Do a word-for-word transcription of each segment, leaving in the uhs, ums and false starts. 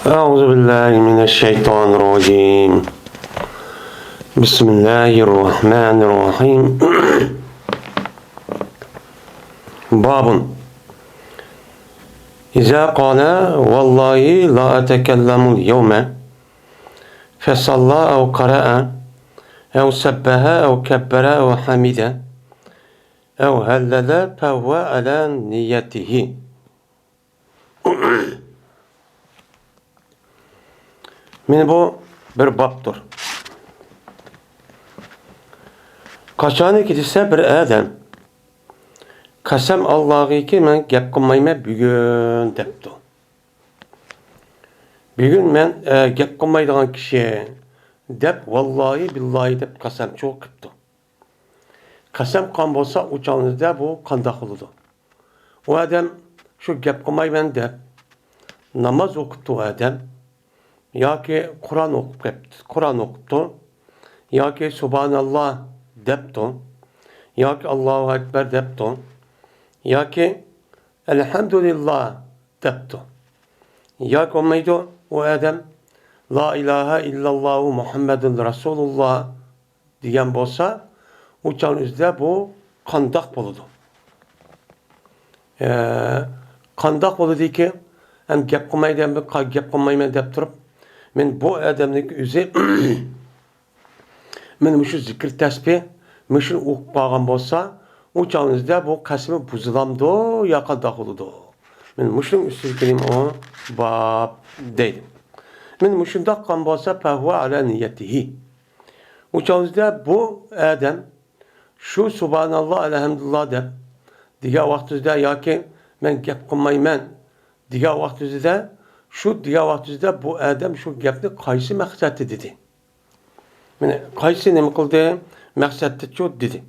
أعوذ بالله من الشيطان الرجيم. بسم الله الرحمن الرحيم. باب إذا قال والله لا أتكلم اليوم فصلى أو قرأ أو سبح أو كبر أو حمد أو هلل فهو على نيته. مانا بۇ بىر بابتۇر. قاچانكى دېسە بىر ئادەم، قەسەم ئاللاغىكى، مەن گەپ قىلمايمەن بۈگۈن دەپتۇ. بۈگۈن مەن، ئە، گەپ قىلمايدىغان كىشى دەپ، ۋاللاھى بىللاھى دەپ قەسەم چوق قىپتۇ. قەسەم قىلغان بولسا، ئۇ چاغنىڭدا بۇ قانداق بولىدۇ؟ ئۇ ئادەم شۇ گەپ قىلمايمەن دەپ ناماز ئوقۇپتۇ ئۇ ئادەم، ياكى قۇرئان ئوقۇپ قېپتۇ، قۇرئان ئوقۇپتۇ، ياكى سۇبھاناللا دەپتۇ، ياكى ئاللاھۇ ئەكبەر دەپتۇ، ياكى ئەلھەمدۇلىللا دەپتۇ. ياكى بولمايدۇ، ئۇ ئادەم لا ئىلاھە ئىللاللاھۇ مۇھەممەدۇن رەسۇلۇللا دېگەن بولسا، ئۇ چاغنىڭ ئۆزىدە بۇ قانداق بولىدۇ؟ ئە، قانداق بولىدىكى، ھەم گەپ قىلمايدۇ، ھەم گەپ قىلمايمەن دەپ تۇرۇپ، مەن بۇ ئادەمنىڭ ئۆزى مانا مۇشۇ زىكىر تەسبىھ مۇشۇنى ئوقۇپ قالغان بولسا، ئۇ چاغنىڭ ئۆزىدە بۇ قەسىمى بۇزۇلامدۇ يا قانداق بولىدۇ؟ مانا مۇشۇنىڭ ئۈستىدىكى نېمە ئۇ؟ باب دەيدۇ. مانا مۇشۇنداق قىلغان بولسا، فەھۇۋە ئەلە نىيەتىھى. ئۇ چاغدا بۇ ئادەم شۇ سۇبھاناللا، ئەلھەمدۇلىللا دەپ دېگەن ۋاقتىدا ياكى مەن گەپ قىلمايمەن دېگەن ۋاقتىدا، شۇ دېگەن ۋاقتىدا بۇ ئادەم شۇ گەپنى قايسى مەقسەتتە دېدى؟ مانا، قايسى نېمە قىلدى؟ مەقسەتتىچۇ دېدى.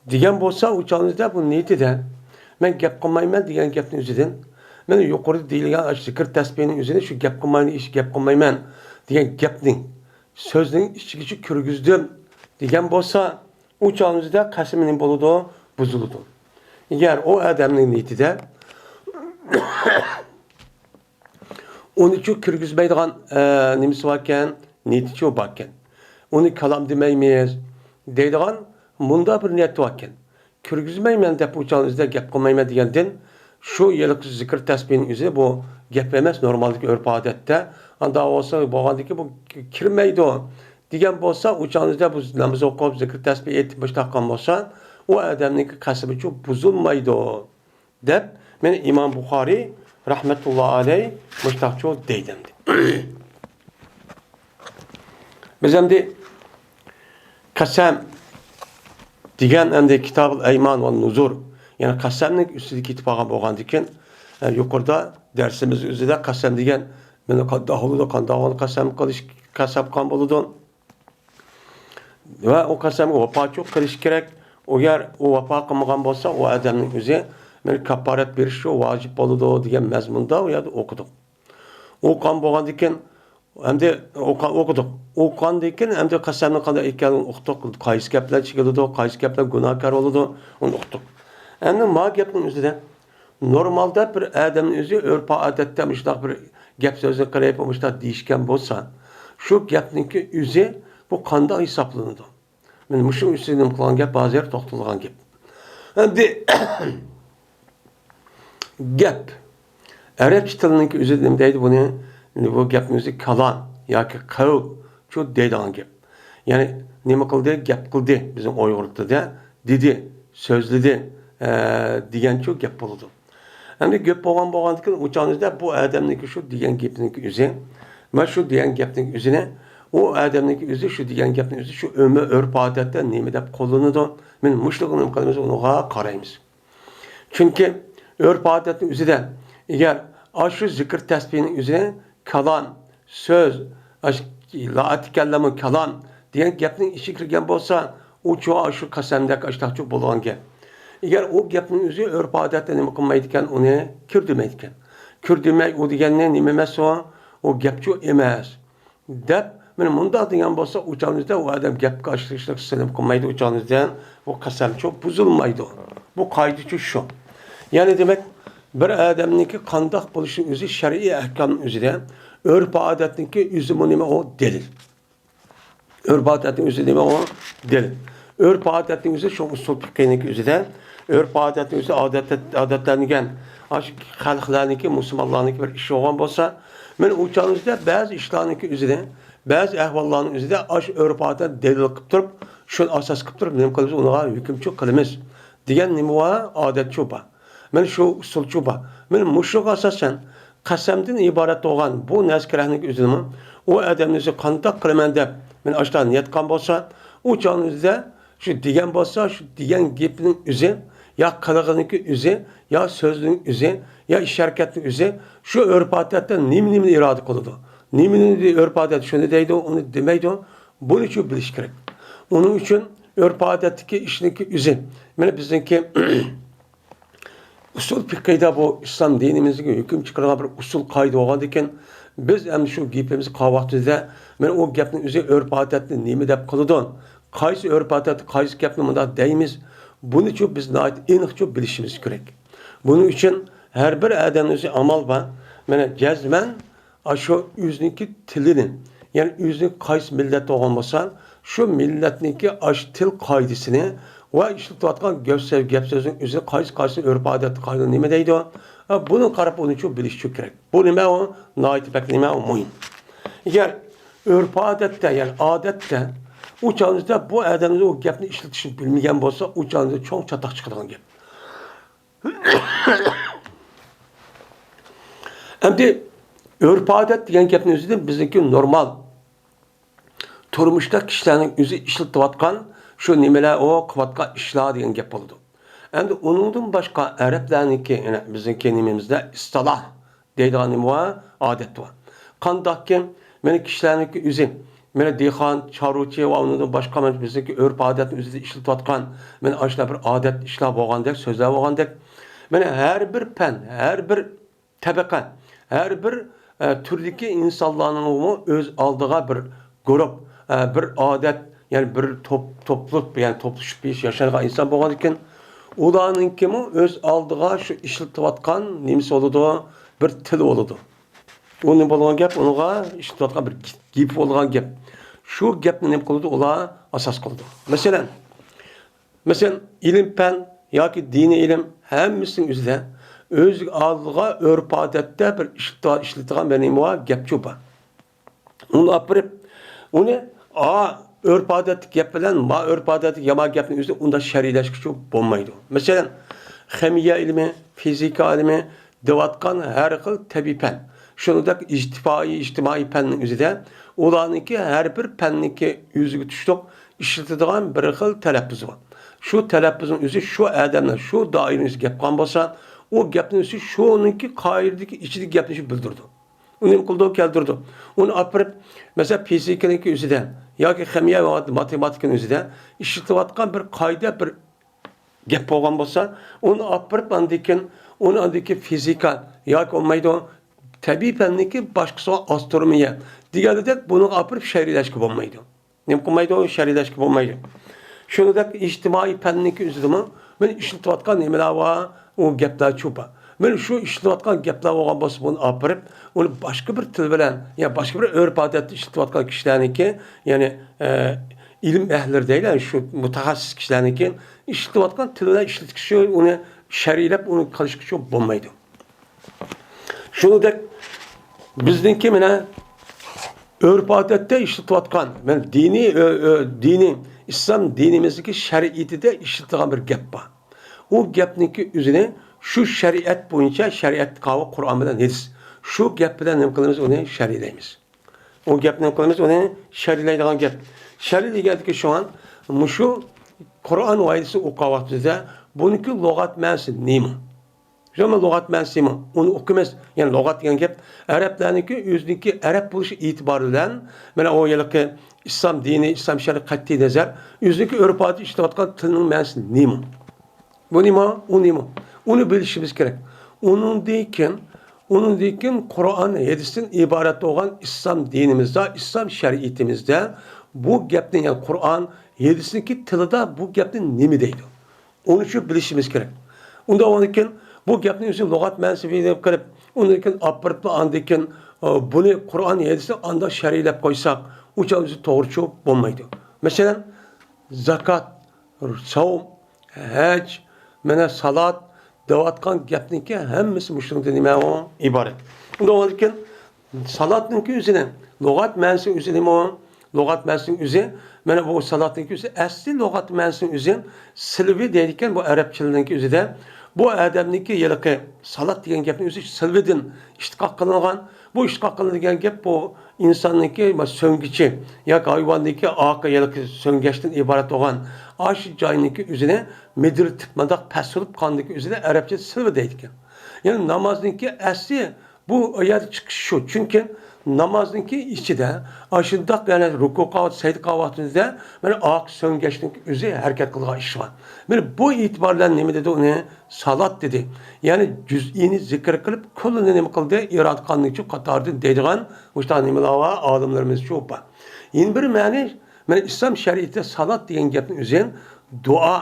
دېگەن بولسا، ئۇ چاغنىڭدا بۇ نىيىتىدە، مەن گەپ قىلمايمەن دېگەن گەپنىڭ ئۆزىدىن، مانا يۇقىرىدا دېيىلگەن ئاشۇ زىكىر تەسبىھنىڭ ئۆزىنى شۇ گەپ قىلمايمەن، ئىش گەپ قىلمايمەن دېگەن گەپنىڭ سۆزنىڭ ئىچىگىچە كىرگۈزدۈم دېگەن بولسا، ئۇ چاغنىڭدا قەسىمى نېمە بولىدۇ؟ بۇزۇلىدۇ. ئەگەر ئۇ ئادەمنىڭ نىيىتىدە ئۇنىچۇ كىرگۈزمەيدىغان، ئە، نېمىسى باركەن؟ نىيىتىچۇ باركەن. ئۇنى كالام دېمەيمىز دەيدىغان مۇنداق بىر نىيەت باركەن. كىرگۈزمەيمەن دەپ ئۇ چاغنىڭدا گەپ قىلمايمەن دېگەندىن، شۇ ھېلىقى زىكىر تەسبىھنىڭ ئۆزى بۇ گەپ ئەمەس، نورمالدىكى ئۆرپ ئادەتتە. ئانداق بولسا، بولغاندىكى بۇ كىرمەيدۇ دېگەن بولسا، ئۇ چاغنىڭدا بۇ ناماز ئوقۇپ، زىكىر تەسبىھ ئېيتىپ مۇشۇنداق قىلغان بولسا، ئۇ ئادەمنىڭكى قەسىمىچۇ بۇزۇلمايدۇ. دەپ، مانا ئىمام بۇخارىي رەھمەتۇللا ئەلەي مۇشتاقچۇ دەيدۇ ئەمدى. بىز ئەمدى قەسەم دېگەن ئەمدى كىتابۇل ئەيمان ۋە نۇزۇر، يەنى قەسەمنىڭ ئۈستىدە كېتىپ قالغان بولغاندىكىن، ئە، يۇقىرىدا دەرسىمىز ئۆزىدە قەسەم دېگەن، مانا قانداق بولىدۇ، قانداق قەسەم قىلىش، قەسەم قىلغان بولىدۇ. ۋە ئۇ قەسەمگە ۋاپاچۇ قىلىش كېرەك. ئەگەر ئۇ ۋاپا قىلمىغان بولسا، ئۇ ئادەمنىڭ ئۆزى مانا كاپپارەت بېرىشى ۋاجىپ بولىدۇ دېگەن مەزمۇندا ئۇ يەردە ئوقۇدۇق. ئوقۇغان بولغاندىكىن، ئەمدى ئوقۇ-، ئوقۇدۇق. ئوقۇغاندىن كېيىن ئەمدى قەسەمنىڭ قانداق ئىكەنلىكىنى ئۇقتۇق. قايسى گەپلەر چېكىلىدۇ، قايسى گەپلەر گۇناھكار بولىدۇ، ئۇنى ئۇقتۇق. ئەمدى ما گەپنىڭ ئۆزىدە نورمالدا بىر ئادەمنىڭ ئۆزى ئۆرپ-ئادەتتە مۇشۇنداق بىر گەپ سۆزنى قىلىپ، مۇشۇنداق دېيىشكەن بولسا، شۇ گەپنىڭكى ئۆزى بۇ قانداق ھېسابلىنىدۇ؟ مانا مۇشۇ ئۈستىدە نېمە قىلغان گەپ، ھازىر توختالغان گەپ. ئەمدى گەپ. ئەرەبچە تىلنىڭكى ئۆزى نېمە دەيدۇ بۇنى؟ بۇ گەپنىڭ ئۆزى كالام ياكى قەۋل شۇ دەيدىغان گەپ. يەنى نېمە قىلدى؟ گەپ قىلدى. بىزنىڭ ئۇيغۇر تىلىدا دېدى، سۆزلىدى، ئە، دېگەنچۇ گەپ بولىدۇ. ئەمدى گەپ بولغان بولغاندىكىن ئۇ چاغنىڭدا بۇ ئادەمنىڭكى شۇ دېگەن گېپىنىڭكى ئۆزى، مانا شۇ دېگەن گەپنىڭ ئۆزىنى، ئۇ ئادەمنىڭكى ئۆزى شۇ دېگەن گەپنىڭ ئۆزى شۇ ئۆمە ئۆرپ-ئادەتتە نېمە دەپ قوللىنىدۇ؟ مانا مۇشۇنىڭغا نېمە قىلىمىز؟ ئۇنىڭغا قارايمىز. چۈنكى ئۆرپ-ئادەتنىڭ ئۆزىدە، ئەگەر ئاشۇ زىكىر تەسبىھنىڭ ئۆزى كالام، سۆز، ئاش-، لا ئەتىكەللەمۇ كالام دېگەن گەپنىڭ ئىچىگە كىرگەن بولسا، ئۇچۇ ئاشۇ قەسەمدەك ئاشتاقچۇ بولغان گەپ. ئەگەر ئۇ گەپنىڭ ئۆزى ئۆرپ-ئادەتتە نېمە قىلمايدىكەن، ئۇنى كىردۈرمەيدىكەن. كىردۈرمەي ئۇ دېگەننى نېمە ئەمەس ئۇ؟ ئۇ گەپچۇ ئەمەس. دەپ، مانا مۇنداق دېگەن بولسا، ئۇ چاغنىڭدا ئۇ ئادەم گەپكە ئاشلىقلىق سېلىم قىلمايدۇ، ئۇ چاغنىڭدا بۇ قەسەمچۇ بۇزۇلمايدۇ. بۇ قائىدىچۇ شۇ. يەنى دېمەك، بىر ئادەمنىڭكى قانداق بولۇشى ئۆزى شەرئىي ئەھكامنىڭ ئۆزىدە، ئۆرپ-ئادەتنىڭكى ئۆزىمۇ نېمە ئۇ؟ دەلىل. ئۆرپ-ئادەتنىڭ ئۆزى نېمە ئۇ؟ دەلىل. ئۆرپ-ئادەتنىڭ ئۆزى شۇ ئۇسۇل پىقھىنىڭكى ئۆزىدە، ئۆرپ-ئادەتنىڭ ئۆزى ئادەتتە، ئادەتلەنگەن، ئاشۇ خەلقلەرنىڭكى، مۇسۇلمانلارنىڭكى بىر ئىشى بولغان بولسا، مەن ئۇ چاغنىڭ ئۆزىدە بەزى ئىشلارنىڭكى ئۆزىنى، بەزى ئەھۋاللارنىڭ ئۆزىدە ئاشۇ ئۆرپ-ئادەت دەلىل قىلىپ تۇرۇپ، شۇنى ئاساس قىلىپ تۇرۇپ، نېمە قىلىمىز؟ ئۇنىڭغا ھۆكۈمچۇ قىلىمىز دېگەن نېمە بار؟ ئادەتچۇ بار. مەن شۇ ئۇسۇلچۇ بار. مەن مۇشۇغا ئاساسەن، قەسەمدىن ئىبارەت بولغان بۇ نەزكىرەنىڭ ئۆزىنىمۇ ئۇ ئادەمنى ئۆزى قانداق قىلىمەن دەپ مەن ئاشۇنداق نىيەت قىلغان بولسا، ئۇ چاغنىڭ ئۆزىدە شۇ دېگەن بولسا، شۇ دېگەن گېپىنىڭ ئۆزى يا قىلىقىنىڭكى ئۆزى، يا سۆزنىڭ ئۆزى، يا ئىش ھەرىكەتنىڭ ئۆزى شۇ ئۆرپ-ئادەتتە نېمە-نېمىنى ئىرادە قىلىدۇ؟ نېمىنى ئۆرپ-ئادەت شۇنى دەيدۇ، ئۇنى دېمەيدۇ، بۇنىچۇ بىلىش كېرەك. ئۇنىڭ ئۈچۈن ئۆرپ-ئادەتتىكى ئىشنىڭكى ئۆزى، مانا بىزنىڭكى ئۇسۇل پىقھىدا بۇ ئىسلام دىنىمىزدىكى ھۆكۈم چىقىرىدىغان بىر ئۇسۇل قائىدە بولغاندىكىن، بىز ئەمدى شۇ گېپىمىزنى قىلغان ۋاقتىمىزدا، مانا ئۇ گەپنىڭ ئۆزى ئۆرپ-ئادەتنى نېمە دەپ قىلىدۇ؟ قايسى ئۆرپ-ئادەتتە قايسى گەپنى مۇنداق دەيمىز؟ بۇنىچۇ بىز ناھايىتى ئېنىقچۇ بىلىشىمىز كېرەك. بۇنىڭ ئۈچۈن ھەر بىر ئادەمنىڭ ئۆزى ئامال بار. مانا جەزمەن ئاشۇ ئۆزىنىڭكى تىلىنى، يەنى ئۆزىنىڭ قايسى مىللەت بولغان بولسا، شۇ مىللەتنىڭكى ئاشۇ تىل قائىدىسىنى ۋە ئىشلىتىۋاتقان گەپ سۆ-، گەپ سۆزنىڭ ئۆزىنى قايسى، قايسى ئۆرپ-ئادەت قائىدە نېمە دەيدۇ؟ ھە، بۇنى قاراپ ئۇنىچۇ بىلىشچۇ كېرەك. بۇ نېمە ئۇ؟ ناھايىتى بەك نېمە ئۇ؟ مۇھىم. ئەگەر ئۆرپ-ئادەتتە، يەنى ئادەتتە ئۇ چاغىمىزدا بۇ ئادەمنى ئۇ گەپنى ئىشلىتىشنى بىلمىگەن بولسا، ئۇ چاغىمىزدا چوڭ چاتاق چىقىدىغان گەپ. ئەمدى ئۆرپ-ئادەت دېگەن گەپنىڭ ئۆزىدىن بىزنىڭكى نورمال تۇرمۇشتا كىشىلەرنىڭ ئۆزى ئىشلىتىۋاتقان شۇ نېمىلەر، ئۇ قىلىۋاتقان ئىشلار دېگەن گەپ بولىدۇ. ئەمدى ئۇنىڭدىن باشقا ئەرەبلەرنىڭكى، يەنە بىزنىڭكى نېمىمىزدە ئىستىلاھ دەيدىغان نېمە بار؟ ئادەت بار. قانداقكى، مانا كىشىلەرنىڭكى ئۆزى، مانا دېھقان، چارۋىچى ۋە ئۇنىڭدىن باشقا مانا بىزنىڭكى ئۆرپ-ئادەتنى ئۆزىدە ئىشلىتىۋاتقان، مانا ئاشۇنداق بىر ئادەت ئىشلار بولغاندەك، سۆزلەر بولغاندەك، مانا ھەر بىر پەن، ھەر بىر تەبەقە، ھەر بىر، ئە، تۈردىكى ئىنسانلارنىڭمۇ ئۆز ئالدىغا بىر گۇرۇپ، ئە، بىر ئادەت، يەنى بىر توپ-، توپلۇق، يەنى توپلىشىپ ياش-، ياشايدىغان ئىنسان بولغاندىكىن، ئۇلارنىڭكىمۇ ئۆز ئالدىغا شۇ ئىشلىتىۋاتقان نېمىسى بولىدۇ، بىر تىلى بولىدۇ. ئۇ نېمە بولغان گەپ؟ ئۇنىڭغا ئىشلىتىۋاتقان بىر گېپى بولغان گەپ. شۇ گەپنى نېمە قىلىدۇ؟ ئۇلار ئاساس قىلىدۇ. مەسىلەن، مەسىلەن، ئىلىم-پەن ياكى دىنىي ئىلىم ھەممىسىنىڭ ئۆزىدە ئۆز ئالدىغا ئۆرپ-ئادەتتە بىر ئىشلىتىۋا-، ئىشلىتىدىغان بىر نېمە بار؟ گەپچۇ بار. ئۇنى ئاپىرىپ، ئۇنى، ئا، ئۆرپ-ئادەتتىكى گەپ بىلەن ما ئۆرپ-ئادەتتىكى يامان گەپنى ئۆزى ئۇنداق شەرھلەشكىچۇ بولمايدۇ. مەسىلەن، خىمىيە ئىلمى، فىزىكا ئىلمى دەۋاتقان ھەر خىل تەبىئىي پەن، شۇنىڭدەك ئىجتىمائىي، ئىجتىمائىي پەننىڭ ئۆزىدە ئۇلارنىڭكى ھەر بىر پەننىڭكى ئۆزىگە تۇشلۇق ئىشلىتىدىغان بىر خىل تەلەپپۇزى بار. شۇ تەلەپپۇزنىڭ ئۆزى شۇ ئادەملەر شۇ دائىرىنىڭ ئۆزىگە گەپ قىلغان بولسا، ئۇ گەپنىڭ ئۆزى شۇنىڭكى قائىدىدىكى ئىچىدىكى گەپنى شۇ بىلدۈرىدۇ. ئۇنى نېمە قىلىدۇ؟ كەلتۈرىدۇ. ئۇنى ئاپىرىپ، مەسىلەن، فىزىكىنىڭكى ئۆزىدە ياكى خىمىيە ۋە ماتېماتىكىنىڭ ئۆزىدە ئىشلىتىۋاتقان بىر قائىدە، بىر گەپ بولغان بولسا، ئۇنى ئاپىرىپ، ئاندىن كېيىن، ئۇنى ئاندىن كېيىن فىزىكا ياكى بولمايدۇ، تەبىئىي پەننىڭكى باشقىسىغا ئاسترونومىيە دېگەندەك بۇنىڭغا ئاپىرىپ شەرھلەشكە بولمايدۇ. نېمە قىلمايدۇ؟ شەرھلەشكە بولمايدۇ. شۇنىڭدەك ئىجتىمائىي پەننىڭكى ئۆزىدىمۇ مەن ئىشلىتىۋاتقان نېمىلەر بار، ئۇ گەپلەر چۇ بار. مەن شۇ ئىشلىتىۋاتقان گەپلەر بولغان بولسا، بۇنى ئاپىرىپ، ئۇنى باشقا بىر تىل بىلەن، يا باشقا بىر ئۆرپ-ئادەتتە ئىشلىتىۋاتقان كىشىلەرنىڭكى، يەنى، ئە، ئىلىم ئەھلىلىرى دەيلى، شۇ مۇتەخەسسىس كىشىلەرنىڭكى ئىشلىتىۋاتقان تىل بىلەن ئىشلىتىشكە، ئۇنى شەرھلەپ، ئۇنى قىلىشقىچۇ بولمايدۇ. شۇنىڭدەك بىزنىڭكى مانا ئۆرپ-ئادەتتە ئىشلىتىۋاتقان، مانا دىنىي، ئۆ-، ئۆ-، دىنىي، ئىسلام دىنىمىزدىكى شەرىئىتىدە ئىشلىتىلغان بىر گەپ بار. ئۇ گەپنىڭكى ئۆزىنى شۇ شەرىئەت بويىچە، شەرىئەت قاۋۇ قۇرئان بىلەن ھەدىس. شۇ گەپ بىلەن نېمە قىلىمىز؟ ئۇنى شەرھلەيمىز. ئۇ گەپنى نېمە قىلىمىز؟ ئۇنى شەرھلەيدىغان گەپ. شەرھ دېگەندىكى شۇڭا مۇشۇ قۇرئان ۋە ھەدىسنى ئوقۇغان ۋاقتىمىزدا بۇنىڭكى لۇغەت مەنىسى نېمە؟ شۇ لۇغەت مەنىسىمۇ، ئۇنى ئوقۇيمىز. يەنى لۇغەت دېگەن گەپ ئەرەبلەرنىڭكى ئۆزىنىڭكى ئەرەب بولۇشى ئېتىبارى بىلەن، مانا ئۇ ھېلىقى ئىسلام دىنى، ئىسلام شەرىئىتى قەتئىي نەزەر، ئۆزىنىڭكى ئۆرپ-ئادەتتە ئىشلىتىۋاتقان تىلنىڭ مەنىسى نېمە؟ بۇ نېمە؟ ئۇ نېمە؟ ئۇنى بىلىشىمىز كېرەك. ئۇنىڭدىن كېيىن، ئۇنىڭدىن كېيىن قۇرئان، ھەدىستىن ئىبارەت بولغان ئىسلام دىنىمىزدا، ئىسلام شەرىئىتىمىزدە بۇ گەپنى، يەنى قۇرئان، ھەدىسنىڭكى تىلىدا بۇ گەپنى نېمە دەيدۇ؟ ئۇنى شۇ بىلىشىمىز كېرەك. ئۇنداق بولغاندىن كېيىن بۇ گەپنى ئۆزى لۇغەت مەنىسى بىلىپ كىرىپ، ئۇندىن كېيىن ئاپىرىپلا ئاندىن كېيىن ئا، بۇنى قۇرئان ھەدىسنى ئانداق شەرھلەپ قويساق، ئۇ چاغدا توغرا چۈشىنىپ بولمايدۇ. مەسىلەن، زاكات، ساۋم، ھەج، مانا سالات دەۋاتقان گەپنىڭكى ھەممىسى مۇشۇنىڭدىن نېمە ئۇ؟ ئىبارەت. ئۇنداق بولغاندىكىن سالاتنىڭكى ئۆزىنى، لۇغەت مەنىسى ئۆزى نېمە ئۇ؟ لۇغەت مەنىسىنىڭ ئۆزى، مانا بۇ سالاتنىڭكى ئۆزى، ئەسلى لۇغەت مەنىسىنىڭ ئۆزى سىلۋى دەيدىكەن بۇ ئەرەبچىلىرنىڭكى ئۆزىدە. بۇ ئادەمنىڭكى ھېلىقى سالات دېگەن گەپنىڭ ئۆزى سىلۋىدىن ئىشتىقاق قىلىنغان. بۇ ئىشتىقاق قىلىنغان گەپ بۇ ئىنساننىڭكى سۆڭگىچى ياكى ھايۋاننىڭكى ئارقا ھېلىقى سۆڭگەچتىن ئىبارەت بولغان ئاشۇ جاينىڭكى ئۆزىنى مىدىرلىتىپ، مۇنداق پەس سۇرۇپ قاندىكى ئۆزىنى ئەرەبچە سىلۋا دەيدىكەن. يەنى نامازنىڭكى ئەسلى بۇ يەردە چىقىش شۇ. چۈنكى نامازنىڭكى ئىچىدە ئاشۇنداق، يەنى رۇكۇ قىلىۋاتىدۇ، سەجدە قىلىۋاتىدۇ، مانا ئارقا سۆڭگەچنىڭ ئۆزى ھەرىكەت قىلىدىغان ئىش بار. مانا بۇ ئېتىبار بىلەن نېمە دېدى ئۇنى؟ سالات دېدى. يەنى جۈزئىنى زىكىر قىلىپ، كۈللىنى نېمە قىلدى؟ ئىرادە قىلغاننىڭكى قاتارىدىن دەيدىغان مۇشۇنداق نېمىلەر بار، ئالىملىرىمىزچۇ بار. يەنە بىر مەنى، مانا ئىسلام شەرىئىتىدە سالات دېگەن گەپنىڭ ئۆزى دۇئا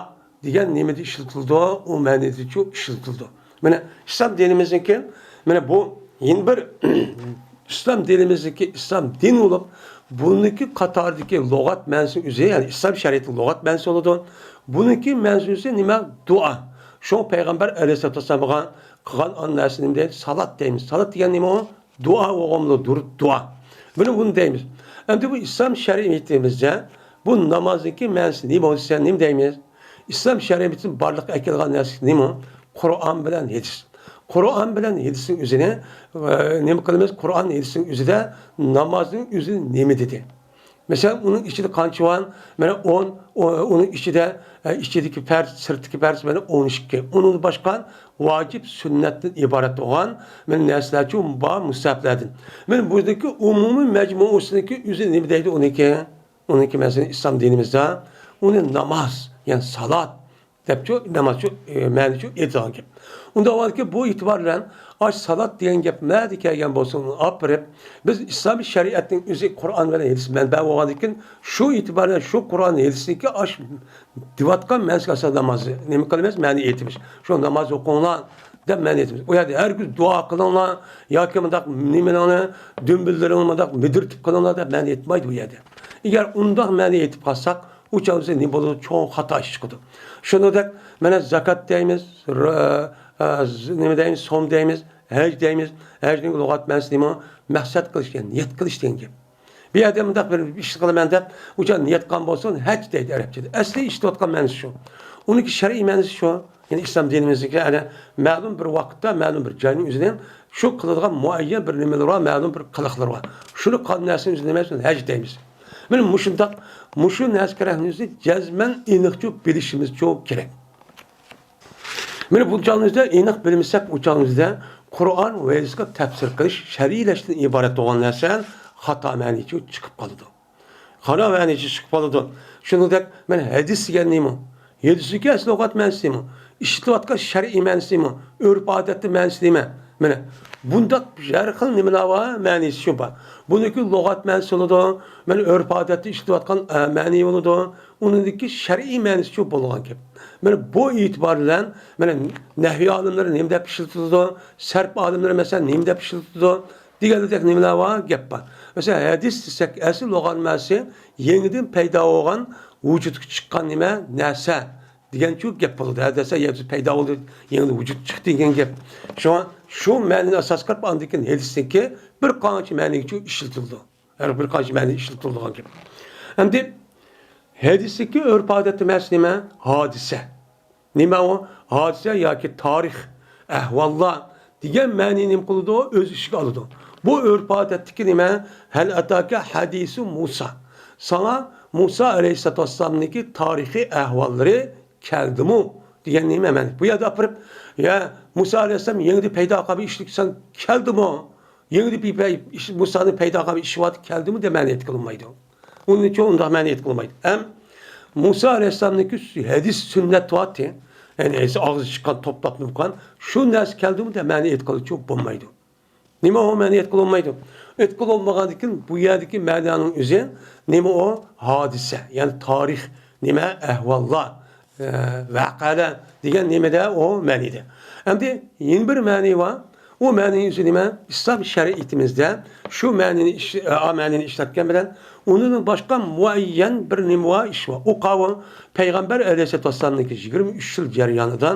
دېگەن نېمىدە ئىشلىتىلىدۇ؟ ئۇ مەنىدىچۇ ئىشلىتىلىدۇ. مانا ئىسلام دىنىمىزنىڭكى، مانا بۇ يەنە بىر ئىسلام دىنىمىزنىڭكى ئىسلام دىن بولۇپ، بۇنىڭكى قاتارىدىكى لۇغەت مەنىسى ئۆزى، يەنى ئىسلام شەرىئىتىنىڭ لۇغەت مەنىسى بولىدۇ. بۇنىڭكى مەنىسى نېمە؟ دۇئا. شۇڭا پەيغەمبەر ئەلەيھىسسالاتۇ ۋەسسالام بولغان قىلغان ئان نەرسە نېمە دەيدۇ؟ سالات دەيمىز. سالات دېگەن نېمە ئۇ؟ دۇئا بولغانمۇ دۇرۇت دۇئا. بۇنى، بۇنى دەيمىز. ئەمدى بۇ ئىسلام شەرىئىتىمىزدە بۇ نامازنىڭكى مەنىسى نېمە بولسا نېمە دەيمىز؟ ئىسلام شەرىئىتىنى بارلىققا ئەكەلگەن نەرسە نېمە؟ قۇرئان بىلەن ھەدىس. قۇرئان بىلەن ھەدىسنىڭ ئۆزىنى، ئە، نېمە قىلىمىز؟ قۇرئان ھەدىسنىڭ ئۆزىدە نامازنىڭ ئۆزى نېمە دېدى؟ مەسىلەن، ئۇنىڭ ئىچىدە قانچە بار؟ مانا ئون، ئۇنىڭ ئىچىدە، ئە، ئىچىدىكى پەرز، سىرتتىكى پەرز، مانا ئون ئىككى. ئۇنىڭدىن باشقا ۋاجىپ، سۈننەتتىن ئىبارەت بولغان مانا نەرسىلەرچۇ بار مۇستەھەبلەردىن. مانا بۇنىڭكى ئومۇمىي مەجمۇسىنىڭكى ئۆزى نېمە دەيدۇ ئۇنىڭكى؟ ئۇنىڭكى مەسىلەن ئىسلام دىنىمىزدا ئۇنى ناماز، يەنى سالات دەپچۇ، نامازچۇ، ئە، مەنىچۇ ئېيتىدىغان گەپ. ئۇنداق بولغاندىكىن بۇ ئېتىبار بىلەن ئاش سالات دېگەن گەپ نەدە كەلگەن بولسۇن ئۇنى ئاپىرىپ، بىز ئىسلامىي شەرىئەتنىڭ ئۆزى قۇرئان بىلەن ھەدىس مەنبە بولغاندىكىن شۇ ئېتىبار بىلەن شۇ قۇرئان ھەدىسنىڭكى ئاش دېۋاتقان مەنىسىگە ئاساسەن ناماز نېمە قىلىمىز؟ مەنە ئېيتىمىز. شۇ ناماز ئوقۇڭلار دەپ مەنە ئېيتىمىز. ئۇ يەردە ھەرگىز دۇئا قىلىڭلار ياكى مۇنداق نېمىلەرنى، دۈمبىلىرىڭلارنى مۇنداق مىدىرتىپ قىلىڭلار دەپ مەنە ئېيتمايدۇ بۇ يەردە. ئەگەر ئۇنداق مەنە ئېيتىپ قالساق، ئۇ چاغدا بىزدە نېمە بولىدۇ؟ چوڭ خاتا ئىش چىقىدۇ. شۇنىڭدەك مانا زاكات دەيمىز، ر-، ئە، ز-، نېمە دەيمىز، سوم دەيمىز، ھەج دەيمىز. ھەجنىڭ لۇغەت مەنىسى نېمە؟ مەقسەت قىلىش، يەنى نىيەت قىلىش دېگەن گەپ. بۇ يەردە مۇنداق بىر ئىش قىلىمەن دەپ، ئۇ چاغدا نىيەت قىلغان بولسۇن، ھەج دەيدۇ ئەرەبچىدە. ئەسلى ئىشلىتىۋاتقان مەنىسى شۇ. ئۇنىڭكى شەرئىي مەنىسى شۇ. يەنى ئىسلام دىنىمىزدىكى ئەنە مەلۇم بىر ۋاقىتتا، مەلۇم بىر جاينىڭ ئۆزىدىن شۇ قىلىدىغان مۇئەييەن بىر نېمىلىرى بار، مەلۇم بىر قىلىقلىرى بار. شۇنى قىلغان نەرسىنىڭ ئۆزىنى نېمە دەيمىز؟ مانا مۇشۇنداق، مۇشۇ نەرسىگە كېرەكلىكنى جەزمەن ئېنىقچۇ بىلىشىمىزچۇ كېرەك. مانا بۇ چاغىمىزدا ئېنىق بىلمىسەك، ئۇ چاغىمىزدا قۇرئان ۋە ھەدىسكە تەپسىر قىلىش، شەرھلەشتىن ئىبارەت بولغان نەرسە خاتا مەنىچۇ چىقىپ قالىدۇ. قارا مەنىچە چىقىپ قالىدۇ. شۇنىڭدەك، مانا ھەدىس دېگەن نېمە؟ ھەدىسنىڭكى ئەسلى لۇغەت مەنىسى نېمە؟ ئىشلىتىۋاتقان شەرئىي مەنىسى نېمە؟ ئۆرپ-ئادەتتە مەنىسى نېمە؟ مانا بۇنداق ھەر خىل نېمىلەر بار، مەنىسى شۇ بار. بۇنىڭكى لۇغەت مەنىسى بولىدۇ، مانا ئۆرپ-ئادەتتە ئىشلىتىۋاتقان، ئە، مەنى بولىدۇ، ئۇنىڭدىكى شەرئىي مەنىسى شۇ بولغان گەپ. مانا بۇ ئېتىبار بىلەن، مانا نەھۋىي ئالىملىرى نېمە دەپ ئىشلىتىدۇ، سەرپ ئالىملىرى مەسىلەن نېمە دەپ ئىشلىتىدۇ، دېگەندەك نېمىلەر بار؟ گەپ بار. مەسىلەن، ھەدىس دېسەك، ئەسلى لۇغەت مەنىسى يېڭىدىن پەيدا بولغان، ۋۇجۇدقا چىققان نېمە؟ نەرسە دېگەنچۇ گەپ بولىدۇ. ھەدىس يېڭىدىن پەيدا بولدى، يېڭىدىن ۋۇجۇدقا چىقتى دېگەن گەپ. شۇڭا شۇ مەنىنى ئاساس قىلىپ، ئاندىن كېيىن ھەدىستىكى بىر قانچە مەنىگىچۇ ئىشلىتىلىدۇ. ھەر بىر قانچە مەنە ئىشلىتىلىدىغان گەپ. ئەمدى ھەدىستىكى ئۆرپ-ئادەتتە مەنىسى نېمە؟ ھادىسە. نېمە ئۇ؟ ھادىسە ياكى تارىخ، ئەھۋاللار دېگەن مەنىنى نېمە قىلىدۇ؟ ئۆز ئىچىگە ئالىدۇ. بۇ ئۆرپ-ئادەتتىكى نېمە؟ ھەل ئاتاكە ھەدىسۇ مۇسا. ساڭا مۇسا ئەلەيھىسسالاتۇ ۋەسسالامنىڭكى تارىخىي ئەھۋاللىرى كەلدىمۇ دېگەن نېمە مەنە؟ بۇ يەردە ئاپىرىپ، يا مۇسا ئەلەيھىسسالام يېڭىدە پەيدا قىلغان بىر ئىشلىك سەن كەلدىمۇ؟ يېڭىدە بىر پەي-، ئىش، مۇسانىڭ پەيدا قىلغان بىر ئىشى بار، كەلدىمۇ دەپ مەنە ئېيتقىلى بولمايدۇ. ئۇنىڭ ئۈچۈن ئۇنداق مەنە ئېيتقىلى بولمايدۇ. ھەم مۇسا ئەلەيھىسسالامنىڭكى ھەدىس سۈننەت بارتى. يەنى ھەدىس ئاغزى چىققان، توپلاپ نېمە قىلغان، شۇ نەرسە كەلدىمۇ دەپ مەنە ئېيتقىلىچۇ بولمايدۇ. نېمە ئۇ مەنە ئېيتقىلى بولمايدۇ؟ ئېيتقىلى بولمىغاندىكىن بۇ يەردىكى مەنانىڭ ئۆزى نېمە ئۇ؟ ھادىسە، يەنى تارىخ، نېمە؟ ئەھۋاللار، ئە، ۋەقەلەر دېگەن نېمىدە ئۇ مەنىدە. ئەمدى يەنە بىر مەنى بار. ئۇ مەنىنى ئۆزى نېمە؟ ئىسلام شەرىئىتىمىزدە شۇ مەنىنى ئىش-، ئا، مەنىنى ئىشلەتكەن بىلەن، ئۇنىڭدىن باشقا مۇئەييەن بىر نېمە بار، ئىش بار. ئۇ قاۋۇ پەيغەمبەر ئەلەيھىسسالاتۇ ۋەسسالامنىڭكى يىگىرمە ئۈچ يىل جەريانىدا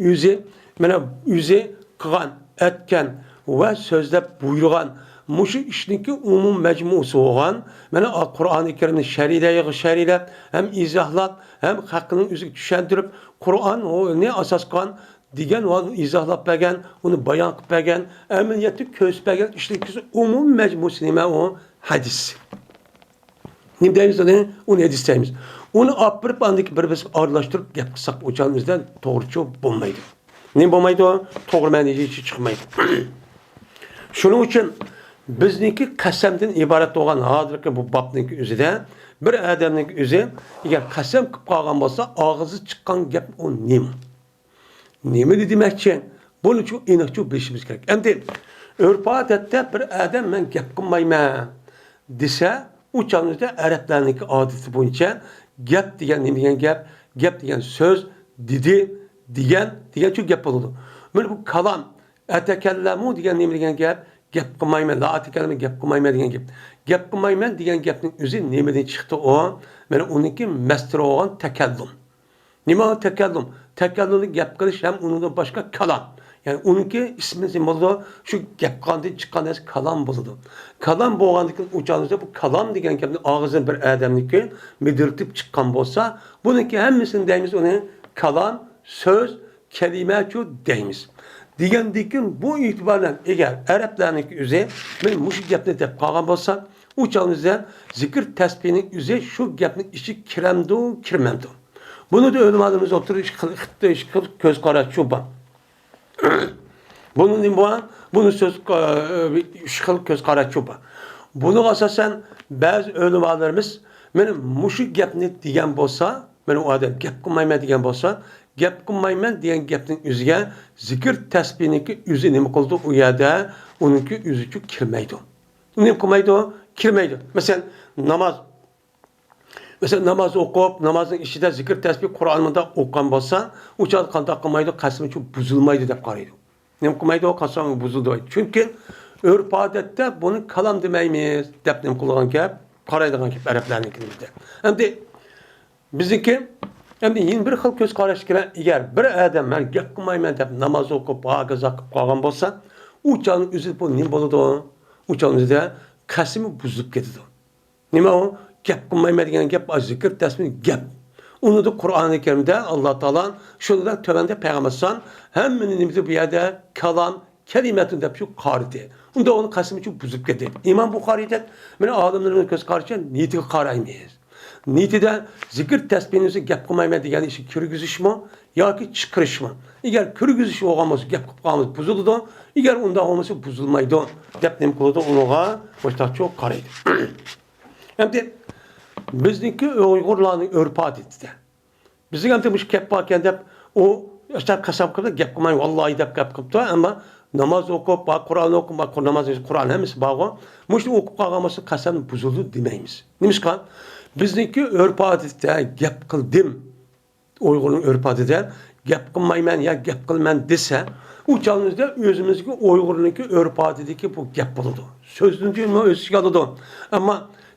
ئۆزى، مانا، ئۆزى قىلغان، ئەتكەن ۋە سۆزلەپ بۇيرۇغان مۇشۇ ئىشنىڭكى ئومۇم مەجمۇسى بولغان، مانا، قۇرئانى كەرىمنى شەرھلەيدىغان شەرھلەپ، ھەم ئىزاھلاپ، ھەم خەقنىڭ ئۆزىگە چۈشەندۈرۈپ، قۇرئاننى ئاساس قىلغان دېگەن ۋە ئۇنى ئىزاھلاپ بەرگەن، ئۇنى بايان قىلىپ بەرگەن، ئەمەلىيەتتە كۆرسىتىپ بەرگەن ئىشلىرىنىڭ ئومۇم مەجمۇسى نېمە؟ ئۇ ھەدىس. نېمە دەيمىز ئۇنى؟ ئۇنى ھەدىس دەيمىز. ئۇنى ئاپىرىپ، ئاندىن كېيىن بىر-بىرسىگە ئارىلاشتۇرۇپ گەپ قىلساق، ئۇ چاغنىڭ ئۆزىدە توغرىچۇ بولمايدۇ. نېمە بولمايدۇ؟ توغرا مەنىسى چىقمايدۇ. شۇنىڭ ئۈچۈن بىزنىڭكى قەسەمدىن ئىبارەت بولغان ھازىرقى بۇ بابنىڭكى ئۆزىدە بىر ئادەمنىڭكى ئۆزى ئەگەر قەسەم قىلىپ قالغان بولسا، ئاغزى چىققان گەپ ئۇ نېمە؟ نېمىنى دېمەكچى؟ بۇنى چوڭ ئېنىقچە بىلىشىمىز كېرەك. ئەمدى ئۆرپ-ئادەتتە بىر ئادەم «مەن گەپ قىلمايمەن» دېسە، ئۇ چاغنىڭدا ئەرەبلەرنىڭكى ئادىتى بويىچە گەپ دېگەن نېمە دېگەن گەپ؟ گەپ دېگەن سۆز، دېدى، دېگەن، دېگەن شۇ گەپ بولىدۇ. مانا بۇ كالام، ئەتەكەللەمۇ دېگەن نېمە دېگەن گەپ؟ گەپ قىلمايمەن، لا ئەتەكەللەمۇ، گەپ قىلمايمەن دېگەن گەپ. گەپ قىلمايمەن دېگەن گەپنىڭ ئۆزى نېمىدىن چىقتى ئۇ؟ مانا ئۇنىڭكى مەستۇرى بولغان تەكەللۇم. نېمە تەكەللۇم؟ تەكەللۇمدا گەپ قىلىش ھەم ئۇنىڭدىن باشقا كالام. يەنى ئۇنىڭكى ئىسمى نېمە بولىدۇ؟ شۇ گەپ قىلغاندىن چىققان نەرسە كالام بولىدۇ. كالام بولغاندىن كېيىن ئۇ چاغدا بۇ كالام دېگەن گەپنى ئاغزىدىن بىر ئادەمنىڭكى مىدىرلىتىپ چىققان بولسا، بۇنىڭكى ھەممىسىنى دەيمىز ئۇنى كالام، سۆز، كەلىمەچۇ دەيمىز. دېگەندىن كېيىن بۇ ئېتىبار بىلەن ئەگەر ئەرەبلەرنىڭكى ئۆزى مەن مۇشۇ گەپنى دەپ قالغان بولسا، ئۇ چاغدا زىكىر تەسبىھنىڭ ئۆزى شۇ گەپنىڭ ئىچىگە كىرەمدۇ، كىرمەمدۇ؟ بۇنىڭدا ئۆلىمالىرىمىز ئوتتۇرىدا ئىككى خىل، ئىككى خىل كۆز قاراشچۇ بار. بۇنىڭ نېمە بار؟ بۇنىڭ سۆز، ئۈچ خىل كۆز قاراشچۇ بار. بۇنىڭغا ئاساسەن بەزى ئۆلىمالىرىمىز مانا مۇشۇ گەپنى دېگەن بولسا، مانا ئۇ ئادەم گەپ قىلمايمەن دېگەن بولسا، گەپ قىلمايمەن دېگەن گەپنىڭ ئۆزىگە زىكىر تەسبىھنىڭكى ئۆزى نېمە قىلىدۇ؟ ئۇ يەردە ئۇنىڭكى ئۆزىچۇ كىرمەيدۇ. نېمە قىلمايدۇ؟ كىرمەيدۇ. مەسىلەن، ناماز مەسىلەن، ناماز ئوقۇپ، نامازنىڭ ئىچىدە زىكىر، تەسبىھ، قۇرئان مۇنداق ئوقۇغان بولسا، ئۇ چاغدا قانداق قىلمايدۇ؟ قەسىمى شۇ بۇزۇلمايدۇ دەپ قارايدۇ. نېمە قىلمايدۇ؟ قەسىمى بۇزۇلىدۇ. چۈنكى ئۆرپ-ئادەتتە بۇنى كالام دېمەيمىز دەپ نېمە قىلىدىغان گەپ، قارايدىغان گەپ ئەرەبلەرنىڭكى بىزدە. ئەمدى بىزنىڭكى، ئەمدى يەنە بىر خىل كۆز قاراشكە كېلە، ئەگەر بىر ئادەم «مەن گەپ قىلمايمەن» دەپ ناماز ئوقۇپ، ھاكازا قىلىپ قالغان بولسا، ئۇ چاغنىڭ ئۆزىدە بۇ نېمە بولىدۇ؟ ئۇ چاغنىڭ ئۆزىدە قەسىمى بۇزۇلۇپ كېتىدۇ. نېمە ئۇ؟ گەپ قىلمايمەن دېگەن گەپ، زىكىر، تەسبىھ، گەپ. ئۇنىڭدا قۇرئانى كەرىمدە ئاللا تائالا شۇنىڭدا تۆۋەندە پەيغەمبەر ئەلەيھىسسالام ھەممىنى نېمىدە بۇ يەردە كالام، كەلىمەتۇن دەپ شۇ قارىدى. ئۇندا ئۇنىڭ قەسىمى شۇ بۇزۇپ كەتتى. ئىمام بۇخارىي دەپ، مانا ئالىملىرىمىزنىڭ كۆز قارىشىچە نىيىتىگە قارايمىز. نىيىتىدە زىكىر، تەسبىھنى ئۆزى گەپ قىلمايمەن دېگەن ئىشنى كىرگۈزۈشمۇ ياكى چىقىرىشمۇ؟ ئەگەر كىرگۈزۈش بولغان بولسا، گەپ قىلىپ قالغان بولسا بۇزۇلىدۇ. ئەگەر ئۇنداق بولمىسا بۇزۇلمايدۇ دەپ نېمە قىلىدۇ؟ ئۇنىڭغا مۇشتاقچۇ قارايدۇ. ئەمدى بىزنىڭكى ئۇيغۇرلارنىڭ ئۆرپ-ئادىتىدە، بىزنىڭ ئەمدى مۇشۇ گەپ باركەن دەپ، ئۇ ئاشۇنداق قەسەم قىلىپ گەپ قىلماي، ۋاللاھى دەپ گەپ قىلىپتۇ، ئەمما ناماز ئوقۇپ، بار قۇرئان ئوقۇپ، بار ناماز، قۇرئان ھەممىسى بارغۇ، مۇشۇنى ئوقۇپ قالغان بولسا قەسەم بۇزۇلدى دېمەيمىز. نېمىشقا؟ بىزنىڭكى ئۆرپ-ئادىتىدە گەپ قىلدىم. ئۇيغۇرنىڭ ئۆرپ-ئادىتىدە گەپ قىلمايمەن يا گەپ قىلىمەن دېسە، ئۇ چاغنىڭدا ئۆزىمىزدىكى ئۇيغۇرنىڭكى ئۆرپ-ئادىتىدىكى بۇ گەپ بولىدۇ. سۆزنى ئۆز ئىچىگە ئالىدۇ. ئەمما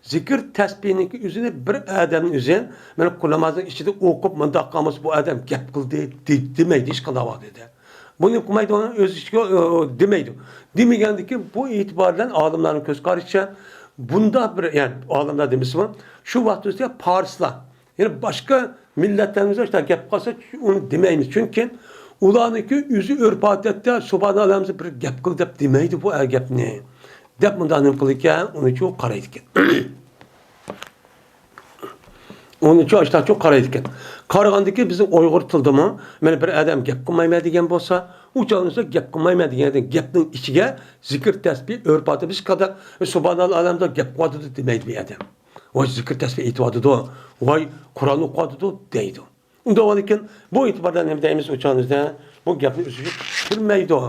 زىكىر تەسبىھنىڭكى ئۆزىنى بىر ئادەمنىڭ ئۆزى، مانا، قۇل نامازنىڭ ئىچىدە ئوقۇپ، مۇنداق قىلمىسا بۇ ئادەم گەپ قىلدى دې-، دېمەيدۇ ھېچقانداق ۋاقىتتا. بۇنى قىلمايدۇ، ئۆز ئىچىگە، ئۇ، ئۇ، دېمەيدۇ. دېمىگەندىكىن بۇ ئېتىبار بىلەن ئالىملارنىڭ كۆز قارىشىچە بۇنداق بىر، يەنى ئالىملار دېمىسىمۇ، شۇ ۋاقىتتا پارسلار، يەنى باشقا مىللەتلەرنىڭ ئۆزى شۇنداق گەپ قىلسا، ئۇنى دېمەيمىز. چۈنكى ئۇلارنىڭكى ئۆزى ئۆرپ-ئادەتتە سۇبھاناللا ھەممىسى بىر گەپ قىل دەپ دېمەيدۇ بۇ گەپنى. دەپ مۇنداق نېمە قىلىدىكەن، ئۇنى شۇ قارايدىكەن. ئۇنى شۇ ئاشتاق شۇ قارايدىكەن. قارىغاندىكى بىزنىڭ ئۇيغۇر تىلىدىمۇ، مانا بىر ئادەم گەپ قىلمايمەن دېگەن بولسا، ئۇ چاغدا گەپ قىلمايمەن دېگەندىن گەپنىڭ ئىچىگە زىكىر، تەسبىھ، ئۆرپ-ئادەت، بىز قانداق، سۇبھاناللا ئالەمدە گەپ قىلىۋاتىدۇ دېمەيدۇ بۇ ئادەم. ۋاي زىكىر تەسبىھ ئېيتىۋاتىدۇ، ۋاي قۇرئان ئوقۇۋاتىدۇ دەيدۇ. ئۇنداق بولغاندىكىن بۇ ئېتىباردا نېمە دەيمىز ئۇ چاغىمىزدا؟ بۇ گەپنى ئۆزى كىرمەيدۇ.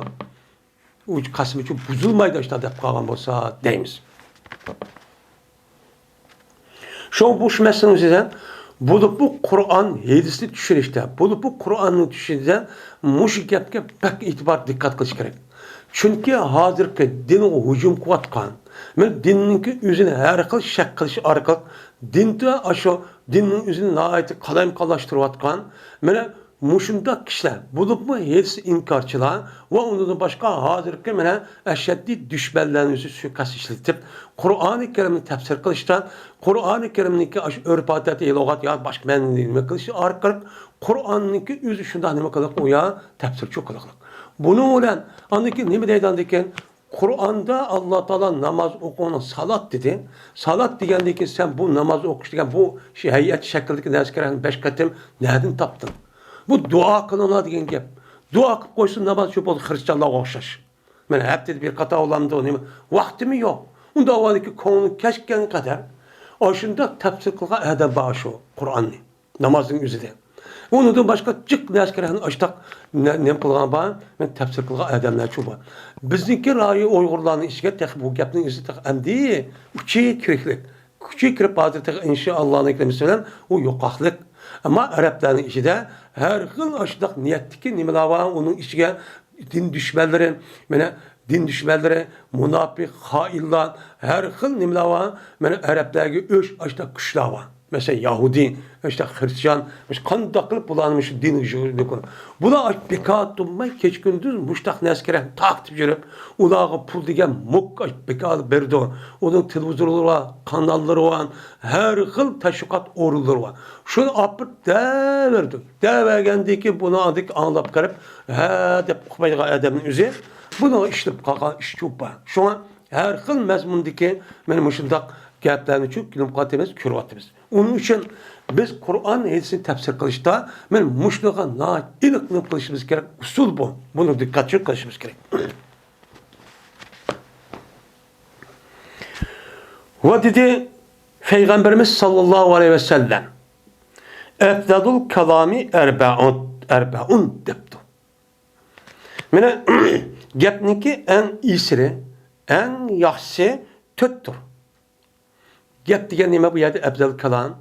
ئۇ قەسىمى بۇزۇلمايدۇ ئاشۇنداق دەپ قالغان بولسا دەيمىز. شۇڭا بۇ شۇ مەسىلىنىڭ ئۆزىدە بولۇپمۇ قۇرئان، ھەدىسنى چۈشىنىشتە، بولۇپمۇ قۇرئاننى چۈشىنىشتە مۇشۇ گەپكە بەك ئېتىبار، دىققەت قىلىش كېرەك. چۈنكى ھازىرقى دىنغا ھۇجۇم قىلىۋاتقان، مانا دىننىڭكى ئۆزىنى ھەر خىل شەك قىلىش ئارقىلىق دىندا ئاشۇ دىننىڭ ئۆزىنى ناھايىتى قالايمىقانلاشتۇرۇۋاتقان، مانا مۇشۇنداق كىشىلەر، بولۇپمۇ ھېلىسى ئىنكارچىلار ۋە ئۇنىڭدىن باشقا ھازىرقى مانا ئەشەددىي دۈشمەنلەرنى ئۆزى سۇيىقەست ئىشلىتىپ، قۇرئانى كەرىمنى تەپسىر قىلىشتا، قۇرئانى كەرىمنىڭكى ئاشۇ ئۆرپ-ئادەتى، لۇغەت يا باشقا مەنىنى نېمە قىلىشى ئارقىلىق قۇرئاننىڭكى ئۆزى شۇنداق نېمە قىلىق، ئۇ يا تەپسىرچۇ قىلىقلىق. بۇنىڭ بىلەن ئاندىن كېيىن نېمە دەيدۇ ئاندىن كېيىن؟ قۇرئاندا ئاللا تائالا ناماز ئوقۇڭ، سالات دېدى. سالات دېگەندىن كېيىن سەن بۇ ناماز ئوقۇش دېگەن بۇ شۇ ھەيئەت شەكلىدىكى نەرسىگە بەش قېتىم نەدىن تاپتىڭ؟ بۇ دۇئا قىلىڭلار دېگەن گەپ. دۇئا قىلىپ قويسا ناماز شۇ بولدى، خرىستىانلارغا ئوخشاش. مانا ھەپتىدە بىر قاتا ئۇلامدۇ، نېمە؟ ۋاقتىمۇ يوق. ئۇنداق ئەھۋالدىكى كۆڭلۈڭ كەچكەنگە قەدەر ئاشۇنداق تەپسىر قىلغان ئادەم بار شۇ قۇرئاننى. نامازنىڭ ئۆزىدە. ئۇنىڭدىن باشقا جىق نەرسىلەرنى ئاشتاق نە-، نېمە قىلغان بار، مەن تەپسىر قىلغان ئادەملەرچۇ بار. بىزنىڭكى رايى ئۇيغۇرلارنىڭ ئىچىگە تېخى بۇ گەپنىڭ ئۆزى تېخى ئەمدى ئۇچى كىرىكلىك. ئۇچى كىرىپ ھازىر تېخى ئىنشائاللانىڭ كەلمىسى بىلەن ئۇ يوقاقلىق. ئەمما ئەرەبلەرنىڭ ئىچىدە ھەر خىل ئاشۇنداق نىيەتتىكى نېمىلەر بار، ئۇنىڭ ئىچىگە دىن دۈشمەنلىرى، مانا دىن دۈشمەنلىرى، مۇناپىق، خائىنلار، ھەر خىل نېمىلەر بار. مانا ئەرەبلەرگە ئۆش ئاشۇنداق كۈچلەر بار. مەسىلەن، يەھۇدىي، ئاشۇنداق خرىستىيان، مۇشۇ قانداق قىلىپ بۇلارنى مۇشۇ دىنغا يۈگۈرۈپ، بۇلار ئاشۇ بىكار تۇرماي، كېچە-كۈندۈز مۇشۇنداق نەرسىگە تارتىپ يۈرۈپ، ئۇلارغا پۇل دېگەن مۇك بىكار بېرىدۇ. ئۇنىڭ تېلېۋىزورلىرى بار، قاناللىرى بار، ھەر خىل تەشۋىقات ئورۇنلىرى بار. شۇنى ئاپىرىپ دەۋېرىدۇ. دەۋەرگەندىن كېيىن بۇنى ئاندىن كېيىن ئاڭلاپ قېرىپ، ھە دەپ ئۇقمايدىغان ئادەمنىڭ ئۆزى بۇنىڭغا ئىشلىنىپ قالغان ئىش چوپان. شۇڭا ھەر خىل مەزمۇندىكى مانا مۇشۇنداق گەپلەرنى چۈ كۈنۈپ قاتىمىز، كۆرۈۋاتىمىز. ئۇنىڭ ئۈچۈن بىز قۇرئان ھەدىسنى تەپسىر قىلىشتا مانا مۇشۇنىڭغا ناھايىتى ئېنىق نېمە قىلىشىمىز كېرەك، ئۇسۇل بۇ. بۇنى دىققەت چۈ قىلىشىمىز كېرەك. ۋە دېدى پەيغەمبىرىمىز ساللاللاھۇ ئەلەيھى ۋەسەللەم، «ئەفزەلۇل كالامى ئەربەئۇن، ئەربەئۇن» دەپتۇ. مانا گەپنىڭكى ئەڭ ئېسىلى، ئەڭ ياخشىسى تۆتتۇر. گەپ دېگەن نېمە بۇ يەردە؟ ئەپزەل كالام.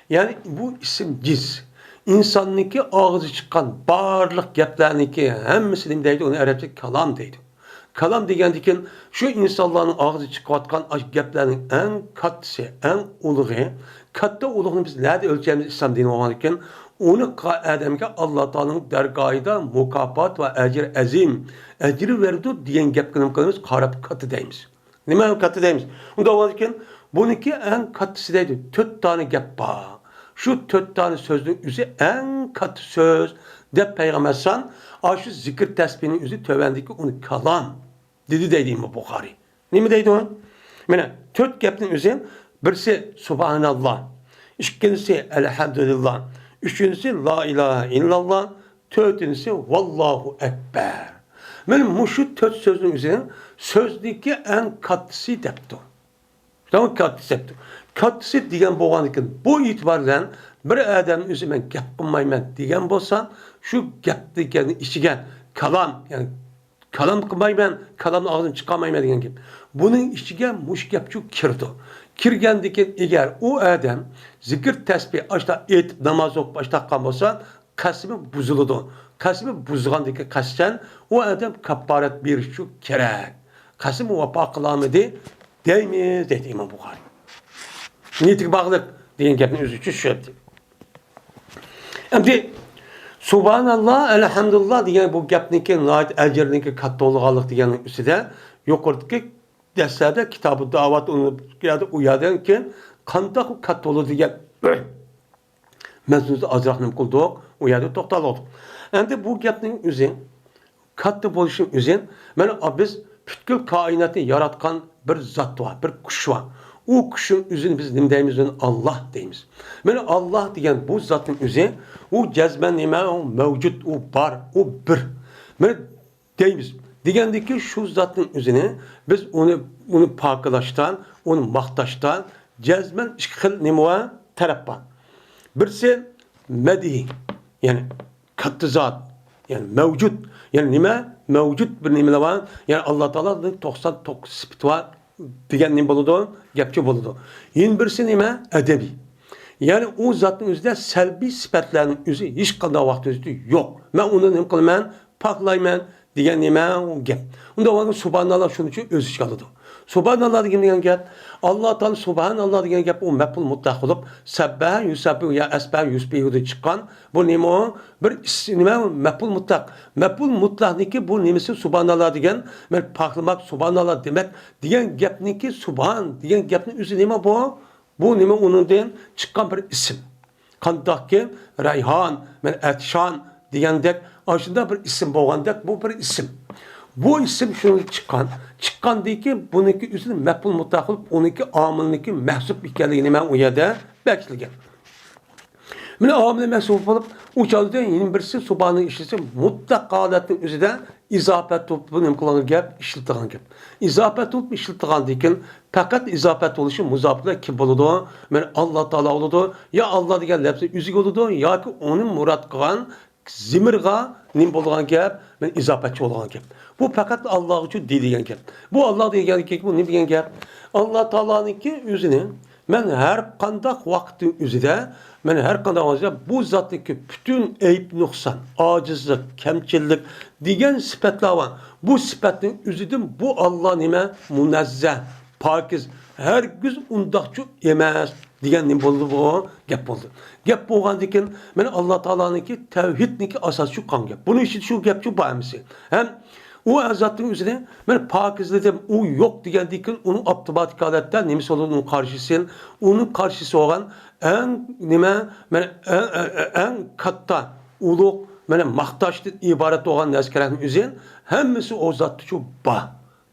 يەنى بۇ ئىسىم جىنس. ئىنساننىڭكى ئاغزى چىققان بارلىق گەپلەرنىڭكى ھەممىسى نېمە دەيدۇ؟ ئۇنى ئەرەبچە كالام دەيدۇ. كالام دېگەندىكىن شۇ ئىنسانلارنىڭ ئاغزى چىقىۋاتقان ئاشۇ گەپلەرنىڭ ئەڭ كاتتىسى، ئەڭ ئۇلۇغى. كاتتا ئۇلۇغنى بىز نەدە ئۆلچەيمىز؟ ئىسلام دىنى بولغاندىكىن ئۇنى قىلغان ئادەمگە ئاللا تائالانىڭ دەرگاھىدا مۇكاپات ۋە ئەجرى ئەزىم، ئەجرى بېرىدۇ دېگەن گەپكە نېمە قىلىمىز؟ قاراپ كاتتا دەيمىز. نېمە كاتتا دەيمىز؟ ئۇنداق بولغاندىكىن بۇنىڭكى ئەڭ كاتتىسى دەيدۇ. تۆت دانە گەپ بار. شۇ تۆت دانە سۆزنىڭ ئۆزى ئەڭ كاتتا سۆز دەپ پەيغەمبەر ئەلەيھىسسالام ئاشۇ زىكىر تەسبىھنىڭ ئۆزى تۆۋەندىكى ئۇنى كالام دېدى دەيدۇ ئىمام بۇخارىي. نېمە دەيدۇ؟ مانا تۆت گەپنىڭ ئۆزى، بىرسى سۇبھاناللا، ئىككىنچىسى ئەلھەمدۇلىللا، ئۈچىنچىسى لا ئىلاھە ئىللاللا، تۆتىنچىسى ۋاللاھۇ ئەكبەر. مانا مۇشۇ تۆت سۆزنىڭ ئۆزىنىڭ سۆزنىڭكى ئەڭ كاتتىسى دەپتۇ. تامام كاتتىسى دەپتۇ. كاتتىسى دېگەن بولغاندىكىن بۇ ئېتىبار بىلەن بىر ئادەم ئۆزى مەن گەپ قىلمايمەن دېگەن بولسا، شۇ گەپنىڭ ئىچىگە كالام، يەنى كالام قىلمايمەن، كالامنى ئاغزىمدىن چىقارمايمەن دېگەن گەپ. بۇنىڭ ئىچىگە مۇشۇ گەپچۇ كىرىدۇ. كىرگەندىن كېيىن ئەگەر ئۇ ئادەم زىكىر تەسبىھ ئاشتا ئېيتىپ ناماز ئوقۇپ ئاشتاققان بولسا، قەسىمى بۇزۇلىدۇ. قەسىمى بۇزغاندىكى قەستەن ئۇ ئادەم كاپپارەت بېرىشچۇ كېرەك. قەسىمى ۋاپا قىلالمىدى دەيمىز دەيدۇ ئىمام بۇخارىي. نىيىتىگە باغلىق دېگەن گەپنى ئۆزىچە چۈشەندى. ئەمدى سۇبھاناللا، ئەلھەمدۇلىللا دېگەن بۇ گەپنىڭكى ناھايىتى ئەجرىنىڭكى كاتتا بولغانلىق دېگەننىڭ ئۈستىدە يۇقىرىدىكى دەرسلەردە كىتابۇ داۋات ئۇ يەردە، ئۇ يەردىن كېيىن قانداق كاتتا بولىدۇ دېگەن مەزمۇندا ئازراق نېمە قىلدۇق، ئۇ يەردە توختالدۇق. ئەمدى بۇ گەپنىڭ ئۆزى، كاتتا بولۇشنىڭ ئۆزى، مانا بىز پۈتكۈل كائىناتنى ياراتقان بىر زات بار، بىر كۈچ بار. ئۇ كۈچنىڭ ئۆزىنى بىز نېمە دەيمىز؟ ئۇنى ئاللا دەيمىز. مانا ئاللا دېگەن بۇ زاتنىڭ ئۆزى، ئۇ جەزمەن نېمە؟ ئۇ مەۋجۇت، ئۇ بار، ئۇ بىر. مانا دەيمىز. دېگەندىكى شۇ زاتنىڭ ئۆزىنى بىز ئۇنى، ئۇنى پاكىلاشتا، ئۇنى ماختاشتا جەزمەن ئىككى خىل نېمە بار؟ تەرەپ بار. بىرسى مەدھىي، يەنى كاتتا زات، يەنى مەۋجۇت، يەنى نېمە؟ مەۋجۇت بىر نېمىلەر بار، يەنى ئاللا تائالانىڭ توقسان توققۇز سۈپىتى بار دېگەن نېمە بولىدۇ؟ گەپچۇ بولىدۇ. يەنە بىرسى نېمە؟ ئەدەبىي. يەنى ئۇ زاتنىڭ ئۆزىدە سەلبىي سۈپەتلەرنىڭ ئۆزى ھېچقانداق ۋاقىت ئۆزىدە يوق. مەن ئۇنى نېمە قىلىمەن؟ پاكلايمەن، دېگەن نېمە؟ ئۇ گەپ. ئۇنداق بولغاندا سۇبھاناللا شۇنىڭ ئۈچۈن ئۆز ئىچىگە ئالىدۇ. سۇبھاناللا دېگەن، دېگەن گەپ، ئاللا تائالا سۇبھاناللا دېگەن گەپ ئۇ مەپئۇل مۇتلەق بولۇپ، سەببەھە يۇسەببىھۇ يا ئەسبەھە يۇسبىھۇدىن چىققان. بۇ نېمە ئۇ؟ بىر ئىس-، نېمە ئۇ؟ مەپئۇل مۇتلەق. مەپئۇل مۇتلەقنىڭكى بۇ نېمىسى سۇبھاناللا دېگەن، مەن پاكلىماق، سۇبھاناللا دېمەك دېگەن گەپنىڭكى سۇبھان دېگەن گەپنىڭ ئۆزى نېمە بۇ؟ بۇ نېمە؟ ئۇنىڭدىن چىققان بىر ئىسىم. قانداقكى رەيھان، مەن ئەتىشان دېگەندەك، ئاشۇنداق بىر ئىسىم بولغاندەك، بۇ بىر ئىسىم. بۇ ئىسىم شۇنىڭدىن چىققان. چىققاندىن كېيىن بۇنىڭكى ئۆزىنى مەپئۇل مۇتلەق قىلىپ، ئۇنىڭكى ئامىلنىڭكى مەھزۇپ ئىكەنلىكىنى مەن ئۇ يەردە بەكىتلىگەن. مانا ئامىلى مەھزۇپ بولۇپ، ئۇ چاغدا يەنە بىرسى سۇبھاننى ئىشلىسە، مۇتلەق ھالەتنىڭ ئۆزىدە ئىزاپەت تۇرۇپ بۇ نېمە قىلغان گەپ، ئىشلىتىدىغان گەپ. ئىزاپەت تۇرۇپ ئىشلىتىدىغاندىن كېيىن، پەقەت ئىزاپەت بولۇشى مۇزاپ بىلەن كىم بولىدۇ؟ مانا ئاللا تائالا بولىدۇ. يا ئاللا دېگەن لەپزى ئۆزىگە بولىدۇ، ياكى ئۇنى مۇراد قىلغان زىمىرغا نېمە بولىدىغان گەپ؟ مانا ئىزاپەتچى بولىدىغان گەپ. بۇ پەقەت ئاللاغىچۇ دېيىلگەن گەپ. بۇ ئاللا دېگەن گەپ، بۇ نېمە دېگەن گەپ؟ ئاللا تائالانىڭكى ئۆزىنى مەن ھەر قانداق ۋاقىتنىڭ ئۆزىدە، مەن ھەر قانداق ۋاقىتتا بۇ زاتنىڭكى پۈتۈن ئەيىب، نۇقسان، ئاجىزلىق، كەمچىللىك دېگەن سۈپەتلەر بار. بۇ سۈپەتنىڭ ئۆزىدىن بۇ ئاللا نېمە؟ مۇنەززەھ، پاكىز، ھەرگىز ئۇنداقچۇ ئەمەس دېگەن نېمە بولدى بۇ؟ گەپ بولدى. گەپ بولغاندىن كېيىن، مانا ئاللا تائالانىڭكى تەۋھىدنىڭكى ئاساسى شۇ قالغان گەپ. بۇنىڭ ئىچىدە شۇ گەپچۇ بار ھەممىسى. ھەم ئۇ زاتنىڭ ئۆزىنى مەن پاكىزلىدىم، ئۇ يوق دېگەندىن كېيىن ئۇنىڭ ئاپتوماتىك ھالەتتە نېمىسى بولىدۇ؟ ئۇنىڭ قارشىسى، ئۇنىڭ قارشىسى بولغان ئەڭ نېمە، مانا ئەڭ، ئەڭ، ئەڭ كاتتا، ئۇلۇغ، مانا ماختاشتىن ئىبارەت بولغان نەرسە كېرەكنىڭ ئۆزى ھەممىسى ئۇ زاتتىچۇ بار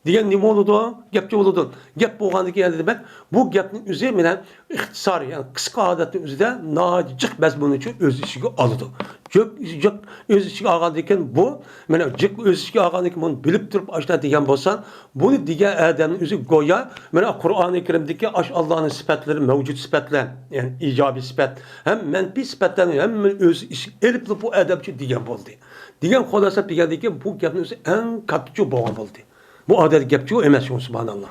دېگەن نېمە بولىدۇ؟ گەپچۇ بولىدۇ. گەپ بولغاندىن كېيىن دېمەك، بۇ گەپنىڭ ئۆزى مانا ئىختىسار، يەنى قىسقا ھالەتنىڭ ئۆزىدە ناھايىتى جىق مەزمۇننى ئۆز ئىچىگە ئالىدۇ. جىق، جىق ئۆز ئىچىگە ئالغاندىن كېيىن بۇ، مانا جىق ئۆز ئىچىگە ئالغاندىن كېيىن بۇنى بىلىپ تۇرۇپ ئاشۇنداق دېگەن بولسا، بۇنى دېگەن ئادەمنىڭ ئۆزى گويا مانا قۇرئانى كەرىمدىكى ئاشۇ ئاللانىڭ سۈپەتلىرى، مەۋجۇت سۈپەتلەر، يەنى ئىجابىي سۈپەت ھەم مەنپىي سۈپەتلەرنى ھەممىنى ئۆز ئىچىگە ئېلىپلا بۇ ئادەمچۇ دېگەن بولدى. دېگەن خۇلاسە دېگەندىن كېيىن بۇ گەپنىڭ ئۆزى ئەڭ كاتتىچۇ بولغان بولدى. بۇ ئادەتتىكى گەپچۇ ئەمەس شۇ، سۇبھاناللا.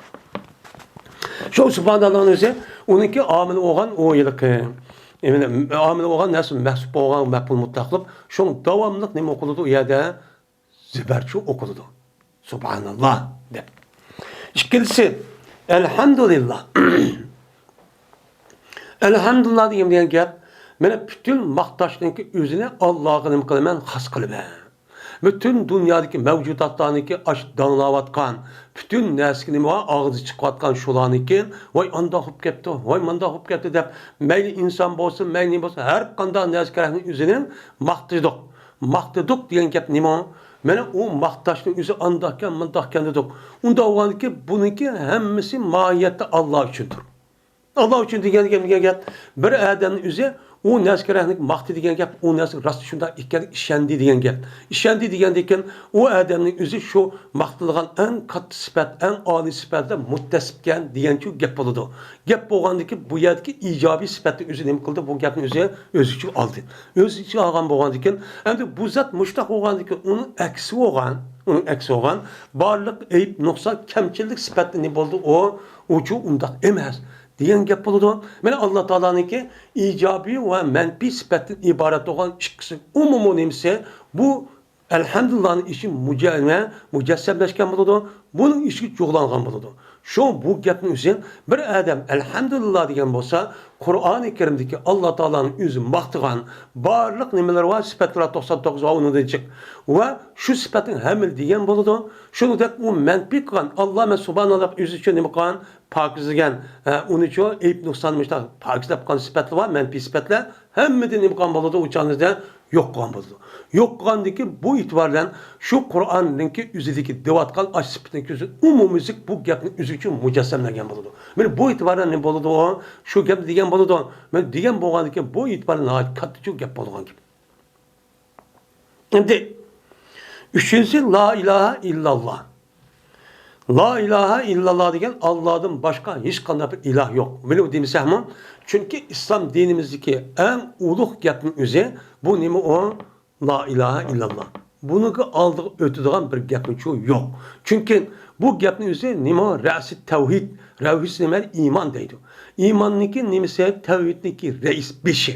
شۇ سۇبھاناللانىڭ ئۆزى ئۇنىڭكى ئامىلى بولغان ئۇ ھېلىقى، ئامىلى بولغان نەرسە مەھسۇپ بولغان مەپئۇل مۇتلەق قىلىپ، شۇ داۋاملىق نېمە قىلىدۇ ئۇ يەردە؟ زىبەرچۇ ئوقۇلىدۇ. سۇبھاناللا دەپ. ئىككىنچىسى، ئەلھەمدۇلىللا. ئەلھەمدۇلىللا دېگەن، دېگەن گەپ، مانا پۈتۈن ماختاشنىڭكى ئۆزىنى ئاللاغا نېمە قىلىمەن؟ خاس قىلىمەن. پۈتۈن دۇنيادىكى مەۋجۇداتلارنىڭكى ئاش داڭلاۋاتقان، پۈتۈن نەرسىگە نېمە بار؟ ئاغزى چىقىۋاتقان شۇلارنىڭكى، ۋاي ئانداق بولۇپ كەپتۇ، ۋاي مانداق بولۇپ كەپتۇ دەپ، مەيلى ئىنسان بولسۇن، مەيلى نېمە بولسۇن، ھەر قانداق نەرسە كېرەكنىڭ ئۆزىنى ماختىدۇق. ماختىدۇق دېگەن گەپ نېمە؟ مانا ئۇ ماختاشنىڭ ئۆزى ئانداقكەن، مۇنداقكەن دېدۇق. ئۇنداق بولغاندىكىن بۇنىڭكى ھەممىسى ماھىيەتتە ئاللا ئۈچۈندۇر. ئاللا ئۈچۈن دېگەن گەپ، دېگەن گەپ، بىر ئادەمنىڭ ئۆزى ئۇ نەرسە كېرەكلىك ماختى دېگەن گەپ، ئۇ نەرسە راست شۇنداق ئىكەنلىكىگە ئىشەندى دېگەن گەپ. ئىشەندى دېگەندىن كېيىن ئۇ ئادەمنىڭ ئۆزى شۇ ماختىلىدىغان ئەڭ كاتتا سۈپەت، ئەڭ ئالىي سۈپەتلەر مۇتتەسىپكەن دېگەنچۇ گەپ بولىدۇ. گەپ بولغاندىكىن بۇ يەردىكى ئىجابىي سۈپەتنى ئۆزى نېمە قىلدى؟ بۇ گەپنى ئۆزى ئۆز ئىچىگە ئالدى. ئۆز ئىچىگە ئالغان بولغاندىكىن، ئەمدى بۇ زات مۇشتاق بولغاندىكىن ئۇنىڭ ئەكسى بولغان، ئۇنىڭ ئەكسى بولغان بارلىق ئەيىب، نۇقسان، كەمچىلىك سۈپەتنى نېمە بولدى؟ ئۇ، ئۇچۇ ئۇنداق ئەمەس دېگەن گەپ بولىدۇ. مانا ئاللا تائالانىڭكى ئىجابىي ۋە مەنپىي سۈپەتتىن ئىبارەت بولغان ئىككىسى ئومۇمىي نېمىسى بۇ ئەلھەمدۇلىللانىڭ ئىچى مۇجە-، مۇجەسسەملەشكەن بولىدۇ، بۇنىڭ ئىچىگە جۇغلانغان بولىدۇ. شۇ بۇ گەپنىڭ ئۆزى بىر ئادەم ئەلھەمدۇلىللا دېگەن بولسا، قۇرئانى كەرىمدىكى ئاللا تائالانىڭ ئۆزى ماختىغان بارلىق نېمىلىرى بار، سۈپەتلىرى توقسان توققۇز بار، ئۇنىڭدىن جىق. ۋە شۇ سۈپەتنىڭ ھەممىنى دېگەن بولىدۇ. شۇنىڭدەك ئۇ مەنپىي قىلغان، ئاللا مەن سۇبھاناللا ئۆزى ئۈچۈن نېمە قىلغان؟ پاكىزلىگەن. ھە، ئۇنى شۇ ئەيىب نۇقسان مۇشۇنداق پاكىزلاپ قىلغان سۈپەتلەر بار، مەنپىي سۈپەتلەر. ھەممىدىن نېمە قىلغان بولىدۇ؟ ئۇ چاغنىڭدا يوق قىلغان بولىدۇ. يوق قىلغاندىن كېيىن بۇ ئېتىبار بىلەن شۇ قۇرئاننىڭكى ئۆزىدىكى دەۋاتقان ئاش سۈپىتىنىڭ كۆزى ئومۇميۈزلۈك بۇ گەپنىڭ ئۆزى ئۈچۈن مۇجەسسەملەنگەن بولىدۇ. مانا بۇ ئېتىبار بىلەن نېمە بولىدۇ؟ شۇ گەپنى دېگەن بولىدۇ. مانا دېگەن بولغاندىن كېيىن بۇ ئېتىبار بىلەن ناھايىتى كاتتا شۇ گەپ بولىدىغان گەپ. ئەمدى ئۈچىنچىسى، لا ئىلاھە ئىللاللا. لا ئىلاھە ئىللاللا دېگەن، ئاللادىن باشقا ھېچقانداق بىر ئىلاھ يوق. مانا بۇ دېمىسەكمۇ، چۈنكى ئىسلام دىنىمىزدىكى ئەڭ ئۇلۇغ گەپنىڭ ئۆزى، بۇ نېمە ئۇ؟ لا ئىلاھە ئىللاللا. بۇنىڭغا ئالدىغا ئۆتىدىغان بىر گەپمۇچۇ يوق. چۈنكى بۇ گەپنىڭ ئۆزى نېمە؟ رەئسى تەۋھىد. رەئسى نېمە؟ ئىمان دەيدۇ. ئىماننىڭكى نېمىسى؟ تەۋھىدنىڭكى رەئىس، بېشى.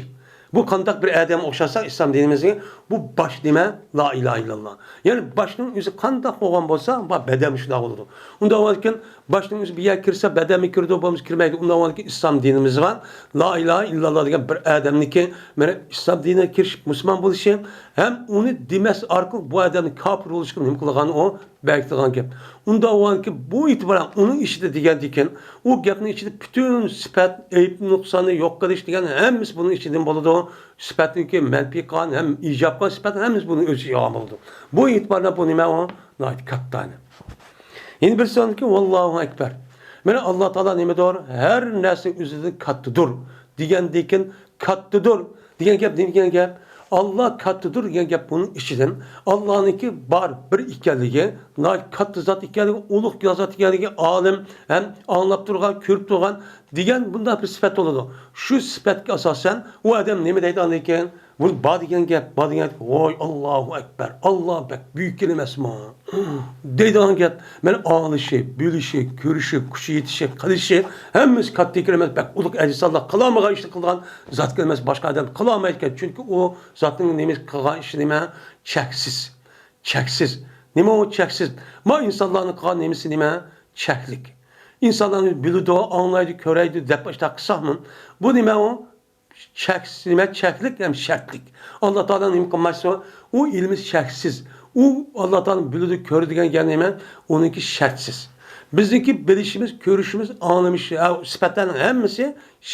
بۇ قانداق بىر ئادەم ئوخشاتساق ئىسلام دىنىمىزگە، بۇ باش نېمە؟ لا ئىلاھە ئىللاللا. يەنى باشنىڭ ئۆزى قانداق بولغان بولسا، بۇ بەدەن شۇنداق بولىدۇ. ئۇنداق بولغاندىكىن باشنىڭ ئۆزى بىر يەرگە كىرسە بەدەنمۇ كىرىدۇ، بولمىسا كىرمەيدۇ. ئۇنداق بولغاندىكىن ئىسلام دىنىمىزغا لا ئىلاھە ئىللاللا دېگەن بىر ئادەمنىڭكى مانا ئىسلام دىنىغا كىرىشىپ مۇسۇلمان بولۇشى ھەم ئۇنى دېمەس ئارقىلىق بۇ ئادەمنىڭ كاپىر بولۇشىغا نېمە قىلغان ئۇ؟ بەرگىلى تۇرغان گەپ. ئۇنداق بولغاندىكىن بۇ ئېتىبارەن ئۇنىڭ ئىچىدە دېگەندىكىن، ئۇ گەپنىڭ ئىچىدە پۈتۈن سۈپەت، ئەيىب، نۇقساننى يوق قىلىش دېگەن ھەممىسى بۇنىڭ ئىچىدىن بولىدۇ. سۈپەتنىڭكى مەنپىي قىلغان ھەم ئىجاب قىلغان سۈپەت ھەممىسى بۇنىڭ ئۆز ئىچىگە ئالغان بولىدۇ. بۇ ئېتىباردا بۇ نېمە ئۇ؟ ناھايىتى كاتتا. يەنە بىرسى ئۇنىڭكى ۋاللاھۇ ئەكبەر. مانا ئاللا تائالا نېمىدۇر؟ ھەر نەرسىنىڭ ئۆزىدىن كاتتىدۇر دېگەندىكىن، كاتتىدۇر دېگەن گەپ نېمە دېگەن گەپ؟ ئاللا كاتتىدۇر دېگەن گەپ بۇنىڭ ئىچىدىن ئاللانىڭكى بار، بىر ئىكەنلىكى، ناھايىتى كاتتا زات ئىكەنلىكى، ئۇلۇغ زات ئىكەنلىكى، ئالىم ھەم ئاڭلاپ تۇرغان، كۆرۈپ تۇرغان دېگەن بۇنداق بىر سۈپەت بولىدۇ. شۇ سۈپەتكە ئاساسەن ئۇ ئادەم نېمە دەيدۇ ئاندىن كېيىن؟ بۇ بار دېگەن گەپ، بار دېگەن گەپ، ۋاي، ئاللاھۇ ئەكبەر، ئاللا بەك بۈيۈك ئەمەسمۇ؟ دەيدىغان گەپ. مانا ئاڭلىشى، بىلىشى، كۆرۈشى، كۈچى يېتىشى، قىلىشى، ھەممىسى كاتتا ئىكەن ئەمەس، بەك ئۇلۇغ ئەزىز ئاللا قىلالمىغان ئىشنى قىلىدىغان زات ئەمەس، باشقا ئادەم قىلالمايدىكەن. چۈنكى ئۇ زاتنىڭ نېمە قىلغان ئىشى نېمە؟ چەكسىز. چەكسىز. نېمە ئۇ چەكسىز؟ ما ئىنسانلارنىڭ قىلغان نېمىسى نېمە؟ چەكلىك. ئىنسانلارنى بىلىدۇ، ئاڭلايدۇ، كۆرەيدۇ دەپ ئاشۇنداق قىلساقمۇ، بۇ نېمە ئۇ؟ چەكسىز، نېمە؟ چەكلىك ھەم شەرتلىك. ئاللا تائالا نېمە قىلمايسۇ؟ ئۇ ئىلمى شەرتسىز. ئۇ ئاللا تائالا بىلىدۇ، كۆرىدۇ دېگەن گەپ نېمە؟ ئۇنىڭكى شەرتسىز. بىزنىڭكى بىلىشىمىز، كۆرۈشىمىز، ئاڭلىمىش، ھە، سۈپەتلەرنىڭ ھەممىسى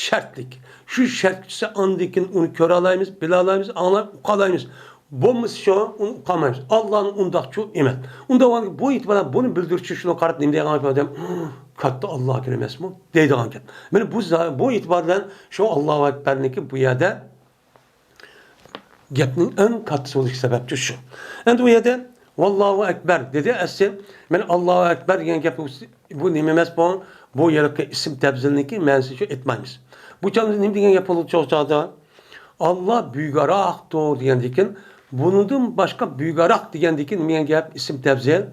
شەرتلىك. شۇ شەرت كۈچىسى ئاندىن كېيىن ئۇنى كۆرەلەيمىز، بىلەلەيمىز، ئاڭلاپ ئۇقالايمىز. بولمىسا شۇ، ئۇنى ئۇقالمايمىز. ئاللانىڭ ئۇنداقچۇ ئەمەس. ئۇنداق بولغاندا بۇ ئېتىبار بىلەن بۇنى بىلدۈرۈش ئۈچۈن شۇنىڭغا قاراپ نېمە دەيدىغان گەپ؟ كاتتا ئاللا ئەكبەر ئەمەسمۇ؟ دەيدىغان گەپ. مانا بۇ زا-، بۇ ئېتىبار بىلەن شۇ ئاللاھۇ ئەكبەرنىڭكى بۇ يەردە گەپنىڭ ئەڭ كاتتىسى بولۇشى سەۋەبچى شۇ. ئەمدى بۇ يەردە ۋاللاھۇ ئەكبەر دېدى ئەسلى. مانا ئاللاھۇ ئەكبەر دېگەن گەپ بۇ نېمە ئەمەس بۇ؟ بۇ ھېلىقى ئىسىم تەپزىلنىڭكى مەنىسىنى شۇ ئېيتمايمىز. بۇ چاغدا نېمە دېگەن گەپ بولىدۇ چوغ چاغدا؟ ئاللا بۈيۈكراقتۇر دېگەندىكىن، بۇنىڭدىن باشقا بۈيۈكراق دېگەندىكىن نېمە دېگەن گەپ؟ ئىسىم تەپزىل.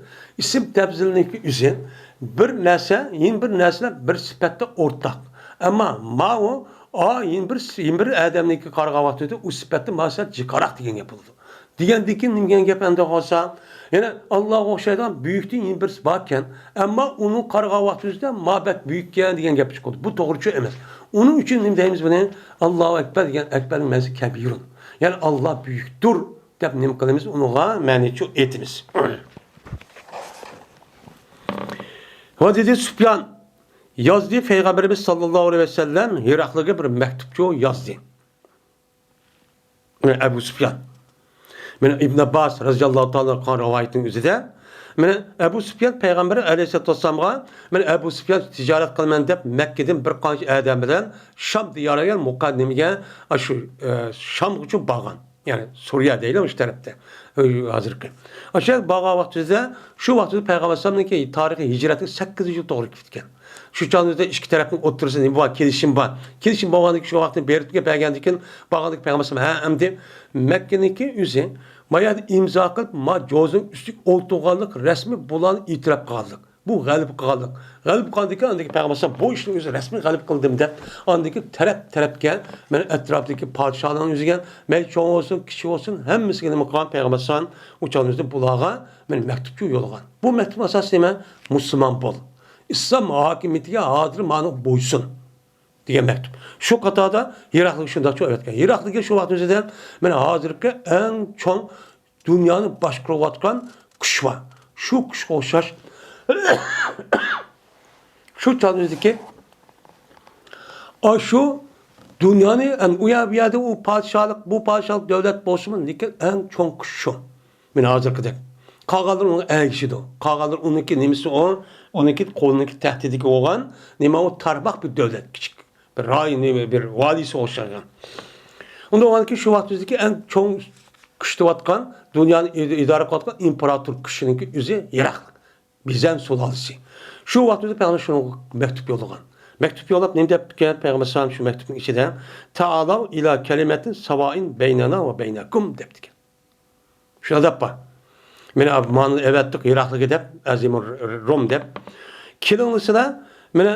ئىسىم تەپزىلنىڭكى ئۆزى بىر نەرسە، يەنە بىر نەرسىلەر بىر سۈپەتتە ئورتاق. ئەمما ماۋۇ ئا، يەنە بىر، يەنە بىر ئادەمنىڭكى قارىغان ۋاقتىدا ئۇ سۈپەتتە ماۋۇ سەل جىقراق دېگەن گەپ بولىدۇ. دېگەندىكىن نېمە دېگەن گەپ ئەمدى بولسا، يەنە ئاللاغا ئوخشايدىغان بۈيۈكتىن يەنە بىرسى باركەن، ئەمما ئۇنىڭ قارىغان ۋاقتىمىزدا ما بەك بۈيۈككەن دېگەن گەپ چىقىدۇ. بۇ توغرىچۇ ئەمەس. ئۇنىڭ ئۈچۈن نېمە دەيمىز بۇنى؟ ئاللاھۇ ئەكبەر دېگەن ئەكبەرنىڭ مەنىسى كەبىرۇن. يەنى ئاللا بۈيۈكتۇر دەپ نېمە قىلىمىز؟ ئۇنىڭغا مەنىچۇ ئېيتىمىز. ۋە دېدى سۇپيان يازدى، پەيغەمبىرىمىز ساللاللاھۇ ئەلەيھى ۋەسەللەم ھىراقلىغا بىر مەكتۇپچۇ يازدى. مانا ئەبۇ سۇپيان. مانا ئىبن ئابباس رەزىياللاھۇ تائالا ئەنھۇ قىلغان رىۋايەتنىڭ ئۆزىدە، مانا ئەبۇ سۇپيان پەيغەمبەر ئەلەيھىسسالاتۇ ۋەسسالامغا، مانا ئەبۇ سۇپيان تىجارەت قىلىمەن دەپ مەككىدىن بىر قانچە ئادەم بىلەن شام دىيارىغا مۇقەددىمىگە، ئاشۇ، ئە، شامغىچۇ بارغان. يەنى سۈرىيە دەيلى ئۇشۇ تەرەپتە، ئە، ھازىرقى. ئاشۇ يەرگە بارغان ۋاقتىدا، شۇ ۋاقتىدا پەيغەمبەر ئەلەيھىسسالامنىڭكى تارىخىي ھىجرەتنىڭ سەككىزىنچى يىلى توغرا كېلىپ كەتكەن. شۇ چاغدا ئىككى تەرەپنىڭ ئوتتۇرىسىدا نېمە بار؟ كېلىشىم بار. كېلىشىم بولغاندىكىن شۇ ۋاقىتتا بېرىپ بەرگەندىكىن، بارغاندىكىن پەيغەمبەر ئەلەيھىسسالام، ھە، ئەمدى مەككىنىڭكى ئۆزى ما يەردە ئىمزا قىلىپ، ما جوزىنىڭ ئۈستىگە ئولتۇرغانلىق رەسمى بۇلارنى ئېتىراپ قىلغانلىق. بۇ غەلىبە قىلغانلىق. غەلىبە قىلغاندىكىن ئاندىن كېيىن پەيغەمبەر ئەلەيھىسسالام بۇ ئىشنىڭ ئۆزى رەسمىي غەلىبە قىلدىم دەپ، ئاندىن كېيىن تەرەپ تەرەپكە، مانا ئەتراپتىكى پادىشاھلارنىڭ ئۆزىگە، مەيلى چوڭ بولسۇن، كىچىك بولسۇن، ھەممىسىگە نېمە قىلغان پەيغەمبەر ئەلەيھىسسالام؟ ئۇ چاغنىڭ ئۆزىدە بۇلارغا مانا مەكتۇپچۇ يوللىغان. بۇ مەكتۇپ ئاساسى نېمە؟ مۇسۇلمان بول. ئىسلام ھاكىمىيىتىگە ھازىر مانا بويسۇن دېگەن مەكتۇپ. شۇ قاتاردا ھىراقلىغا شۇنداقچۇ ئەۋەتكەن. ھىراقلىغا شۇ ۋاقىت ئۆزىدە مانا ھازىرقى ئەڭ چوڭ دۇنيانى باشقۇرۇۋاتقان كۈچ بار. شۇ كۈچكە ئوخشاش شۇ چاغدىكى ئاشۇ دۇنيانى، ئەن، ئۇ يەر، بۇ يەردە ئۇ پادىشاھلىق، بۇ پادىشاھلىق دۆلەت بولسىمۇ، لېكىن ئەڭ چوڭ كۈچ شۇ. مانا ھازىرقىدەك. قالغانلىرى ئۇنىڭغا ئەگىشىدۇ. قالغانلىرى ئۇنىڭكى نېمىسى ئۇ؟ ئۇنىڭكى قولىنىڭكى تەھدىتىگە بولغان نېمە ئۇ؟ تارماق بىر دۆلەت، كىچىك بىر رايون، بىر ۋالىسى ئوخشىغان. ئۇنداق بولغاندىكىن شۇ ۋاقتىمىزدىكى ئەڭ چوڭ كۈچ دەۋاتقان، دۇنيانى ئىد-، ئىدارە قىلىۋاتقان ئىمپېراتور كۈچىنىڭكى ئۆزى ئىراق. بىزەن سۇلالىسى. شۇ ۋاقتىمىزدا پەيغەمبەر شۇنىڭغا مەكتۇپ يوللىغان. مەكتۇپ يوللاپ نېمە دەپتىكەن؟ پەيغەمبەر ئەلەيھىسسالام شۇ مەكتۇپنىڭ ئىچىدە، تائالوا ئىلا كەلىمەتىن ساۋائىن بەينەنا ۋە بەينەكۇم دەپتىكەن. شۇنداق دەپ بار. مانا مانىنى ئەۋەتتۇق ئىراقلىقى دەپ، ئەزىمۇر روم دەپ. كېلىڭلىسىلەر، مانا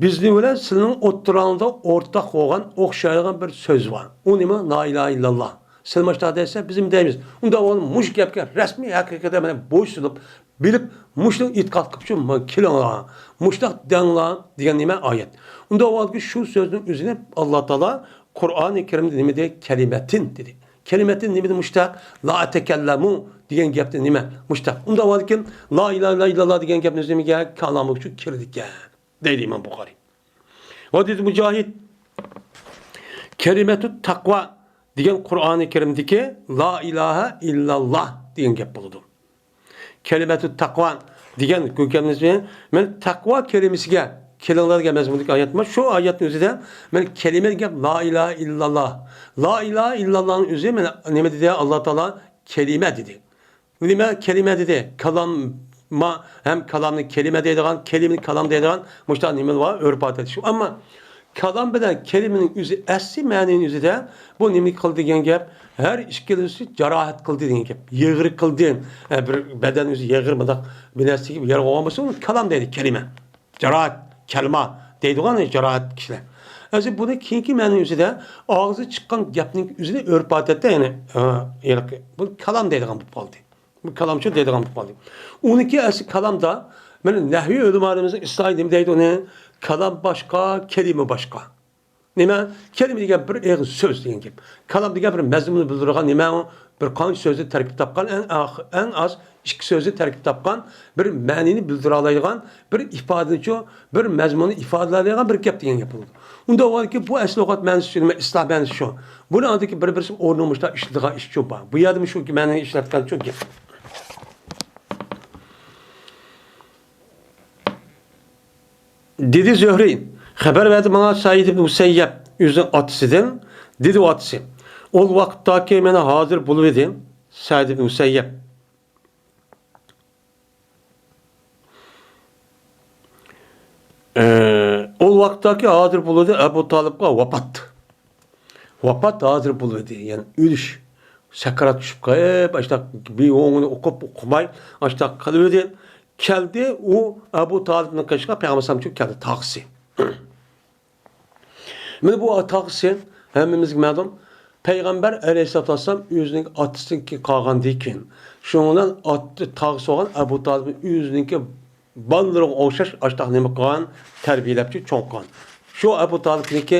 بىزنىڭ بىلەن سىلىنىڭ ئوتتۇراڭلاردا ئورتاق بولغان، ئوخشايدىغان بىر سۆز بار. ئۇ نېمە؟ لا ئىلاھە ئىللاللا. سىلەر مۇشۇنداق دەيسىلەر، بىز نېمە دەيمىز؟ ئۇنداق بولغاندا مۇشۇ گەپكە رەسمىي ھەقىقەتەن مانا بويسۇنۇپ، بىلىپ، مۇشۇنى ئېتىقاد قىلىپ شۇ كېلىڭلار، مۇشۇنداق دەڭلار دېگەن نېمە؟ ئايەت. ئۇنداق بولغاندا شۇ سۆزنىڭ ئۆزىنى ئاللا تائالا قۇرئانى كەرىمدە نېمە دېدى؟ كەلىمەتىن دېدى. كەلىمەتىن نېمىدە مۇشتەق؟ لا ئەتەكەللەمۇ دېگەن گەپتە نېمە؟ مۇشتەق. ئۇنداق بولغاندا لا ئىلاھە ئىللاللا دېگەن گەپنى ئۆزى نېمىگە؟ كالامغا شۇ كىرىدىكەن، دەيدۇ ئىمام بۇخارىي. ۋە دېدى مۇجاھىد، كەلىمەتۇت تەقۋا دېگەن قۇرئانى كەرىمدىكى لا ئىلاھە ئىللاللا دېگەن گەپ بولىدۇ. كەلىمەتۇت تەقۋا دېگەن گۆكەمنىسى، مەن تەقۋا كەلىمىسىگە كېلىڭلار دېگەن مەزمۇندىكى ئايەت بار. شۇ ئايەتنىڭ ئۆزىدە مەن كەلىمە دېگەن گەپ لا ئىلاھە ئىللاللا. لا ئىلاھە ئىللاللانىڭ ئۆزى مەن نېمە دېدى؟ ئاللا تائالا كەلىمە دېدى. نېمە كەلىمە دېدى؟ كالام، ما، ھەم كالامنى كەلىمە دەيدىغان، كەلىمىنى كالام دەيدىغان مۇشۇنداق نېمىلەر بار، ئۆرپ-ئادەت شۇ. ئەمما كالام بىلەن كەلىمىنىڭ ئۆزى ئەسلى مەنىنىڭ ئۆزىدە بۇ نېمە قىلدى دېگەن گەپ، ھەر ئىككىلىسى جاراھەت قىلدى دېگەن گەپ. يىغرا قىلدى، ئە، بىر بەدەن ئۆزى يىغرا مۇنداق بىر نەرسىگە يارىغان بولسا، ئۇنى كالام دەيدۇ، كەلىمە. جاراھەت، كەلىمە دەيدىغان جاراھەت كىشىلەر. ئەسلى بۇنى كېيىنكى مەنىنىڭ ئۆزىدە ئاغزى چىققان گەپنىڭ ئۆزىنى ئۆرپ-ئادەتتە، يەنى، ئە، ھېلىقى، بۇ كالام دەيدىغان بولۇپ قالدى. بۇ كالامچۇ دەيدىغان بولۇپ قالدى. ئۇنىڭكى ئەسلى كالامدا، مانا نەھۋىي ئۆلىمالىرىمىزنىڭ ئىسلاھى نېمە دەيدۇ ئۇنى؟ كالام باشقا، كەلىمە باشقا. نېمە؟ كەلىمە دېگەن بىر ئېغىز سۆز دېگەن گەپ. كالام دېگەن بىر مەزمۇننى بىلدۈرىدىغان نېمە ئۇ؟ بىر قانچە سۆزدىن تەركىب تاپقان، ئەڭ ئاخ-، ئەڭ ئاز ئىككى سۆزدىن تەركىب تاپقان بىر مەنىنى بىلدۈرەلەيدىغان، بىر ئىپادىنىچۇ، بىر مەزمۇننى ئىپادىلەيدىغان بىر گەپ دېگەن گەپ بولىدۇ. ئۇنداق بولغاندىكىن بۇ ئەسلى لۇغەت مەنىسى شۇ، نېمە، ئىسلاھ مەنىسى شۇ. بۇنى ئاندىكى بىر-بىرسى ئورنىمۇشتا ئىشلىتىدىغان ئىش شۇ بار. بۇ يەردىمۇ شۇ مەنىنى ئىشلەتكەن شۇ گەپ. دېدى زۆھرى، خەۋەر بەردى ماڭا سەئىد ئىبن مۇسەييەب ئۆزىنىڭ ئاتىسىدىن. دېدى ئۇ ئاتىسى، ئۇ ۋاقىتتاكى مانا ھازىر بولۇۋىدى سەئىد ئىبن مۇسەييەب. ئە، ئۇ ۋاقىتتاكى ھازىر بولۇۋىدى ئەبۇ تالىپقا ۋاپات. ۋاپات ھازىر بولۇۋىدى، يەنى ئۆلۈش، سەكرات چۈشۈپ قېلىپ، ئاشۇنداق بىر ئوڭىنى ئوقۇپ، ئوقۇماي، ئاشۇنداق قىلىۋىدى. كەلدى، ئۇ ئەبۇ تالىپنىڭ قېشىغا پەيغەمبەر ئەلەيھىسسالام كەلدى، تاغىسى. مانا بۇ تاغىسى ھەممىمىزگە مەلۇم. پەيغەمبەر ئەلەيھىسسالاتۇ ۋەسسالام ئۆزىنىڭ ئاتىسىدىن كېيىن قالغاندىن كېيىن، شۇنىڭ بىلەن ئات-، تاغىسى بولغان ئەبۇ تالىپنى ئۆزىنىڭكى بالىلىرىغا ئوخشاش ئاشتاق نېمە قىلغان، تەربىيەلەپچۇ چوڭ قىلغان. شۇ ئەبۇ تالىپنىڭكى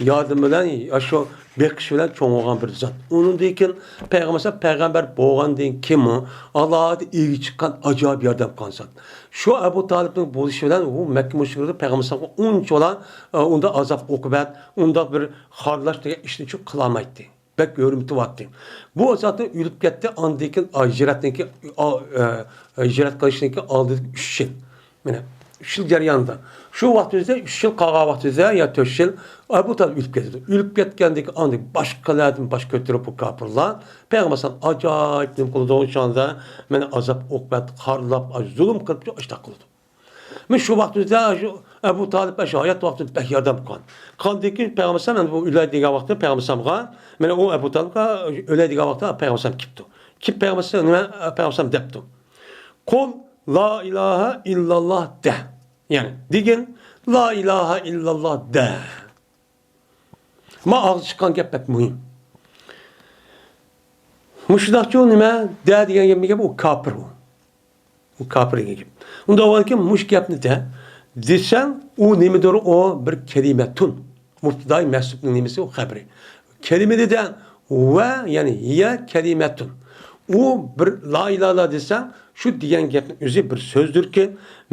ياردىمى بىلەن، شۇ بېقىشى بىلەن چوڭ بولغان بىر زات. ئۇنىڭدىن كېيىن پەيغەمبەر، پەيغەمبەر بولغاندىن كېيىنمۇ ئالاھىدە ئىگە چىققان ئاجايىپ ياردەم قىلغان زات. شۇ ئەبۇ تالىپنىڭ بولۇشى بىلەن ئۇ مەككە مۇشرىكلىرى پەيغەمبەر ئەلەيھىسسالامغا ئۇنچىۋالا، ئە، ئۇنداق ئازاب ئوقۇبەت، ئۇنداق بىر خارلاش دېگەن ئىشنى چۇ قىلالمايتتى. بەك ھۆرمىتى بارتتى. بۇ زاتنى ئۆلۈپ كەتتى، ئاندىن كېيىن، ئا، ھىجرەتنىڭكى، ئا، ئە، ھىجرەت قىلىشنىڭكى ئالدىدىكى ئۈچ يىل. مانا، ئۈچ يىل جەريانىدا. شۇ ۋاقتىمىزدا ئۈچ يىل قالغان ۋاقتىمىزدا يا تۆت يىل ئەبۇ تالىپ ئۆلۈپ كەتتى. ئۆلۈپ كەتكەندىن كېيىن ئاندىن باشقىلاردىن باش كۆتۈرۈپ بۇ كاپىرلار پەيغەمبەر ئەلەيھىسسالام ئاجايىپ نېمە قىلىدۇ، شۇ چاغدا مانا ئازاب ئوقۇبەت، خارلاپ، زۇلۇم قىلىپ ئاشتاق قىلىدۇ. مەن شۇ ۋاقتىمىزدا شۇ ئەبۇ تالىپ شۇ ھايات ۋاقتىدا بەك ياردەم قىلغان. قاندىن كېيىن پەيغەمبەر ئەلەيھىسسالام ئەمدى بۇ ئۆلەي دېگەن ۋاقتىدا پەيغەمبەر ئەلەيھىسسالامغا، مانا ئۇ ئەبۇ تالىپقا ئۆلەي دېگەن ۋاقتىدا پەيغەمبەر ئەلەيھىسسالام كېلىپتۇ. كېلىپ پەيغەمبەر ئەلەيھىسسالام نېمە، پەيغەمبەر ئەلەيھىسسالام دەپتۇ. قۇل لا ئىلاھە ئىللاللا دە. يەنى دېگىن لا ئىلاھە ئىللاللا دە. ما ئاغزى چىققان گەپ بەك مۇھىم. مۇشۇنداقچۇ نېمە؟ دە دېگەن گەپ، گەپ ئۇ كاپىر ئۇ. ئۇ كاپىر دېگەن گەپ. ئۇنداق بولغاندىكىن مۇشۇ گەپنى دە دېسەڭ، ئۇ نېمىدۇر؟ ئۇ بىر كەلىمەتۇن. مۇبتىدائى مەھسۇپنىڭ نېمىسى؟ ئۇ خەبىرى. كەلىمە دېدى ۋە، يەنى ھىيە كەلىمەتۇن. ئۇ بىر لا ئىلاھە دېسەڭ، شۇ دېگەن گەپنىڭ ئۆزى بىر سۆزدۇركى،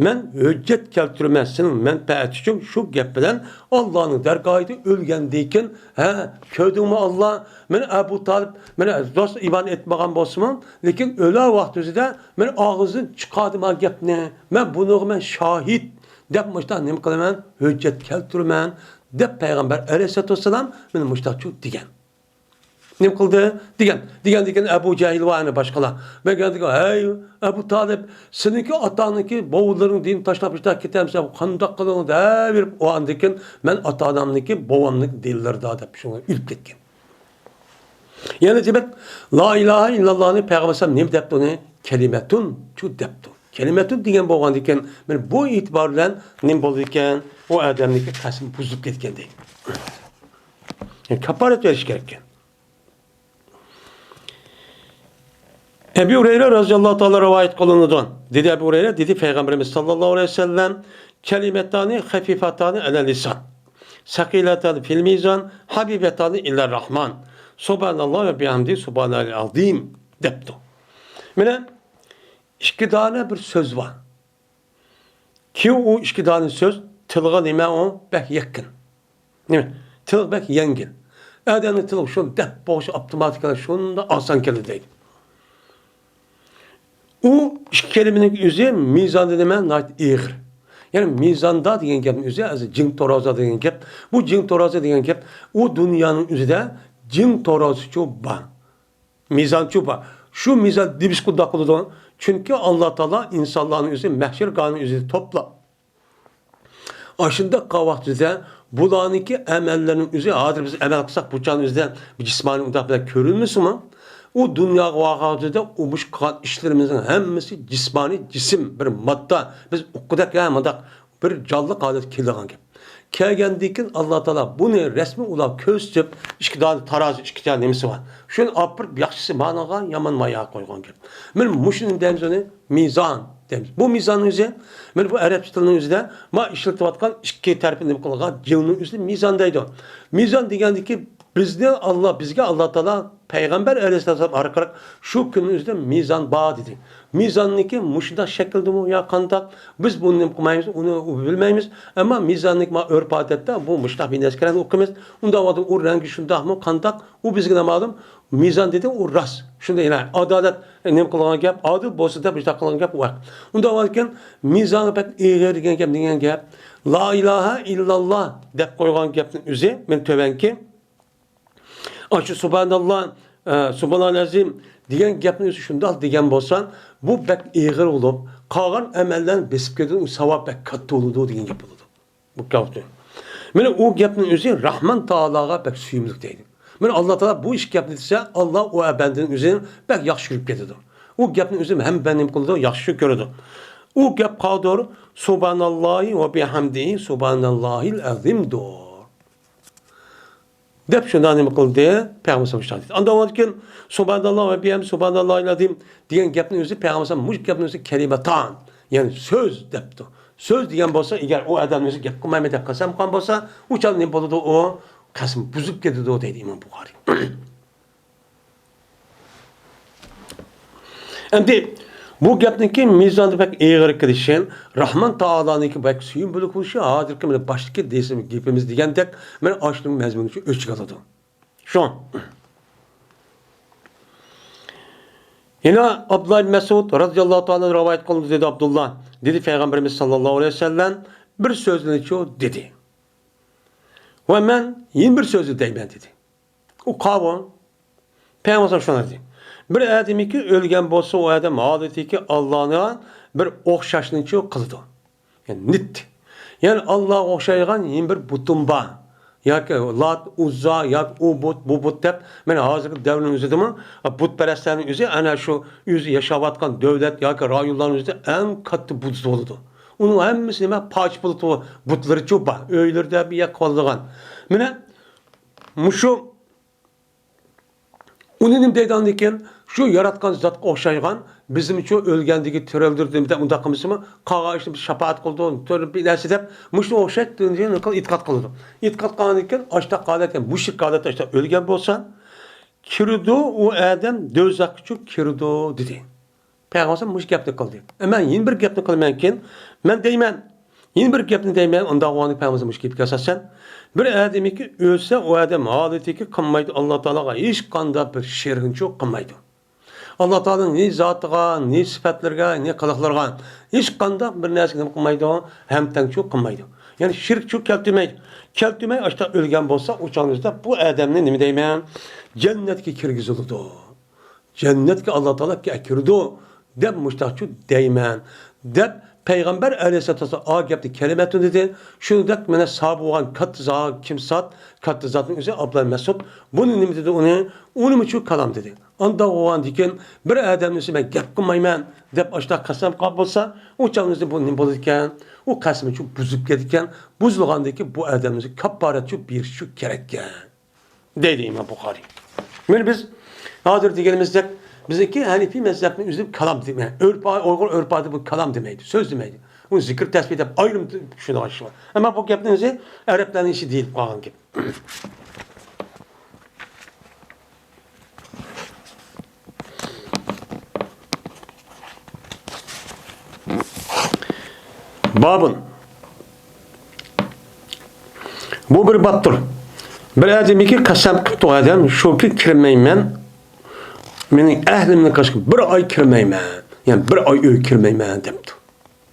مەن ھۆججەت كەلتۈرىمەن سېنىڭ مەنپەئەت ئۈچۈن شۇ گەپ بىلەن ئاللانىڭ دەرگاھىدا ئۆلگەندىن كېيىن، ھە، كۆردۈڭمۇ ئاللا، مانا ئەبۇ تالىپ، مانا دوست ئىمان ئېيتمىغان بولسىمۇ، لېكىن ئۆلەر ۋاقتىمىزدا مانا ئاغزىدىن چىقاردى ما گەپنى، مەن بۇنىڭغا مەن شاھىت دەپ مۇشۇنداق نېمە قىلىمەن، ھۆججەت كەلتۈرىمەن دەپ پەيغەمبەر ئەلەيھىسسالاتۇ ۋەسسالام مانا مۇشۇنداقچۇ دېگەن. نېمە قىلدى؟ دېگەن. دېگەندىن كېيىن ئەبۇ جەھىل ۋە يەنە باشقىلار. مەن دېگەن، ھەي، ئەبۇ تالىپ، سېنىڭكى ئاتاڭنىڭكى بوۋىلىرىڭ دىننى تاشلاپ مۇشۇنداق كېتەمسەن، قانداق قىلىڭ دەۋېرىپ، ئۇ ئاندىن كېيىن مەن ئاتا-ئانامنىڭكى، بوۋامنىڭكى دىنلىرىدا دەپ شۇڭا ئۆلۈپ كەتكەن. يەنە دېمەك، لا ئىلاھە ئىللاللانى پەيغەمبەر ئەلەيھىسسالام نېمە دەپتۇ ئۇنى؟ كەلىمەتۇن شۇ دەپتۇ. كەلىمەتۇن دېگەن بولغاندىكىن، مانا بۇ ئېتىبار بىلەن نېمە بولىدىكەن؟ ئۇ ئادەمنىڭكى قەسىمى بۇزۇلۇپ كەتكەن دەيدۇ. يەنى كاپپارەت بېرىش كېرەككەن. ئەبۇ ھۇرەيرە رەزىياللاھۇ تائالا رىۋايەت قىلىنىدۇ. دېدى ئەبۇ ھۇرەيرە، دېدى پەيغەمبىرىمىز ساللاللاھۇ ئەلەيھى ۋەسەللەم، كەلىمەتانى خەفىفاتانى ئەلەل لىسان، سەقىلاتانى فىل مىزان، ھەبىبەتانى ئىلەر راھمان، سۇبھاناللاھ ۋە بىھەمدى سۇبھانەللەھىل ئەزىم دەپتۇ. مانا ئىككى دانە بىر سۆز بار. كىم ئۇ ئىككى دانە سۆز؟ تىلغا نېمە ئۇ؟ بەك يېقىن. نېمە؟ تىلغا بەك يەڭگىل. ئادەمنىڭ تىلىغا شۇنى دەپ بولۇشى ئاپتوماتىكلا شۇنداق ئاسان كېلىدۇ دەيدۇ. ئۇ ئىككى كەلىمىنىڭ ئۆزى مىزاندا نېمە؟ ناھايىتى ئېغىر. يەنى مىزاندا دېگەن گەپنىڭ ئۆزى، ھازىر جىڭ تورازا دېگەن گەپ. بۇ جىڭ تورازا دېگەن گەپ، ئۇ دۇنيانىڭ ئۆزىدە جىڭ تورازىچۇ بار. مىزانچۇ بار. شۇ مىزان دېمىش قانداق بولىدۇ؟ چۈنكى ئاللا تائالا ئىنسانلارنى ئۆزى مەھشەر گاھىنىڭ ئۆزىدە توپلاپ، ئاشۇنداق قىلغان ۋاقتىدا بۇلارنىڭكى ئەمەللىرىنىڭ ئۆزى، ھازىر بىز ئەمەل قىلساق، بۇ چاغنىڭ ئۆزىدە بىر جىسمانىي ئۇنداق بىلەن كۆرۈنمىسىمۇ، ئۇ دۇنياغا بارغان ۋاقتىدا ئۇ مۇشۇ قىلغان ئىشلىرىمىزنىڭ ھەممىسى جىسمانىي، جىسىم، بىر ماددا، بىز ئۇققۇدەك ھە مۇنداق بىر جانلىق ھالەتكە كېلىدىغان گەپ. كەلگەندىن كېيىن ئاللا تائالا بۇنى رەسمىي ئۇلار كۆرسىتىپ، ئىككى دانە تارازا، ئىككى دانە نېمىسى بار. شۇنى ئاپىرىپ، ياخشىسى مانىغا، يامان ماياغا قويغان گەپ. مانا مۇشۇنى دەيمىز، ئۇنى مىزان دەيمىز. بۇ مىزاننىڭ ئۆزى، مانا بۇ ئەرەبچە تىلنىڭ ئۆزىدە، ما ئىشلىتىۋاتقان ئىككى تەرىپى نېمە قىلغان جىڭنىڭ ئۆزىنى مىزان دەيدۇ. مىزان دېگەندىكى، بىزنى ئاللا، بىزگە ئاللا تائالا پەيغەمبەر ئەلەيھىسسالام ئارقىلىق شۇ كۈننىڭ ئۆزىدە مىزان بار دېدى. مىزاننىكى مۇشۇنداق شەكىلدىمۇ يا قانداق؟ بىز بۇنى نېمە قىلمايمىز، ئۇنى بىلمەيمىز. ئەمما مىزاننىكى ما ئۆرپ-ئادەتتە بۇ مۇشۇنداق بىر نەرسە ئىكەن ئوقۇيمىز. ئۇنداق ۋاقىتتا ئۇ رەڭگى شۇنداقمۇ، قانداق؟ ئۇ بىزگە نامەلۇم. مىزان دېدى، ئۇ راست. شۇنداق، يەنى ئادالەت نېمە قىلغان گەپ، ئادىل بولسا دەپ مۇشۇنداق قىلغان گەپ ۋاق. ئۇنداق بولغاندىكىن مىزانغا بەك ئېغىر دېگەن گەپ، دېگەن گەپ. لا ئىلاھە ئىللاللا دەپ قويغان گەپنىڭ ئۆزى، مانا تۆۋەنكى ئاشۇ سۇبھاناللا، ئە، سۇبھانەللەھىل ئەزىم دېگەن گەپنى ئۆزى شۇنداق دېگەن بولسا، بۇ بەك ئېغىر بولۇپ، قالغان ئەمەللەرنى بېسىپ كېتىدۇ، ئۇ ساۋاب بەك كاتتا بولىدۇ دېگەن گەپ بولىدۇ. بۇ گەپتىن. مانا ئۇ گەپنىڭ ئۆزى راھمان تائالاغا بەك سۆيۈملۈك دەيدۇ. مانا ئاللا تائالا بۇ ئىككى گەپنى دېسە، ئاللا ئۇ بەندىنىڭ ئۆزىنى بەك ياخشى كۆرۈپ كېتىدۇ. ئۇ گەپنىڭ ئۆزى ھەممە بەندە نېمە قىلىدۇ؟ ياخشى كۆرىدۇ. ئۇ گەپ قالدۇر، سۇبھاناللاھى ۋە بىھەمدىھى سۇبھاناللاھىل ئەزىمدۇر. دەپ شۇنداق نېمە قىلدى؟ پەيغەمبەر ساللاللاھۇ ئەلەيھى ۋەسەللەم شۇنداق دېدى. ئاندىن ئۇنىڭدىن كېيىن سۇبھاناللا ۋە بىھەمدى سۇبھاناللاھىل ئەزىم دېگەن گەپنىڭ ئۆزى پەيغەمبەر ساللاللاھۇ ئەلەيھى ۋەسەللەم مۇشۇ گەپنىڭ ئۆزى كەلىمەتان، يەنى سۆز دەپتۇ. سۆز دېگەن بولسا، ئەگەر ئۇ ئادەم ئۆزى گەپ قىلمايمەن دەپ قەسەم قىلغان بولسا، ئۇ چاغدا نېمە بولىدۇ؟ ئۇ قەسىم بۇزۇلۇپ كېتىدۇ دەيدۇ ئىمام بۇخارىي. ئەمدى بۇ گەپنىڭكى مىزاندا بەك ئېغىر كېلىشى، راھمان تائالانىڭكى بەك سۆيۈملۈك بولۇشى، ھازىرقى مانا باشتىكى دېسىم گېپىمىز دېگەندەك، مانا ئاشۇنىڭ مەزمۇنى شۇ ئۆچ ئالىدۇ. شۇ. يەنە ئابدۇللا ئىبن مەسئۇد رازىياللاھۇ تائالا رىۋايەت قىلىندى، دېدى ئابدۇللا، دېدى پەيغەمبىرىمىز ساللاللاھۇ ئەلەيھى ۋەسەللەم بىر سۆزنىچۇ دېدى. ۋە مەن يەنە بىر سۆزنى دەيمەن دېدى. ئۇ قاۋۇ. پەيغەمبەر شۇنداق دېدى. بىر ئادەمكى ئۆلگەن بولسا، ئۇ ئادەم ھالىتىكى ئاللانى بىر ئوخشاشنىچۇ قىلىدۇ. يەنى نىت. يەنى ئاللاغا ئوخشايدىغان يەنە بىر بۇتۇم بار. ياكى لات، ئۇززا، ياكى ئۇ بۇت، بۇ بۇت دەپ، مانا ھازىرقى دەۋرنىڭ ئۆزىدىمۇ بۇتپەرەسلەرنىڭ ئۆزى ئەنە شۇ ئۆزى ياشاۋاتقان دۆلەت ياكى رايونلارنىڭ ئۆزىدە ئەڭ كاتتا بۇت بولىدۇ. ئۇنىڭ ھەممىسى نېمە؟ پاچ بۇت، بۇتلىرىچۇ بار. ئۆيلىرىدە بىر يەرگە قالىدىغان. مانا مۇشۇ ئۇنى نېمە دەيدىغاندىكىن، شۇ ياراتقان زاتقا ئوخشايدىغان، بىزمۇچۇ ئۆلگەندىكى تىرىلدۈردى دەپ ئۇنداق قىلمىسىمۇ، قالغان ئىشنى بىز شاپائەت قىلىدۇ، بىر نەرسە دەپ، مۇشۇنى ئوخشايدۇ دېگەن ئېتىقاد قىلىدۇ. ئېتىقاد قىلغاندىن كېيىن، ئاشتاق ھالەتتە، مۇشرىك ھالەتتە ئاشتاق ئۆلگەن بولسا، كىرىدۇ، ئۇ ئادەم دوزاخقىچۇ كىرىدۇ، دېدى. پەيغەمبەر مۇشۇ گەپنى قىلدى. ئە، مەن يەنە بىر گەپنى قىلىمەنكىن، مەن دەيمەن، يەنە بىر گەپنى دەيمەن، ئۇنداق بولغاندا پەيغەمبەر مۇشۇ گەپكە ئاساسەن، بىر ئادەمكى ئۆلسە، ئۇ ئادەم ھالىتىكى قىلمايدۇ، ئاللا تائالاغا ھېچقانداق بىر شېرىكنىچۇ قىلمايدۇ. ئاللا تائالانىڭ نى زاتىغا، نى سۈپەتلىرىگە، نى قىلىقلىرىغا ھېچقانداق بىر نەرسىگە نېمە قىلمايدۇ؟ ھەمتەڭچۇ قىلمايدۇ. يەنى شېرىكچۇ كەلتۈرمەيدۇ. كەلتۈرمەي ئاشتا ئۆلگەن بولسا، ئۇ چاغنىڭ ئۆزىدە بۇ ئادەمنى نېمە دەيمەن؟ جەننەتكە كىرگۈزۈلىدۇ. جەننەتكە ئاللا تائالا ئەكىرىدۇ دەپ مۇشتاقچۇ دەيمەن، دەپ پەيغەمبەر ئەلەيھىسسالاتۇ ۋەسسالام ئا گەپنى كەلىمەتۇن دېدى. شۇنىڭدەك مانا ساھابە بولغان كاتتا زا-، كىم زات، كاتتا زاتنىڭ ئۆزى ئابدۇللا مەسئۇد بۇنى نېمە دېدى ئۇنى؟ ئۇنىمۇچۇ كالام دېدى. ئانداق بولغاندىكىن بىر ئادەمنى مەن گەپ قىلمايمەن دەپ ئاشۇنداق قەسەم قىلغان بولسا، ئۇ چاغنىڭىزدا بۇ نېمە بولىدىكەن؟ ئۇ قەسىمىچۇ بۇزۇلۇپ كېتىدىكەن. بۇزۇلغاندىكىن بۇ ئادەمنىڭ كاپپارەتچۇ بېرىشچۇ كېرەككەن. دەيدۇ ئىمام بۇخارىي. مانا بىز ھازىر دېگىنىمىزدەك، بىزنىڭكى ھەنىفىي مەزھەپنى ئۆزى كالام دېمەي، ئۆرپ، ئۇيغۇر ئۆرپ ئادىتى بۇ كالام دېمەيدۇ، سۆز دېمەيدۇ. ئۇنى زىكىر تەسبىھ دەپ ئايرىم چۈشىنىدىغان ئىش بار. ئەمما بۇ گەپنىڭ ئۆزى ئەرەبلەرنىڭ ئىشى دېيىلىپ قالغان گەپ. بابۇن. بۇ بىر بابتۇر. بىر ئادەمگە قەسەم قىپتۇ ئادەم، شۇكى كىرمەيمەن، مېنىڭ ئەھلىمنىڭ قېشىغا بىر ئاي كىرمەيمەن، يەنى بىر ئاي ئۆيگە كىرمەيمەن دەپتۇ.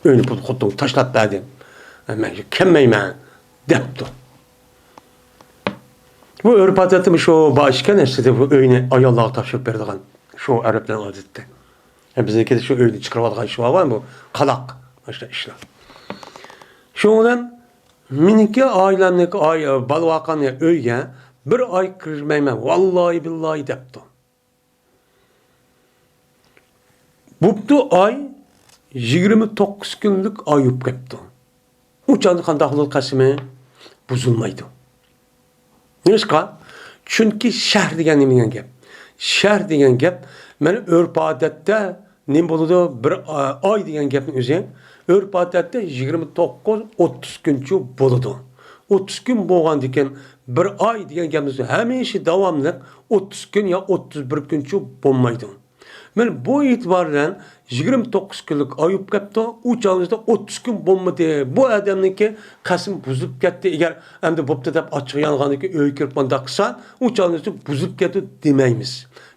ئۆينى پۇل خوتۇنغا تاشلاپ بەردىم، مەن كەلمەيمەن دەپتۇ. بۇ ئۆرپ ئادەتتىمۇ شۇ بار ئىكەن، ئەسلىدە بۇ ئۆينى ئاياللارغا تاپشۇرۇپ بېرىدىغان شۇ ئەرەبلەرنىڭ ئادىتى. بىزنىڭكىدە شۇ ئۆيدىن چىقىرىۋالغان ئىش بار، بۇ قالاق، مۇشۇنداق ئىشلار. شۇنىڭ بىلەن مېنىڭكى ئائىلەمنىڭكى ئاي-، بالىۋاقان ئۆيگە بىر ئاي كىرمەيمەن، ۋاللاھى بىللاھى دەپتۇ. بوپتۇ ئاي، يىگىرمە توققۇز كۈنلۈك ئاي بولۇپ كەپتۇ. ئۇ چاغدا قانداق بولىدۇ قەسىمى؟ بۇزۇلمايدۇ. نېمىشقا؟ چۈنكى شەھر دېگەن نېمە دېگەن گەپ؟ شەھر دېگەن گەپ، مانا ئۆرپ ئادەتتە نېمە بولىدۇ؟ بىر ئا-، ئاي دېگەن گەپنىڭ ئۆزى ئۆرپ ئادەتتە يىگىرمە توققۇز، ئوتتۇز كۈنچۇ بولىدۇ. ئوتتۇز كۈن بولغاندىكىن بىر ئاي دېگەن گەپنىڭ ئۆزى ھەمىشە داۋاملىق ئوتتۇز كۈن يا ئوتتۇز بىر كۈنچۇ بولمايدۇ. مانا بۇ ئېتىبار بىلەن يىگىرمە توققۇز كۈنلۈك ئاي بولۇپ كەپتۇ. ئۇ چاغنىڭدا ئوتتۇز كۈن بولمىدى. بۇ ئادەمنىڭكى قەسىمى بۇزۇلۇپ كەتتى. ئەگەر ئەمدى بوپتۇ دەپ ئاچچىقى يانغاندىن كېيىن ئۆيگە كىرىپ مۇنداق قىلسا، ئۇ چاغنىڭدا بۇزۇلۇپ كەتتى دېمەيمىز.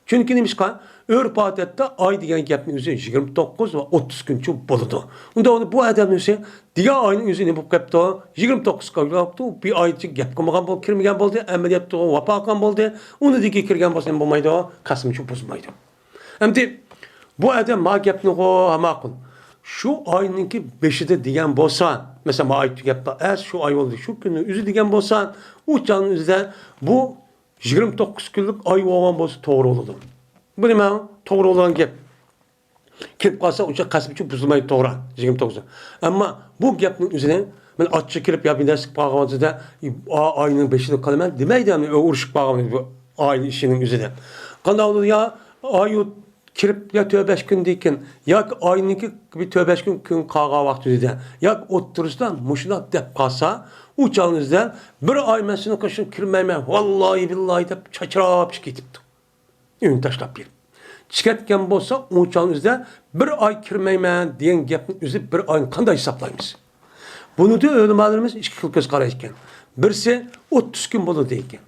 چۈنكى نېمىشقا؟ ئۆرپ ئادەتتە ئاي دېگەن گەپنىڭ ئۆزى يىگىرمە توققۇز ۋە ئوتتۇز كۈنچۇ بولىدۇ. ئۇنداق بولغاندا بۇ ئادەمنىڭ ئۆزى دېگەن ئاينىڭ ئۆزى نېمە بولۇپ كەپتۇ؟ يىگىرمە توققۇز كۈن بولۇپ كەپتۇ. بىر ئايچە گەپ قىلمىغان بولدى، كىرمىگەن بولدى، ئەمەلىيەتتە ۋاپا قىلغان بولدى. ئۇنىڭدىن كېيىن كىرگەن بولسا نېمە بولمايدۇ؟ قەسىمچۇ بۇزمايدۇ. ئەمدى بۇ ئادەم ما گەپنىغۇ ماقۇل. شۇ ئاينىڭكى بېشىدا دېگەن بولسا، مەسىلەن، ما ئاي تۈگەپ، ئەس شۇ ئاي بولدى، شۇ كۈننىڭ ئۆزى دېگەن بولسا، ئۇ چاغنىڭ ئۆزىدە بۇ يىگىرمە توققۇز كۈنلۈك ئاي بولغان بولسا توغرا بولىدۇ. بۇ نېمە؟ توغرا بولغان گەپ. كىرىپ قالسا، ئۇنچە قەسىمچۇ بۇزۇلمايدۇ، توغرا، يىگىرمە توققۇز. ئەمما بۇ گەپنىڭ ئۆزىنى مەن ئاچچىق كىرىپ يا بىر نەرسە قىلىپ قالغان ۋاقتىدا، ئا-، ئاينىڭ بېشىدا قالىمەن دېمەيدۇ، يەنى ئۇرۇشۇپ قالغان بۇ ئاينىڭ ئىشىنىڭ ئۆزىدە. قانداق بولىدۇ؟ يا ئايۇ كىرىپ يا تۆت بەش كۈندىن كېيىن ياكى ئاينىڭكى بىر تۆت بەش كۈن، كۈن قالغان ۋاقتىدا ياكى ئوتتۇرىسىدا مۇشۇنداق دەپ قالسا، ئۇ چاغنىڭىزدا بىر ئاي مەن سېنىڭ قېشىڭغا كىرمەيمەن، ۋاللاھى بىللاھى دەپ چاچراپ چىقىپ كېتىپتۇ. ئۆينى تاشلاپ بېرىپ. چىقىۋەتكەن بولسا، ئۇ چاغنىڭ ئۆزىدە بىر ئاي كىرمەيمەن دېگەن گەپنىڭ ئۆزى بىر ئاينى قانداق ھېسابلايمىز؟ بۇنىڭدا ئۆلىمالىرىمىز ئىككى خىل كۆز قارايدىكەن. بىرسى ئوتتۇز كۈن بولىدۇ دەيدىكەن.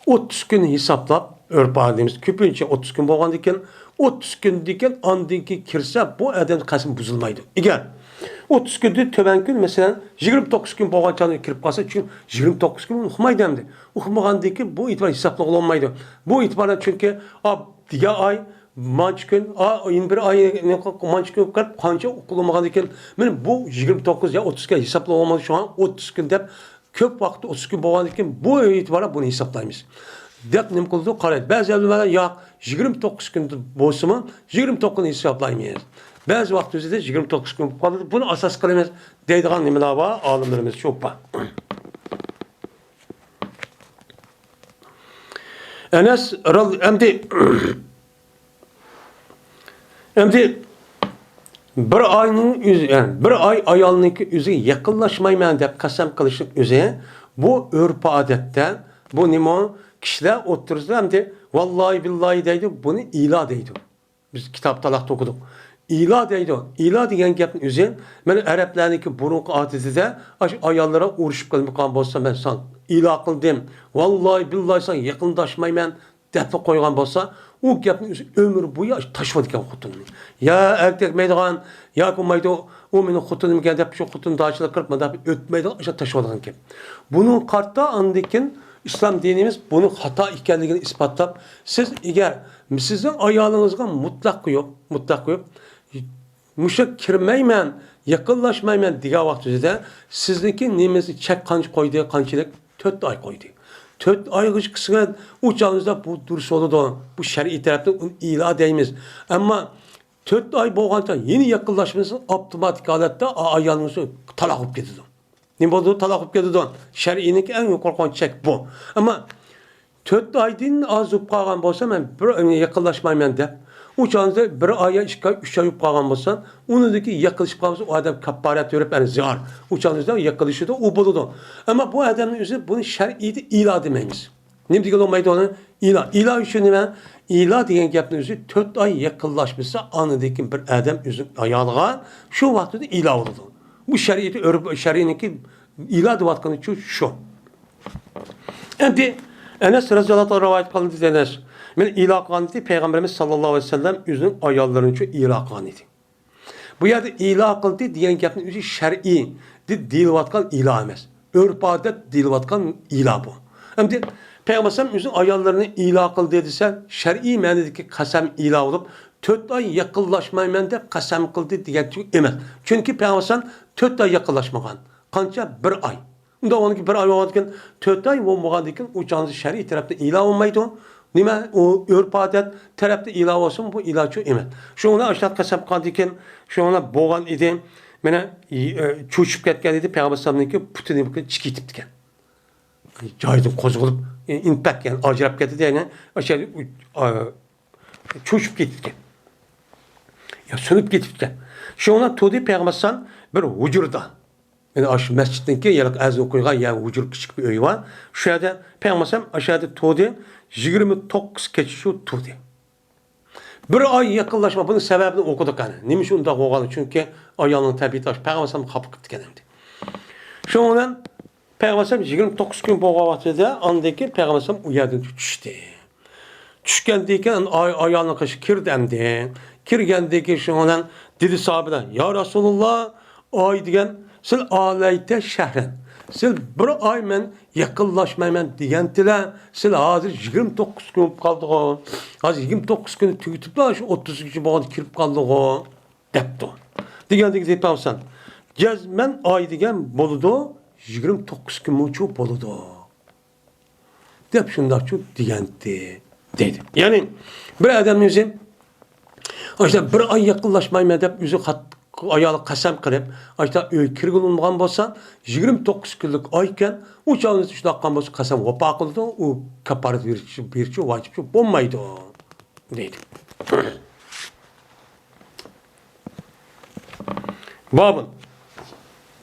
ئوتتۇز كۈن ھېسابلاپ، ئۆرپ ئادىتىمىز كۆپىنچە ئوتتۇز كۈن بولغاندىكىن، ئوتتۇز كۈندىن كېيىن ئاندىن كېيىن كىرسە، بۇ ئادەمنىڭ قەسىمى بۇزۇلمايدۇ. ئەگەر ئوتتۇز كۈندىن تۆۋەن كۈن، مەسىلەن، يىگىرمە توققۇز كۈن بولغان چاغدا كىرىپ قالسا، چۈنكى يىگىرمە توققۇز كۈن ئۇقمايدۇ ئەمدى. ئۇقمىغاندىن كېيىن بۇ ئېتىبار ھېسابلىغىلى بولمايدۇ. بۇ ئېتىبار چۈنكى، ئا، دېگەن ئاي مانچە كۈن، ئا، يەنە بىر ئاي مانچە كۈن بولۇپ قالىدۇ، قانچە ئۇقۇلمىغاندىن كېيىن، مانا بۇ يىگىرمە توققۇز يا ئوتتۇزغا ھېسابلىغىلى بولمايدۇ، شۇڭا ئوتتۇز كۈن دەپ كۆپ ۋاقىت ئوتتۇز كۈن بولغاندىن كېيىن بۇ ئېتىبارەن بۇنى ھېسابلايمىز دەپ نېمە قىلىدۇ، قارايدۇ. بەزى ئۆلىمالار ياق، يىگىرمە توققۇز كۈن بولسىمۇ يىگىرمە توققۇزنى ھېسابلايمىز. بەزى ۋاقىت ئۆزىدە يىگىرمە توققۇز كۈن بولۇپ قالىدۇ. بۇنى ئاساس قىلىمىز دەيدىغان نېمىلەر بار، ئالىملىرىمىز چوپ بار. ئەنەس رال-، ئەمدى ئەمدى بىر ئاينىڭ ئۆزى، يەنى بىر ئاي ئايالنىڭكى ئۆزىگە يېقىنلاشمايمەن دەپ قەسەم قىلىشنىڭ ئۆزى، بۇ ئۆرپ-ئادەتتە، بۇ نېمە؟ كىشىلەر ئوتتۇرىسىدا ئەمدى ۋاللاھى بىللاھى دەيدۇ، بۇنى ئىلا دەيدۇ. بىز كىتاب تالاقتا ئوقۇدۇق. ئىلا دەيدۇ. ئىلا دېگەن گەپنىڭ ئۆزى، مانا ئەرەبلەرنىڭكى بۇرۇنقى ئادىتىدە، ئاشۇ ئاياللىرى ئۇرۇشۇپ قېلىپ قالغان بولسا، مەن ساڭا ئىلا قىلدىم، ۋاللاھى بىللاھى ساڭا يېقىنلاشمايمەن، دەپلا قويغان بولسا، ئۇ گەپنىڭ ئۆزى ئۆمۈر بويى تاشلىۋالىدىكەن خوتۇنىنى. يا ئەركەك دەيدىغان، ياكى بولمايدۇ، ئۇ مېنىڭ خوتۇنۇمكەن دەپ شۇ خوتۇننى داچىلىق قىلىپ مۇنداق ئۆتمەيدىغان ئاشۇ تاشلىۋالىدىغان گەپ. بۇنىڭغا قارىتا ئاندىن كېيىن ئىسلام دىنىمىز بۇنىڭ خاتا ئىكەنلىكىنى ئىسپاتلاپ، سىز ئەگەر سىزنىڭ ئايالىڭىزغا مۇتلەق قويۇپ، مۇتلەق قويۇپ، مۇشۇ كىرمەيمەن، يېقىنلاشمايمەن دېگەن ۋاقتىدا سىزنىڭكى نېمىسى چەك قانچە قويدى، قانچىلىك؟ تۆت ئاي قويدى. تۆت ئايغىچە قىسقا، ئۇ چاغىڭىزدا بۇ دۇرۇس بولىدۇ. بۇ شەرئىي تەرەپتىن ئۇنى ئىلا دەيمىز. ئەمما تۆت ئاي بولغانچە يەنە يېقىنلاشمىسا، ئاپتوماتىك ھالەتتە ئا-، ئايالىڭىز تالاق بولۇپ كېتىدۇ. نېمە بولىدۇ؟ تالاق بولۇپ كېتىدۇ. شەرئىينىڭكى ئەڭ يۇقىرى قويغان چەك بۇ. ئەمما تۆت ئايدىن ئاز بولۇپ قالغان بولسا، مەن بىر يېقىنلاشمايمەن دەپ، ئۇ چاغدا بىر ئاي يا ئىككى ئاي، ئۈچ ئاي بولۇپ قالغان بولسا، ئۇنىڭدىكى يېقىنلىشىپ قالمىسا، ئۇ ئادەم كاپپارەت بېرىپ، يەنى زىھار. ئۇ چاغدا يېقىنلىشىدۇ، ئۇ بولىدۇ. ئەمما بۇ ئادەمنىڭ ئۆزى بۇنى شەرئىيدە ئىلا دېمەيمىز. نېمە دېگىلى بولمايدۇ ئۇنى؟ ئىلا. ئىلا ئۈچۈن نېمە؟ ئىلا دېگەن گەپنىڭ ئۆزى تۆت ئاي يېقىنلاشمىسا، ئاندىن كېيىن بىر ئادەم ئۆزىنىڭ ئايالىغا شۇ ۋاقتىدا ئىلا بولىدۇ. بۇ شەرىئىتى، ئۆرپ، شەرئىنىڭكى ئىلا دەۋاتقىنىچۇ شۇ. ئەمدى ئەنەس رەزىياللاھۇ تائالا رىۋايەت قىلىندى، ئەنەس، مېنى ئىلا قىلغان ئىدى، پەيغەمبىرىمىز ساللاللاھۇ ئەلەيھى ۋەسەللەم ئۆزىنىڭ ئاياللىرىنىچۇ ئىلا قىلغان ئىدى. بۇ يەردە ئىلا قىلدى دېگەن گەپنىڭ ئۆزى شەرئىي دە-، دېيىلىۋاتقان ئىلا ئەمەس. ئۆرپ-ئادەت دېيىلىۋاتقان ئىلا بۇ. ئەمدى پەيغەمبەر ئەلەيھىسسالام ئۆزىنىڭ ئاياللىرىنى ئىلا قىلدى دېسە، شەرئىي مەنىدىكى قەسەم ئىلا بولۇپ، تۆت ئاي يېقىنلاشمايمەن دەپ قەسەم قىلدى دېگەن ئەمەس. چۈنكى پەيغەمبەر ئەلەيھىسسالام تۆت ئاي يېقىنلاشمىغان. قانچە؟ بىر ئاي. ئۇنداق بولغاندىكىن بىر ئاي بولغاندىكىن، تۆت ئاي بولمىغاندىكىن ئۇ چاغدا شەرئىي تەرەپتىن ئىلا بولمايدۇ. نېمە؟ ئۇ ئۆرپ-ئادەت تەرەپتە ئىلا بولسىمۇ، بۇ ئىلاچۇ ئەمەس. شۇڭا ئاشۇنداق قەسەم قىلغاندىكىن، شۇڭا بولغان ئىدى. مانا، ئى، ئى، چۆچۈپ كەتكەن ئىدى، پەيغەمبەر ئەلەيھىسسالامنىڭكى پۇتى نېمە قىلىپ چىقىپ كېتىپتىكەن. جايىدىن قوزغىلىپ، ئى، ئىنتىپ كەتكەن، ئاجراپ كەتتى، يەنى ئاشۇ يەردە، ئۇ، ئا، چۆچۈپ كېتىپتىكەن. يا سۇنۇپ كېتىپتىكەن. شۇڭا تۇردى پەيغەمبەر ئەلەيھىسسالام بىر ھۇجرىدا. يەنى ئاشۇ مەسچىتنىڭكى، يەنى ئەزان ئوقۇيدىغان يەر ھۇجرا، كىچىك بىر ئۆي بار. شۇ يەردە پەيغەمبەر ئەلەيھىسسالام ئاشۇ يەردە تۇردى. يىگىرمە توققۇز كېچە شۇ تۇردى. بىر ئاي يېقىنلاشما، بۇنىڭ سەۋەبىنى ئوقۇدۇق قېنى. نېمە ئۈچۈن ئۇنداق بولغان؟ چۈنكى ئايالنىڭ تەبىئىتى ئاشۇ، پەيغەمبەر ئەلەيھىسسالام خاپا قىپتىكەن ئەمدى. شۇنىڭ بىلەن پەيغەمبەر ئەلەيھىسسالام يىگىرمە توققۇز كۈن بولغان ۋاقتىدا ئاندىن كېيىن پەيغەمبەر ئەلەيھىسسالام ئۇ يەردىن چۈشتى. چۈشكەندىن كېيىن ئاي-، ئايالنىڭ قېشىغا كىردى ئەمدى. كىرگەندىن كېيىن شۇنىڭ بىلەن دېدى ساھابىلەر، يا رەسۇلاللا، ئاي دېگەن، سىل ئالەيتە شەھرەن. سىل بىر ئاي مەن يېقىنلاشمايمەن دېگەنتىلە، سىل ھازىر يىگىرمە توققۇز كۈن بولۇپ قالدىغۇ. ھازىر يىگىرمە توققۇز كۈننى تۈگىتىپلا شۇ ئوتتۇزىنچى بولغاندا كىرىپ قالدىغۇ، دەپتۇ. دېگەندىن كېيىن دېيىپتۇ، جەزمەن ئاي دېگەن بولىدۇ، يىگىرمە توققۇز كۈنمۇچۇ بولىدۇ. دەپ شۇنداقچۇ دېگەنتى، دەيدۇ. يەنى بىر ئادەمنىڭ ئۆزى ئاشۇنداق بىر ئاي يېقىنلاشمايمەن دەپ ئۆزى قات-، ئايالى قەسەم قىلىپ، ئاشۇنداق ئۆيگە كىرگىلى بولمىغان بولسا، يىگىرمە توققۇز كۈنلۈك ئايكەن، ئۇ چاغدا شۇنداق قىلغان بولسا قەسەم ۋاپا قىلىدۇ، ئۇ كاپپارەت بېرىشى، بېرىشى ۋاجىپچۇ بولمايدۇ، دەيدۇ. بابۇن.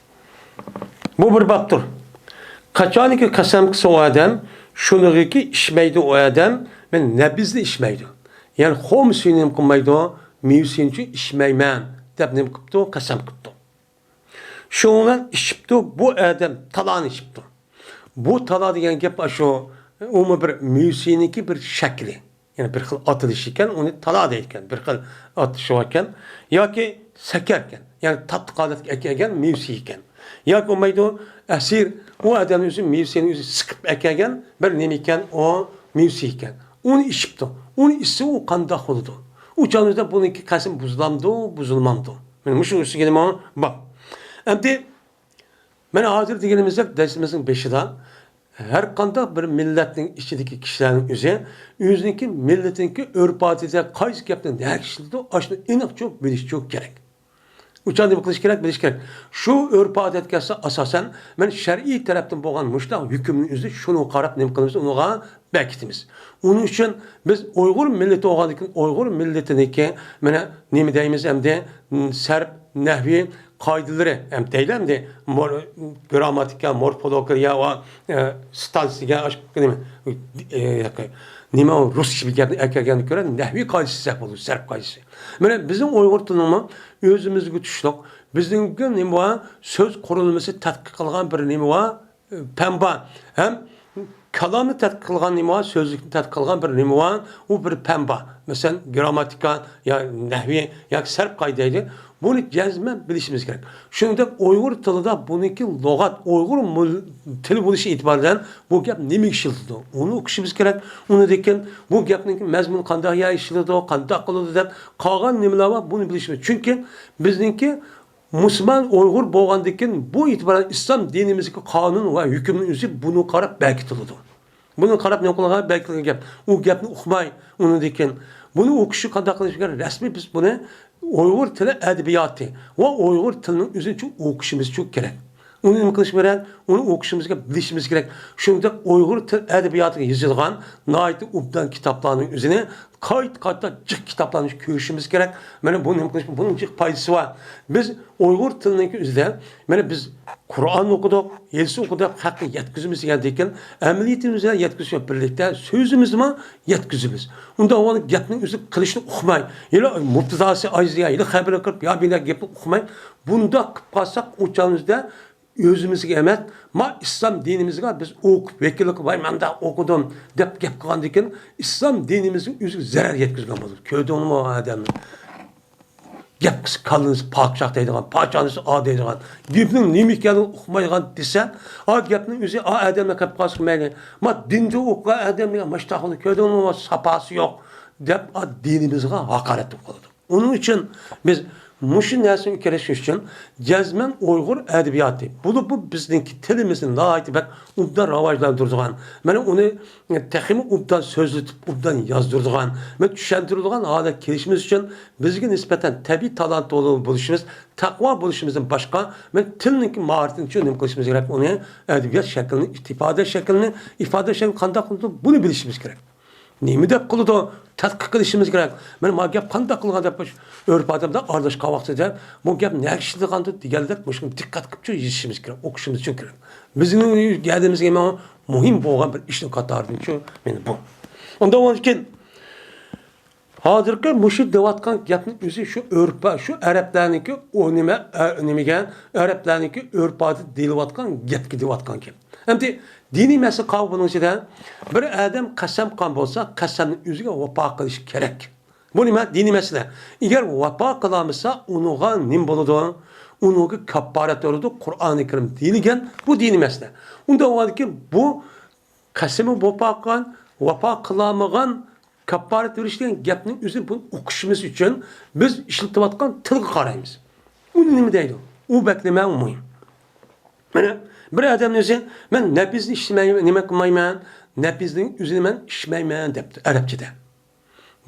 بۇ بىر بابتۇر. قاچانكى قەسەم قىلسا ئۇ ئادەم، شۇنىڭغىكى ئىچمەيدۇ ئۇ ئادەم، مەن نەبىزنى ئىچمەيدۇ. يەنى خورما سۈيىنى نېمە قىلمايدۇ، مېۋە سۈيىنى ئىچمەيمەن دەپ نېمە قىپتۇ، قەسەم قىپتۇ. شۇنىڭ بىلەن ئىچىپتۇ، بۇ ئادەم تالانى ئىچىپتۇ. بۇ تالا دېگەن گەپ ئاشۇ، ئۇمۇ بىر مېۋە سۈيىنىڭكى بىر شەكلى. يەنى بىر خىل ئاتىلىشى ئىكەن، ئۇنى تالا دەيدىكەن، بىر خىل ئاتىلىشى باركەن. ياكى سەكەركەن، يەنى تاتلىق ھالەتكە ئەكەلگەن مېۋىسى ئىكەن. ياكى بولمايدۇ، ئەسىر، ئۇ ئادەمنىڭ ئۆزى مېۋىسىنى ئۆزى سىقىپ ئەكەلگەن بىر نېمە ئىكەن، ئۇ مېۋىسى ئىكەن. ئۇنى ئىچىپتۇ. ئۇنى ئىچسە ئۇ قانداق بولىدۇ؟ ئۇ چاغدا بۇنىڭكى قەسىمى بۇزۇلامدۇ، بۇزۇلمامدۇ؟ مانا مۇشۇ ئۈستىگە نېمە بار؟ ئەمدى مانا ھازىر دېگىنىمىزدەك دەرسىمىزنىڭ بېشىدا، ھەر قانداق بىر مىللەتنىڭ ئىچىدىكى كىشىلەرنىڭ ئۆزى ئۆزىنىڭكى مىللىتىنىڭكى ئۆرپ-ئادىتىدە قايسى گەپنى نەگە ئىشلىتىدۇ، ئاشۇنى ئېنىقچۇ بىلىشچۇ كېرەك. ئۇ چاغدا نېمە قىلىش كېرەك؟ بىلىش كېرەك. شۇ ئۆرپ-ئادەتكە ئاساسەن مەن شەرئىي تەرەپتىن بولغان مۇشۇنداق ھۆكۈمنى ئۆزى شۇنىڭغا قاراپ نېمە قىلىمىز، ئۇنىڭغا بەكىتىمىز. ئۇنىڭ ئۈچۈن بىز ئۇيغۇر مىللىتى بولغاندىكىن ئۇيغۇر مىللىتىنىڭكى مانا نېمە دەيمىز ئەمدى، سەرپ، نەھۋى، قائىدىلىرى ھەم دەيلى ئەمدى مور-، گرامماتىكا، مورفولوگىيە ۋە، ئە، ستانسىگە، ئاشۇ نېمە، ئە، نېمە ئۇ رۇسچە بىر گەپنى ئەكەلگەندە كۆرە، نەھۋىي قائىدىسى سەپ بولىدۇ، سەرپ قائىدىسى. مانا بىزنىڭ ئۇيغۇر تىلىنىڭمۇ ئۆزىمىزگە تۇشلۇق، بىزنىڭكى نېمە بار، سۆز قۇرۇلمىسى تەتقىق قىلغان بىر نېمە بار، پەن بار. ھەم كالامنى تەتقىق قىلغان نېمە بار، سۆزلۈكنى تەتقىق قىلغان بىر نېمە بار، ئۇ بىر پەن بار. مەسىلەن، گرامماتىكا يا نەھۋى ياكى سەرپ قائىدە دەيدۇ. بۇنى جەزمەن بىلىشىمىز كېرەك. شۇنىڭدەك ئۇيغۇر تىلىدا بۇنىڭكى لۇغەت، ئۇيغۇر مۇل-، تىلى بولۇشى ئېتىبارى بىلەن بۇ گەپ نېمىگە ئىشلىتىلىدۇ؟ ئۇنى ئوقۇشىمىز كېرەك. ئۇنىڭدىن كېيىن بۇ گەپنىڭكى مەزمۇنى قانداق يەر ئىشلىتىلىدۇ، قانداق قىلىدۇ دەپ قالغان نېمىلەر بار، بۇنى بىلىشىمىز. چۈنكى بىزنىڭكى مۇسۇلمان ئۇيغۇر بولغاندىن كېيىن بۇ ئېتىبارەن ئىسلام دىنىمىزدىكى قانۇن ۋە ھۆكۈمنىڭ ئۆزى بۇنىڭغا قاراپ بەركىتىلىدۇ. بۇنى قاراپ نېمە قىلغان بەركىتىلگەن گەپ. ئۇ گەپنى ئۇقماي، ئۇنىڭدىن كېيىن بۇنى ئوقۇشنى قانداق قىلىش كېرەك؟ رەسمىي بىز بۇنى ئۇيغۇر تىلى ئەدەبىياتى ۋە ئۇيغۇر تىلىنىڭ ئۆزىنى چوڭ ئوقۇشىمىز چوڭ كېرەك. ئۇنى نېمە قىلىش كېرەك؟ ئۇنى ئوقۇشىمىز كېرەك، بىلىشىمىز كېرەك. شۇنىڭدەك ئۇيغۇر تىل ئەدەبىياتىغا يېزىلغان ناھايىتى ئوبدان كىتابلارنىڭ ئۆزىنى قايتا-قايتا جىق كىتابلارنى كۆرۈشىمىز كېرەك. مانا بۇنى نېمە قىلىش، بۇنىڭ جىق پايدىسى بار. بىز ئۇيغۇر تىلىنىڭكى ئۆزىدە، مانا بىز قۇرئان ئوقۇدۇق، يېزىسى ئوقۇدۇق، خەققە يەتكۈزىمىز دېگەندىن كېيىن، ئەمەلىيىتىمىزدە يەتكۈزۈش بىلەن بىرلىكتە سۆزىمىزمۇ يەتكۈزىمىز. ئۇنداق بولغاندا گەپنىڭ ئۆزى قىلىشنى ئۇقماي، يەنە مۇبتىداسى ئايرىيا، يەنە خەۋەرنى قىلىپ، يا بىلەن گەپنى ئۇقماي، بۇنداق قىلىپ قالساق، ئۇ چاغىمىزدا ئۆزىمىزگە ئەمەس، ما ئىسلام دىنىمىزگە بىز ئوقۇپ، ۋەكىللىك قىلىپ، ۋاي، مەن مۇنداق ئوقۇدۇم دەپ گەپ قىلغاندىن كېيىن، ئىسلام دىنىمىزنىڭ ئۆزىگە زەرەر يەتكۈزگەن بولىدۇ. كۆردۈڭمۇ ئۇ ئادەمنى؟ گەپ قىلسا كاللىسى پاچاق دەيدىغان، پاچانىسى ئا دەيدىغان، گېپىنىڭ نېمە ئىكەنلىكىنى ئۇقمايدىغان دېسە، ئا گەپنىڭ ئۆزى ئا ئادەمنى قىلىپ قالسا مەيلى. ما دىندا ئوقۇغان ئادەمنى ماشتاقىنى كۆردۈڭمۇ، ساپاسى يوق دەپ، ئا دىنىمىزغا ھاقارەت قىلىپ قالىدۇ. ئۇنىڭ ئۈچۈن بىز مۇشۇ نەرسىنى كۆرۈش ئۈچۈن جەزمەن ئۇيغۇر ئەدەبىياتى، بولۇپمۇ بىزنىڭكى تىلىمىزنى ناھايىتى بەك ئوبدان راۋاجلاندۇرىدىغان، مانا ئۇنى تېخىمۇ ئوبدان سۆزلىتىپ، ئوبدان يازدۇرىدىغان ۋە چۈشەندۈرىدىغان ھالەتكە كېلىشىمىز ئۈچۈن بىزگە نىسبەتەن تەبىئىي تالانت بولۇشىمىز، تەقۋا بولۇشىمىزدىن باشقا، مانا تىلنىڭكى ماھارىتىنى نېمە قىلىشىمىز كېرەك؟ ئۇنى ئەدەبىيات شەكلىنى، ئىپادە شەكلىنى، ئىپادە شەكلىنى قانداق قىلىدۇ، بۇنى بىلىشىمىز كېرەك. نېمە دەپ قىلىدۇ؟ تەتقىق قىلىشىمىز كېرەك. مانا ما گەپ قانداق قىلغان دەپ، ئۆرپ ئادەمدە ئارىلاشقان ۋاقتىدا بۇ گەپ نەگە ئىشلىتىلغاندۇ دېگەنلەر مۇشۇنى دىققەت قىلىپچۇ يېزىشىمىز كېرەك، ئوقۇشىمىزچۇ كېرەك. بىزنىڭ گەدىمىزگە مۇھىم بولغان بىر ئىشنىڭ قاتارىدىنچۇ مانا بۇ. ئۇنداق بولغاندىكىن ھازىرقى مۇشۇ دەۋاتقان گەپنىڭ ئۆزى شۇ ئۆرپ، شۇ ئەرەبلەرنىڭكى ئۇ نېمە، ئە، نېمىگە، ئەرەبلەرنىڭكى ئۆرپ ئادەت دېيىلىۋاتقان گەپكە دەۋاتقان گەپ. ئەمدى دىنىي مەسىلە قالغان بۇنىڭ ئىچىدە بىر ئادەم قەسەم قىلغان بولسا، قەسەمنىڭ ئۆزىگە ۋاپا قىلىش كېرەك. بۇ نېمە؟ دىنىي مەسىلە. ئەگەر ۋاپا قىلالمىسا، ئۇنىڭغا نېمە بولىدۇ؟ ئۇنىڭغا كاپپارەت بولىدۇ. قۇرئانى كەرىم دېيىلگەن، بۇ دىنىي مەسىلە. ئۇنداق بولغاندىكىن بۇ قەسىمى ۋاپا قىلغان، ۋاپا قىلالمىغان كاپپارەت بېرىش دېگەن گەپنىڭ ئۆزى بۇنى ئوقۇشىمىز ئۈچۈن بىز ئىشلىتىۋاتقان تىلغا قارايمىز. ئۇ نېمە دەيدۇ؟ ئۇ بەك نېمە مۇھىم. مانا بىر ئادەمنىڭ ئۆزى، مەن نەپىزنى ئىچمەي، نېمە قىلمايمەن، نەپىزنىڭ ئۆزىنى مەن ئىچمەيمەن دەپتۇ ئەرەبچىدە.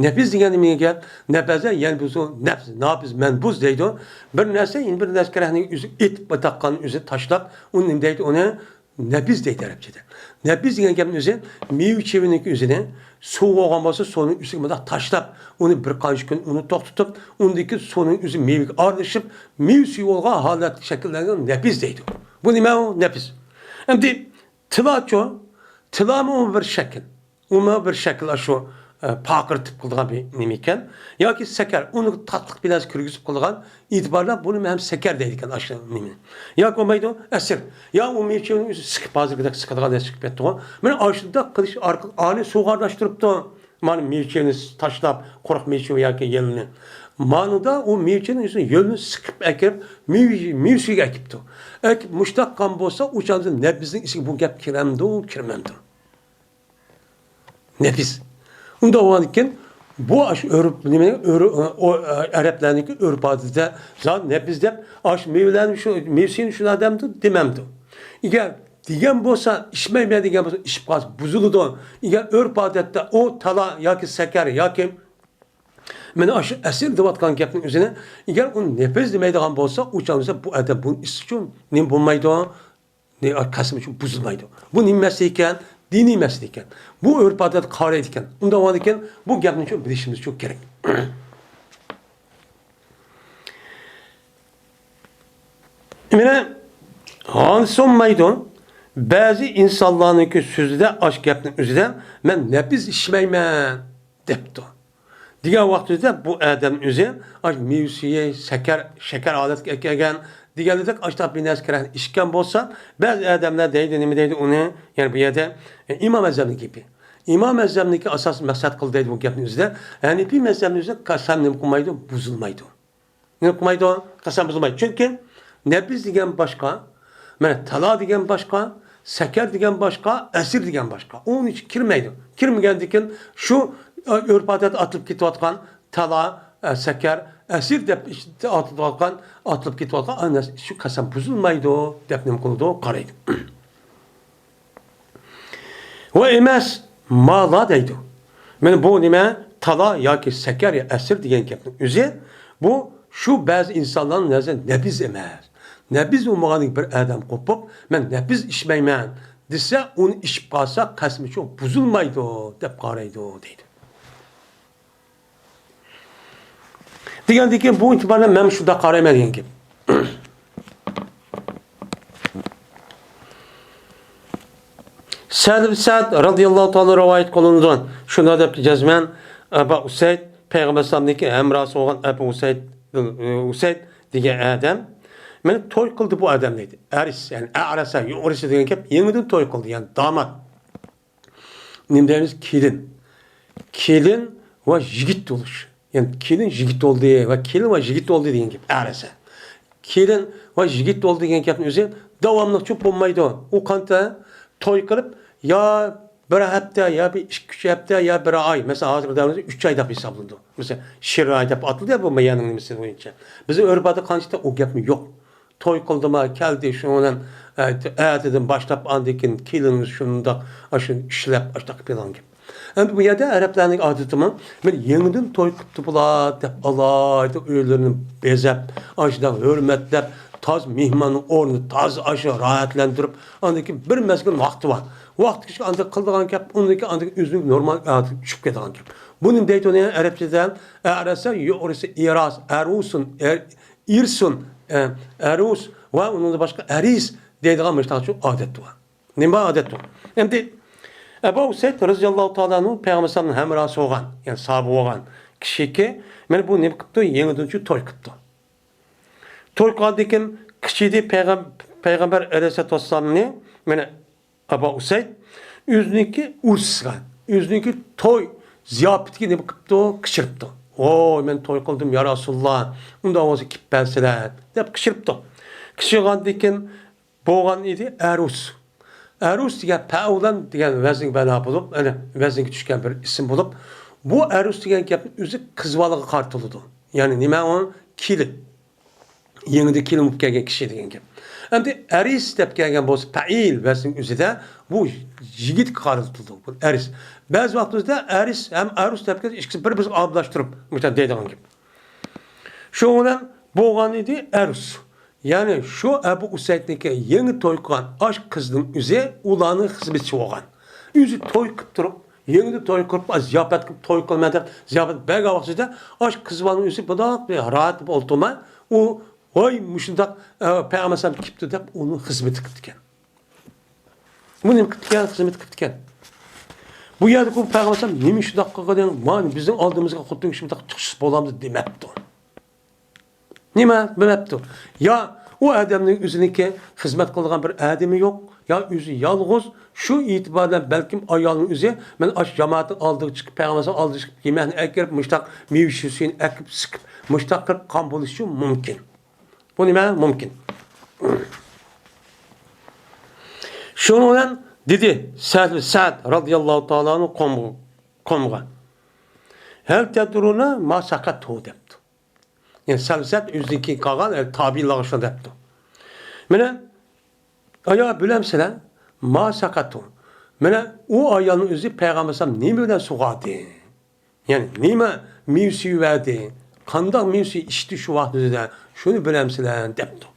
نەپىز دېگەن نېمە گەپ؟ نەپەزە يەنبۇزۇ نەپز، ناپىز مەنبۇز دەيدۇ. بىر نەرسە، يەنە بىر نەرسە كەرەكنى ئۆزى ئېتىپ تاققان، ئۆزى تاشلاپ، ئۇنى نېمە دەيدۇ؟ ئۇنى نەپىز دەيدۇ ئەرەبچىدە. نەپىز دېگەن گەپنىڭ ئۆزى مېۋە چېۋىنىڭكى ئۆزىنى، سۇ بولغان بولسا، سۇنىڭ ئۈستىگە مۇنداق تاشلاپ، ئۇنى بىر قانچە كۈن ئۇنى توختىتىپ، ئۇندىن كېيىن سۇنىڭ ئۆزى مېۋىگە ئارىلىشىپ، مېۋە سۈيى بولغان ھالەتتە شەكىللەنگەن نەپىز دەيدۇ. بۇ نېمە ئۇ؟ نەپىز. ئەمدى تىلاچۇ؟ تىلامۇ بىر شەكىل. ئۇمۇ بىر شەكىل، ئاشۇ، ئە، پارقىرىتىپ قىلىدىغان بىر نېمە ئىكەن. ياكى سەكەر، ئۇنى تاتلىق بىلەن كىرگۈزۈپ قىلىدىغان ئېتىبارلار بۇنى ھەم سەكەر دەيدىكەن، ئاشۇ نېمىنى. ياكى بولمايدۇ، ئەسىر. يا ئۇ مېۋە چېۋىنى ئۆزى سىقىپ، ھازىرقىدەك سىقىدىغان نەرسە چىقىپ كەتتىغۇ. مانا ئاشۇنداق قىلىش ئارقىلىق ئانى سۇغا ئارىلاشتۇرۇپتۇ. مانا مېۋە چېۋىنى تاشلاپ، قۇرۇق مېۋە چېۋى ياكى يۆلنى. مانىدا ئۇ مېۋە چېۋىنى ئۆزى يۆلنى سىقىپ ئەكىرىپ، مېۋە، مېۋە سۈيىگە ئەكىپتۇ. ئەكىپ مۇشتاق قىلغان بولسا، ئۇ چاغدا نەپىزنىڭ ئىچىگە بۇ گەپ كىرەمدۇ، كىرمەمدۇ؟ نەپىز. ئۇنداق بولغاندىكىن، بۇ ئاشۇ ئۆرپ، نېمە، ئۆر-، ئو-، ئەرەبلەرنىڭكى ئۆرپ-ئادىتىدە زادى نەپىز دەپ، ئاشۇ مېۋىلەرنى شۇ، مېۋىسىنى شۇنداق دەمدۇ، دېمەمدۇ. ئەگەر دېگەن بولسا، ئىچمەيمەن دېگەن بولسا، ئىچىپ قالسا بۇزۇلىدۇ. ئەگەر ئۆرپ-ئادەتتە ئۇ تالا ياكى سەكەر ياكى مانا ئاشۇ ئەسىر دەۋاتقان گەپنىڭ ئۆزىنى، ئەگەر ئۇ نەپىز دېمەيدىغان بولسا، ئۇ چاغدا بۇ ئادەم بۇنى ئىچسىچۇ نېمە بولمايدۇ؟ نى-، قەسىمى شۇ بۇزۇلمايدۇ. بۇ نېمە مەسىلە ئىكەن؟ دىنىي مەسىلە ئىكەن. بۇ ئۆرپ-ئادەتكە قارايدىكەن. ئۇنداق بولغاندىكىن بۇ گەپنى شۇ بىلىشىمىز شۇ كېرەك. مانا، ھانسۇنمايدۇ. بەزى ئىنسانلارنىڭكى سۆزىدە، ئاش گەپنىڭ ئۆزىدە، مەن نەپىز ئىچمەيمەن دەپتۇ. دېگەن ۋاقتىدا بۇ ئادەم ئۆزى ئاش مېۋە سۈيى، شەكەر، شەكەر ھالەتكە كەلگەن دېگەنلىك ئاشتاق بىر نەرسە كېرەك ئىچكەن بولسا، بەزى ئادەملەر دەيدۇ، نېمە دەيدۇ ئۇنى؟ يەنى بۇ يەردە، ئە، ئىمام ئەزەمنىڭ گېپى. ئىمام ئەزەمنىڭكى ئاساسىي مەقسەت قىلدى دەيدۇ بۇ گەپنىڭ ئۆزىدە. ھەنىپىي مەزھەپنىڭ ئۆزىدە قەسەم نېمە قىلمايدۇ؟ بۇزۇلمايدۇ. نېمە قىلمايدۇ؟ قەسەم بۇزۇلمايدۇ. چۈنكى نەبىز دېگەن باشقا، مانا تالا دېگەن باشقا، سەكەر دېگەن باشقا، ئەسىر دېگەن باشقا. ئۇنىڭ ئىچىگە كىرمەيدۇ. كىرمىگەندىكىن شۇ، ئە، ئۆرپ-ئادەتتە ئاتىلىپ كېتىۋاتقان تالا، ئە، سەكەر، ئەسىر دەپ ئاتىلىۋاتقان، ئاتىلىپ كېتىۋاتقان ئەنە شۇ قەسەم بۇزۇلمايدۇ دەپ نېمە قىلىدۇ؟ قارايدۇ. ۋە ئەمەس، مالا دەيدۇ. مانا بۇ نېمە؟ تالا ياكى سەكەر يا ئەسىر دېگەن گەپنىڭ ئۆزى، بۇ شۇ بەزى ئىنسانلارنىڭ نەزىرىدە نەبىز ئەمەس. نەبىز بولمىغاندىن بىر ئادەم قوپۇپ، مەن نەبىز ئىچمەيمەن دېسە، ئۇنى ئىچىپ قالسا قەسىمى شۇ بۇزۇلمايدۇ دەپ قارايدۇ دەيدۇ. دېگەندىكىن بۇ ئېتىباردا مەن شۇنداق قارايمەن دېگەن گەپ. سەھل بىن سەئد رەزىياللاھۇ تائالا رىۋايەت قىلىنىدۇ. شۇنداق دەپتۇ، جەزمەن ئەبا ئۇسەيد، پەيغەمبەر ئەلەيھىسسالامنىڭكى ھەمراھسى بولغان ئەبا ئۇسەيد، ئۇسەيد دېگەن ئادەم، مانا توي قىلدى بۇ ئادەم دەيدۇ. ئەرىس، يەنى ئەرەسە، يۇرىسە دېگەن گەپ يېڭىدىن توي قىلدى، يەنى دامات. نېمە دەيمىز؟ كېلىن. كېلىن ۋە يىگىت بولۇش. يەنى كېلىن يىگىت بولدى ۋە كېلىن ۋە يىگىت بولدى دېگەن گەپ. ئەرەسە. كېلىن ۋە يىگىت بولدى دېگەن گەپنىڭ ئۆزى داۋاملىقچە بولمايدۇ. ئۇ قانچە توي قىلىپ، يا بىر ھەپتە، يا بىر ئىككى، ئۈچ ھەپتە، يا بىر ئاي. مەسىلەن، ھازىرقى دەۋردە ئۈچ ئاي دەپ ھېسابلىنىدۇ. مەسىلەن، شېرىن ئاي دەپ ئاتىلىدۇ يا بۇ مەيەننىڭ نېمىسى بويىچە. بىزنىڭ ئۆرپ-ئادەتتە قانچە ئۇ گەپمۇ يوق. توي قىلدىما، كەلدى، شۇنىڭ بىلەن، ئە، ئەتىدىن باشلاپ، ئاندىن كېيىن كېلىنىمىز شۇنداق، ئاشۇ ئىشلەپ، ئاشۇنداق قىلىپ بېرىدىغان گەپ. ئەمدى بۇ يەردە ئەرەبلەرنىڭ ئادىتىمۇ، بىر يېڭىدىن توي قىپتۇ بۇلار دەپ، ئالاھىدە ئۆيلىرىنى بېزەپ، ئاشۇنداق ھۆرمەتلەپ، تازا مېھماننىڭ ئورنىنى تازا ئاشۇ راھەتلەندۈرۈپ، ئاندىن كېيىن بىر مەزگىل ۋاقتى بار. ۋاقتى كېلىشكە ئاندىن قىلىدىغان گەپ، ئۇندىن كېيىن ئاندىن كېيىن ئۆزىنىڭ نورمال ئادىتىگە چۈشۈپ كېتىدىغان گەپ. بۇ نېمە دەيدۇ ئۇنى ئەرەبچىدە؟ ئەرەسە يۇرىسە ئىراس، ئەرۇسۇن، ئەر-، ئىرسۇن، ئە، ئەرۇس ۋە ئۇنىڭدىن باشقا ئەرىس دەيدىغان مۇشۇنداق ئادەت بار. نېمە ئادەت بار؟ ئەمدى ئەبۇ ئۇسەيد رەزىياللاھۇ تائالا ئەنھۇ پەيغەمبەر ئەلەيھىسسالامنىڭ ھەمراھى بولغان، يەنى ساھابە بولغان كىشىكى، مانا بۇ نېمە قىپتۇ؟ يېڭىدىن شۇ توي قىپتۇ. توي قىلغاندىن كېيىن كىچىكىدە پەيغەم-، پەيغەمبەر ئەلەيھىسسالاتۇ ۋەسسالامنى، مانا ئەبۇ ئۇسەيد ئۆزىنىڭكى ئۇرۇسىغا، ئۆزىنىڭكى توي زىياپىتىگە نېمە قىپتۇ؟ قىچىرىپتۇ. ۋوي، مەن توي قىلدىم، يا رەسۇلاللا، ئۇنداق بولسا كېلىپ بەرسىلە، دەپ قىچىرىپتۇ. قىچىرغاندىن كېيىن بولغان ئىدى ئەرۇس. ئەرۇس دېگەن پەئۇلان دېگەن ۋەزىنگە بىنا بولۇپ، يەنى ۋەزىنگە چۈشكەن بىر ئىسىم بولۇپ، بۇ ئەرۇس دېگەن گەپنىڭ ئۆزى قىز بالىغا قارىتىلىدۇ. يەنى نېمە ئۇ؟ كېلىن. يېڭىدىن كېلىن بولۇپ كەلگەن كىشى دېگەن گەپ. ئەمدى ئەرىس دەپ كەلگەن بولسا پەئىل ۋەزىننىڭ ئۆزىدە بۇ يىگىتكە قارىتىلىدۇ. بۇ ئەرىس. بەزى ۋاقىتلىرىدا ئەرىس ھەم ئەرۇس دەپ كەلسە ئىككىسى بىر-بىرىگە ئارىلاشتۇرۇپ مۇشۇنداق دەيدىغان گەپ. شۇنىڭ بىلەن بولغان ئىدى ئەرۇس. يەنى شۇ ئەبۇ ئۇسەيدنىڭكى يېڭى توي قىلغان ئاش قىزنىڭ ئۆزى ئۇلارنىڭ خىزمەتچىسى بولغان. ئۆزى توي قىلىپ تۇرۇپ، يېڭىدىن توي قىلىپ، زىياپەت قىلىپ، توي قىلىمەن دەپ زىياپەت بەرگەن ۋاقتىدا ئاش قىز بالىنىڭ ئۆزى بۇنداق بىر راھەت بولۇپ ئولتۇرماي، ئۇ، ۋاي، مۇشۇنداق، ئە، پەيغەمبەر ئەلەيھىسسالام كېلىپتۇ دەپ ئۇنىڭ خىزمىتى قىپتىكەن. بۇ نېمە قىپتىكەن؟ خىزمەت قىپتىكەن. بۇ يەردە بۇ پەيغەمبەر ئەلەيھىسسالام نېمە شۇنداق قىلغىنىڭ، مانا بىزنىڭ ئالدىمىزغا خوتۇن كىشى بۇنداق چىقىشسىز بولامدۇ دېمەپتۇ. نېمە دېمەپتۇ؟ يا ئۇ ئادەمنىڭ ئۆزىنىڭكى خىزمەت قىلىدىغان بىر ئادىمى يوق، يا ئۆزى يالغۇز. شۇ ئېتىبار بىلەن بەلكىم ئايالنىڭ ئۆزى، مەن ئاشۇ جامائەتنىڭ ئالدىغا چىقىپ، پەيغەمبەر ئەلەيھىسسالام ئالدىغا چىقىپ، يېمەكنى ئەكىرىپ، مۇشتاق مېۋە سۈيىنى ئەكىپ سىقىپ، مۇشتاق قىلىپ قان بولۇشى مۇمكىن. بۇ نېمە؟ مۇمكىن. شۇنىڭ بىلەن دېدى سەھل، سەئد رەزىياللاھۇ تائالا ئەنھۇ قوم-، قومغا، ھەل تەدرۇنە ما سەقەتۇ دەپتۇ. يەنى سەھل، سەئد ئۆزىدىن كېيىن قالغان، يەنى تابىئىنلارغا شۇنداق دەپتۇ. مانا، ئايا، بىلەمسىلەر؟ ما سەقەتۇ. مانا، ئۇ ئايالنىڭ ئۆزى پەيغەمبەر ئەلەيھىسسالام نېمە بىلەن سۇغاردى؟ يەنى نېمە مېۋە سۈيى بەردى؟ قانداق مېۋە سۈيى ئىچتى شۇ ۋاقىت ئۆزىدە؟ شۇنى بىلەمسىلەر؟ دەپتۇ.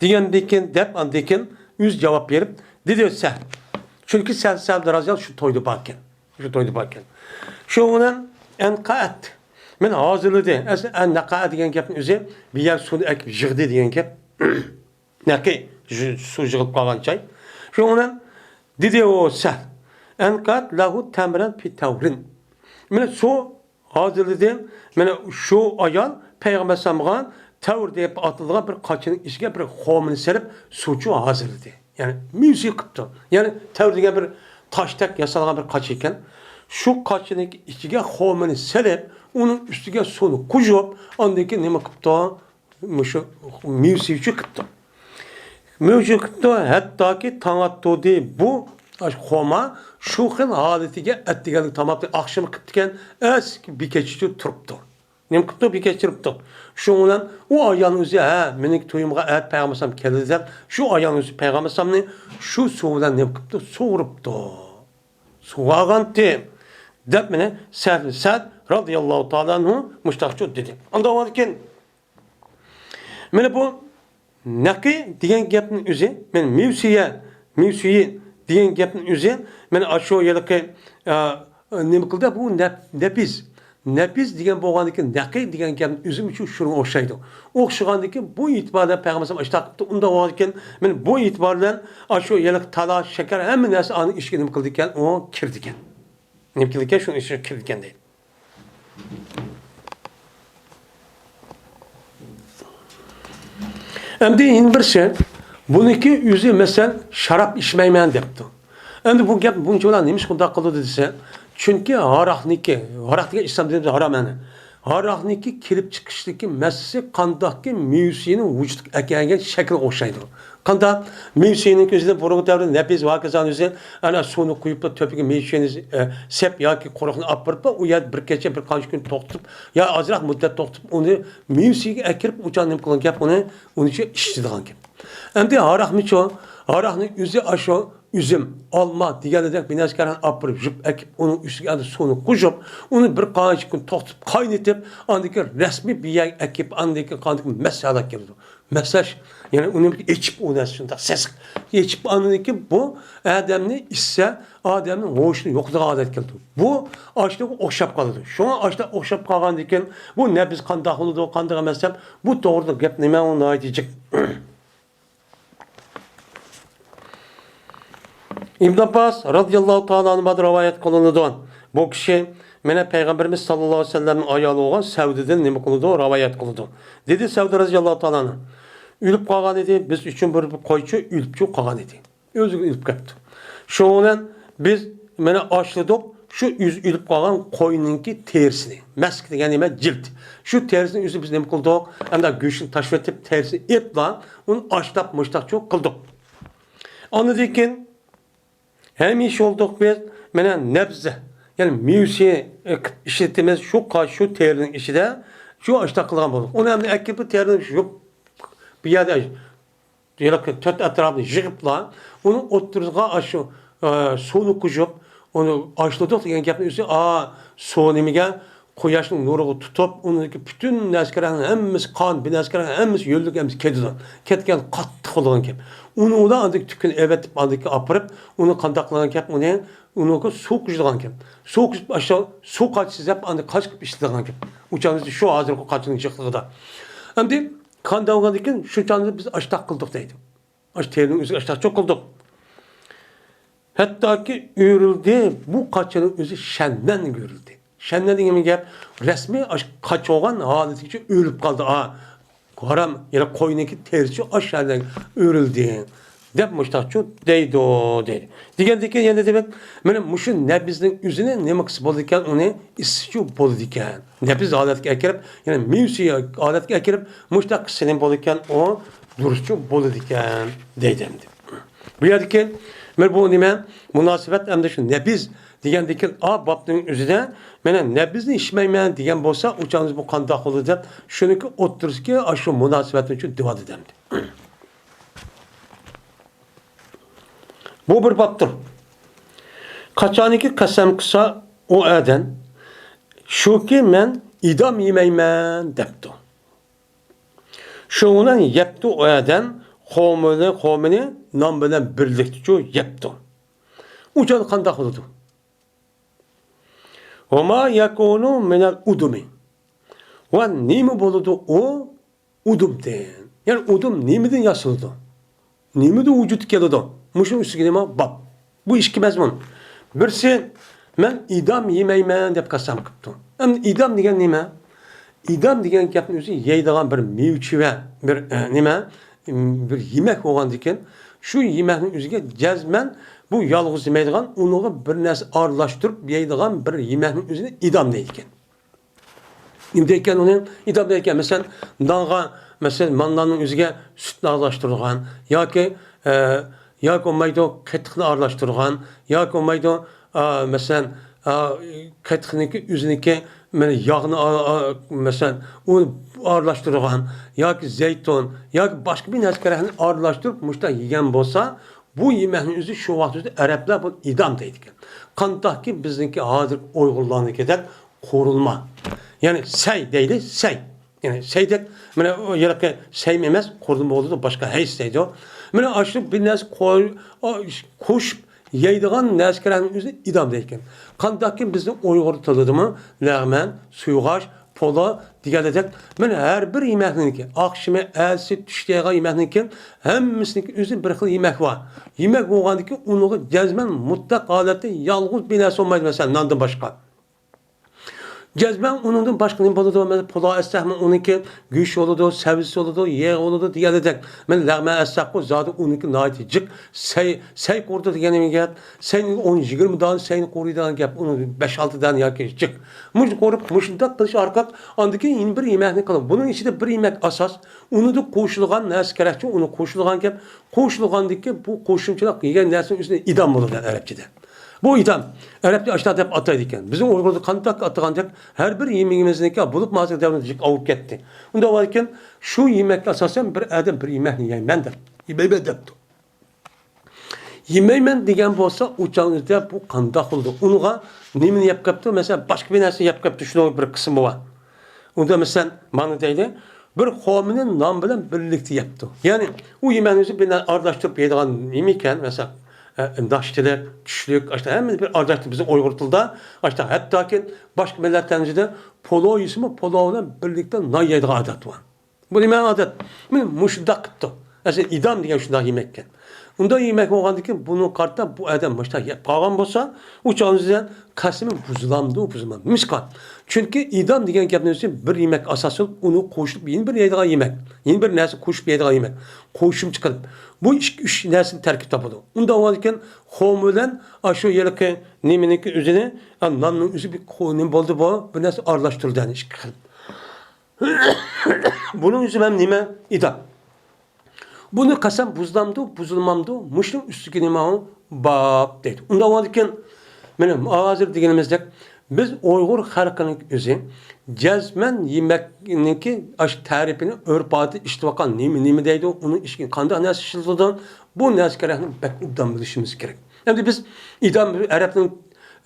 دېگەندىن كېيىن، دەپ، ئاندىن كېيىن ئۆزى جاۋاب بېرىپ، دېدى سەھل. چۈنكى سەھل، سەھل رەزىياللاھۇ شۇ تويدا باركەن. شۇ تويدا باركەن. شۇنىڭ بىلەن ئەنقەئەت. مەن ھازىرلىدى. ئەسلى ئەننەقەئە دېگەن گەپنىڭ ئۆزى بىر يەر سۇنى ئەكىپ يىغدى دېگەن گەپ. نەقى، سۇ يىغىلىپ قالغان جاي. شۇنىڭ بىلەن دېدى ئۇ سەھل، ئەنقەئەت لەھۇ تەمرەن پى تەۋرىن. مانا سۇ ھازىرلىدى. مانا شۇ ئايال پەيغەمبەر ئەلەيھىسسالامغا تەۋر دەپ ئاتىلىدىغان بىر قاچىنىڭ ئىچىگە بىر خورمىنى سېلىپ، سۇچۇ ھازىرلىدى. يەنى مېۋە سۈيى قىپتۇ. يەنى تەۋر دېگەن بىر تاشتەك ياسالغان بىر قاچا ئىكەن. شۇ قاچىنىڭ ئىچىگە خورمىنى سېلىپ، ئۇنىڭ ئۈستىگە سۇنى قۇيۇپ، ئاندىن كېيىن نېمە قىپتۇ؟ مۇشۇ مېۋىسى ئۈچۈن قىپتۇ. مېۋىسى ئۈچۈن قىپتۇ، ھەتتاكى تاڭ ئاتتۇردى. بۇ خورما شۇ خىل ھالىتىگە ئەتىگەنلىك تاماقنى ئاخشىمى قىپتىكەن، ئەسكى بىر كېچىچە تۇرۇپتۇ. نېمە قىپتۇ؟ بىر كېچە تۇرۇپتۇ. شۇنىڭ بىلەن ئۇ ئايالنىڭ ئۆزى، ھە، مېنىڭ تويۇمغا ئەتە پەيغەمبەر ئەلەيھىسسالام كېلىدۇ دەپ، شۇ ئايالنىڭ ئۆزى پەيغەمبەر ئەلەيھىسسالامنى شۇ سۇ بىلەن نېمە قىپتۇ؟ سۇغۇرۇپتۇ. سۇغارغانتى، دەپ مانا سەھل سەد رازىياللاھۇ تائالا ئەنھۇ مۇشتاقچۇ دېدى. ئاندىن كېيىن مانا بۇ نەقى دېگەن گەپنىڭ ئۆزى، مانا مېۋسىيە، مېۋسىيى دېگەن گەپنىڭ ئۆزى، مانا ئاشۇ ھېلىقى، ئا، نېمە قىلدى؟ بۇ نەپ-، نەپىز. نەپىز دېگەن بولغاندىكىن، نەقى دېگەن گەپنىڭ ئۆزىمۇ شۇ-، شۇنىڭغا ئوخشايدۇ. ئوخشىغاندىكىن، بۇ ئېتىبار بىلەن پەيغەمبەر ئەلەيھىسسالام ئاشۇنداق قىپتۇ. ئۇنداق بولغاندىكىن، مانا بۇ ئېتىبار بىلەن ئاشۇ ھېلىقى تالا، شەكەر، ھەممە نەرسە ئانىڭ ئىچىگە نېمە قىلىدىكەن؟ ئۇ كىرىدىكەن. نېمە كىرىدىكەن؟ شۇنىڭ ئىچىگە كىرىدىكەن دەيدۇ. ئەمدى يەنە بىرسى، بۇنىڭكى ئۆزى، مەسىلەن، شاراب ئىچمەيمەن دەپتۇ. ئەمدى بۇ گەپ بۇنچىۋالا نېمىشقا ئۇنداق قىلىدۇ دېسە، چۈنكى ھاراقنىڭكى، ھاراق دېگەن ئىسلام دىنىمىزدا ھارام، يەنى ھاراقنىڭكى كېلىپ چىقىشتىكى مەسىلىسى قانداقكى مېۋىسىنى ۋۇجۇدقا ئەكەلگەن شەكىلگە ئوخشايدۇ. قانداق؟ مېۋىسىنىڭ ئۆزىدە بۇرۇنقى دەۋردە نەپىز ۋە ھاكازانىڭ ئۆزى ئەنە سۇنى قۇيۇپلا، تۆپىگە مېۋىسىنى، ئە، سەپ ياكى قۇرۇقنى ئاپىرىپلا، ئۇ يەردە بىر كېچە، بىر قانچە كۈن توختىتىپ، يا ئازراق مۇددەت توختىتىپ، ئۇنى مېۋىسىگە ئەكىرىپ، ئۇچان نېمە قىلغان گەپ، ئۇنى، ئۇنى ئىچىدىغان گەپ. ئەمدى ھاراقمىچۇ؟ ھاراقنىڭ ئۆزى ئاشۇ ئۈزۈم، ئالما دېگەندەك بىر نەرسىگە ئاپىرىپ، يۇيۇپ ئەكىپ، ئۇنىڭ ئۈستىگە ئەنە سۇنى قوشۇپ، ئۇنى بىر قانچە كۈن توختىتىپ، قاينىتىپ، ئاندىن كېيىن رەسمىي بىر يەرگە ئەكىپ، ئاندىن كېيىن قاندىكى مەسەلە كېلىدۇ. مەسەلەن، يەنى ئۇنى ئېچىپ، ئۇ نەرسە شۇنداق سېسىق ئېچىپ، ئاندىن كېيىن بۇ ئادەمنى ئىچسە، ئادەمنىڭ ھوشىنى يوقىتىدىغان ھالەت كېلىدۇ. بۇ ئاشۇنىڭغا ئوخشاپ قالىدۇ. شۇڭا ئاشۇنداق ئوخشاپ قالغاندىن كېيىن، بۇ نەپىز قانداق بولىدۇ، قانداق ئەمەس دەپ، بۇ توغرىلىق گەپ نېمە، ئۇ ناھايىتى جىق. ئىبن ئابباس رازىياللاھۇ تائالا ئەنھۇمدىن رىۋايەت قىلىنىدۇ. بۇ كىشى مانا پەيغەمبىرىمىز ساللاللاھۇ ئەلەيھى ۋەسەللەمنىڭ ئايالى بولغان سەۋدىدىن نېمە قىلىدۇ؟ رىۋايەت قىلىدۇ. دېدى سەۋدە رازىياللاھۇ تائالا ئەنھۇ، ئۆلۈپ قالغان ئىدى، بىز ئۈچۈن بىر قويچۇ ئۆلۈپچۇ قالغان ئىدى. ئۆزى ئۆلۈپ كەپتۇ. شۇنىڭ بىلەن بىز مانا ئاشلىدۇق شۇ ئۆزى ئۆلۈپ قالغان قوينىڭكى تېرىسىنى. مەسك دېگەن نېمە؟ جىلد. شۇ تېرىسىنى ئۆزى بىز نېمە قىلدۇق؟ ئەمدى گۆشىنى تاشلىۋېتىپ، تېرىسىنى ئېلىپلا، ئۇنى ئاشلاپ مۇشتاقچۇ قىلدۇق. ئاندىن كېيىن ھەمىشە بولدۇق بىز، مانا نەبزە، يەنى مېۋىسى، ئە، ئىشلىتىمىز، شۇ قاش، شۇ تېرىنىڭ ئىچىدە شۇ ئاشتاق قىلغان بولدۇق. ئۇنى ئەمدى ئەكىپ بۇ تېرىنى يۇيۇپ، بۇ يەردە ھېلىقى تۆت ئەتراپنى يىغىپلا، ئۇنىڭ ئوتتۇرىسىغا ئاشۇ، ئە، سۇنى قوشۇپ، ئۇنى ئاشلىدۇق دېگەن گەپنىڭ ئۆزى، ئا، سۇ نېمىگە؟ قۇياشنىڭ نۇرىغا تۇتۇپ، ئۇنىڭدىكى پۈتۈن نەسكەرەڭنىڭ ھەممىسى قان، بۇ نەسكەرەڭنىڭ ھەممىسى يۆلىنىپ، ھەممىسى كېتىدۇ. كەتكەن قاتتىق بولغان گەپ. ئۇنى ئۇلار ئاندىكى تۈكىنى ئەۋەتىپ، ئاندىكى ئاپىرىپ، ئۇنى قانداق قىلغان گەپ؟ ئۇنى، ئۇنىڭغا سۇ قۇيىدىغان گەپ. سۇ قۇيۇپ، ئاشۇ سۇ قاچىسى دەپ، ئاندىن قاچ قىلىپ ئىشلىتىدىغان گەپ. ئۇ چاغدا شۇ ھازىرقى قاچىنىڭ جىقلىقىدا. ئەمدى قان دەۋرىدىكىن شۇ چاغدا بىز ئاشتاق قىلدۇق دەيدۇ. ئاشۇ تېرىنىڭ ئۆزىگە ئاشتاق چوق قىلدۇق. ھەتتاكى ئۆرۈلدى، بۇ قاچىنىڭ ئۆزى شەننەنگە ئۆرۈلدى. شەننەن دېگەن گەپ، رەسمىي ئاشۇ قاچا بولغان ھالىتىگىچە ئۆرۈلۈپ قالدى. ئا، ھارام، يەنى قوينىڭكى تېرىسى ئاشۇ شەننەنگە ئۆرۈلدى، دەپ مۇشتاقچۇ دەيدۇ، دەيدۇ. دېگەندىن كېيىن يەنە دېمەك، مانا مۇشۇ نەبىزنىڭ ئۆزىنى نېمە قىلسا بولىدىكەن، ئۇنى ئىسسىچۇ بولىدىكەن. نەبىز ھالەتكە ئەكىرىپ، يەنى مېۋىسى ھالەتكە ئەكىرىپ، مۇشتاق قىلسا نېمە بولىدىكەن، ئۇ دۇرۇسچۇ بولىدىكەن، دەيدۇ ئەمدى. بۇ يەردىكى، مانا بۇ نېمە؟ مۇناسىۋەت ئەمدى شۇ نەبىز دېگەندىكى ئا بابنىڭ ئۆزىدە، مانا نەبىزنى ئىچمەيمەن دېگەن بولسا، ئۇ چاغدا بۇ قانداق بولىدۇ دەپ، شۇنىڭكى ئوتتۇرىسىدىكى ئاشۇ مۇناسىۋەتنى شۇ دېۋالدى ئەمدى. بۇ بىر بابتۇر. قاچانكى قەسەم قىلسا ئۇ ئادەم، شۇكى مەن ئىدام يېمەيمەن دەپتۇ. شۇنىڭ بىلەن يەپتۇ ئۇ ئادەم خورمىنى، خورمىنى نان بىلەن بىرلىكتىچۇ يەپتۇ. ئۇ چاغدا قانداق بولىدۇ؟ ۋەما يەكۇنۇ مىنەل ئۇدۇمى. ۋە نېمە بولىدۇ ئۇ ئۇدۇمدىن؟ يەنى ئۇدۇم نېمىدىن ياسىلىدۇ؟ نېمىدە ۋۇجۇدقا كېلىدۇ؟ مۇشۇنىڭ ئۈستىگە نېمە باب؟ بۇ ئىككى مەزمۇن. بىرسى، مەن ئىدام يېمەيمەن دەپ قەسەم قىپتۇ. ئەمدى ئىدام دېگەن نېمە؟ ئىدام دېگەن گەپنىڭ ئۆزى يەيدىغان بىر مېۋىچىۋە، بىر، ئە، نېمە؟ بىر يېمەك بولغاندىكىن، شۇ يېمەكنىڭ ئۆزىگە جەزمەن بۇ يالغۇز يېمەيدىغان، ئۇنىڭغا بىر نەرسە ئارىلاشتۇرۇپ يەيدىغان بىر يېمەكنىڭ ئۆزىنى ئىدام دەيدىكەن. نېمە دەيدىكەن ئۇنى؟ ئىدام دەيدىكەن، مەسىلەن، نانغا، مەسىلەن، ماننانىڭ ئۆزىگە سۈتنى ئارىلاشتۇرغان ياكى، ئە، ياكى بولمايدۇ، قېتىقنى ئارىلاشتۇرغان ياكى بولمايدۇ، ئا، مەسىلەن، ئا، قېتىقنىڭكى ئۆزىنىڭكى، مانا، ياغنى، ئا، ئا، مەسىلەن، ئۇ ئارىلاشتۇرغان ياكى زەيتۇن ياكى باشقا بىر نەرسە كېرەكنى ئارىلاشتۇرۇپ مۇشۇنداق يېگەن بولسا، بۇ يېمەكنىڭ ئۆزى شۇ ۋاقىت ئۆزىدە ئەرەبلەر بۇنى ئىدام دەيدىكەن. قانداقكى بىزنىڭكى ھازىرقى ئۇيغۇرلارنىڭكىدەك قورۇلما. يەنى سەي دەيلى، سەي. يەنى سەي دەپ، مانا ئۇ ھېلىقى سەيمۇ ئەمەس، قورۇلما بولىدۇ، باشقا ھەيس دەيدۇ. مانا ئاشۇ بىر نەرسە قوي-، ئا، قوشۇپ يەيدىغان نەرسە كېرەكنىڭ ئۆزىنى ئىدام دەيدىكەن. قانداقكى بىزنىڭ ئۇيغۇر تىلىدىمۇ لەغمەن، سۇيغاش، پولا دېگەندەك، مانا ھەر بىر يېمەكنىڭكى، ئاخشىمى، ئەتىسى، چۈشتە يەيدىغان يېمەكنىڭكى ھەممىسىنىڭكى ئۆزى بىر خىل يېمەك بار. يېمەك بولغاندىكىن ئۇنىڭغا جەزمەن مۇتلەق ھالەتتە يالغۇز بىر نەرسە بولمايدۇ، مەسىلەن، ناندىن باشقا. جەزمەن ئۇنىڭدىن باشقا نېمە بولىدۇ؟ مەسىلەن، پۇلاۋ ئەتسەكمۇ ئۇنىڭكى گۆش بولىدۇ، سەۋزىسى بولىدۇ، يېغى بولىدۇ دېگەندەك. مانا لەغمەن ئەتسەكمۇ زادى ئۇنىڭكى ناھايىتى جىق. سەي، سەي قورۇيدۇ دېگەن نېمە گەپ؟ سەينى ئون، يىگىرمە دانە سەينى قورۇيدىغان گەپ. ئۇنىڭ بەش، ئالتە دانە ياكى جىق. مۇشۇنى قورۇپ، مۇشۇنداق قىلىش ئارقىلىق ئاندىن كېيىن يەنە بىر يېمەكنى قىلىڭ. بۇنىڭ ئىچىدە بىر يېمەك ئاساس. ئۇنىڭدا قوشۇلغان نەرسە كېرەكچۇ، ئۇنى قوشۇلغان گەپ. قوشۇلغاندىكى بۇ قوشۇمچىلىق يېگەن نەرسىنىڭ ئۆزىنى ئىدام بولىدۇ ئەرەبچىدە. بۇ ئىدام ئەرەبچە ئاشۇنداق دەپ ئاتايدىكەن. بىزنىڭ ئۇيغۇردا قانداق ئاتىغاندەك ھەر بىر يېمىكىمىزنىڭكى بولۇپمۇ ھازىر دەۋرىدە جىق ئاۋۇپ كەتتى. ئۇنداق بولغاندىكىن شۇ يېمەككە ئاساسەن بىر ئادەم بىر يېمەكنى يەيمەن دەپ، يېمەيمەن دەپتۇ. يېمەيمەن دېگەن بولسا ئۇ چاغدا بۇ قانداق بولىدۇ؟ ئۇنىڭغا نېمىنى يەپ قېپتۇ؟ مەسىلەن، باشقا بىر نەرسە يەپ قېپتۇ، شۇنىڭ بىر قىسمى بار. ئۇندا مەسىلەن، مانا دەيلى، بىر خورمىنى نان بىلەن بىرلىكتە يەپتۇ. يەنى ئۇ يېمەكنى ئۆزى بىر نەرسە ئارىلاشتۇرۇپ يەيدىغان نېمە ئىكەن، مەسىلەن، ئە، ناشتىلىق، چۈشلۈك، ئاشۇنداق ھەممىنى بىر ئارىلاشتۇرۇپ بىزنىڭ ئۇيغۇر تىلىدا، ئاشۇنداق ھەتتاكى باشقا مىللەتلەرنىڭ ئىچىدە پولو يېسىمۇ پولو بىلەن بىرلىكتە نان يەيدىغان ئادەت بار. بۇ نېمە ئادەت؟ مانا مۇشۇنداق قىپتۇ. ئەسلى ئىدام دېگەن شۇنداق يېمەككەن. ئۇنداق يېمەك بولغاندىكىن بۇنى قارىتا بۇ ئادەم مۇشۇنداق يەپ قالغان بولسا، ئۇ چاغدا قەسىمى بۇزۇلامدۇ، بۇزۇلمامدۇ؟ نېمىشقا؟ چۈنكى ئىدام دېگەن گەپنىڭ ئۆزى بىر يېمەك ئاساس قىلىپ، ئۇنى قوشۇپ يەنە بىر يەيدىغان يېمەك، يەنە بىر نەرسە قوشۇپ يەيدىغان يېمەك، قوشۇمچە قىلىپ. بۇ ئىككى، ئۈچ نەرسىدىن تەركىب تاپىدۇ. ئۇنداق بولغاندىكىن خورما بىلەن ئاشۇ ھېلىقى نېمىنىڭكى ئۆزىنى، ئا، ناننىڭ ئۆزى بىر قو-، نېمە بولدى بۇ؟ بىر نەرسە ئارىلاشتۇرۇلدى، يەنى ئىككى خىل. بۇنىڭ ئۆزى ھەم نېمە؟ ئىدام. بۇنى قەسەم بۇزۇلامدۇ، بۇزۇلمامدۇ؟ مۇشۇنىڭ ئۈستىگە نېمە ئۇ؟ باب دەيدۇ. ئۇنداق بولىدىكەن، مانا ھازىر دېگىنىمىزدەك، بىز ئۇيغۇر خەلقىنىڭ ئۆزى جەزمەن يېمەكنىڭكى ئاشۇ تەرىپىنى، ئۆرپ-ئادىتى، ئىشلىتىۋاتقان نېمە، نېمە دەيدۇ، ئۇنىڭ ئىچىگە قانداق نەرسە ئىشلىتىلىدۇ، بۇ نەرسە كېرەكنى بەك ئوبدان بىلىشىمىز كېرەك. ئەمدى بىز ئىدام ئەرەبنىڭ،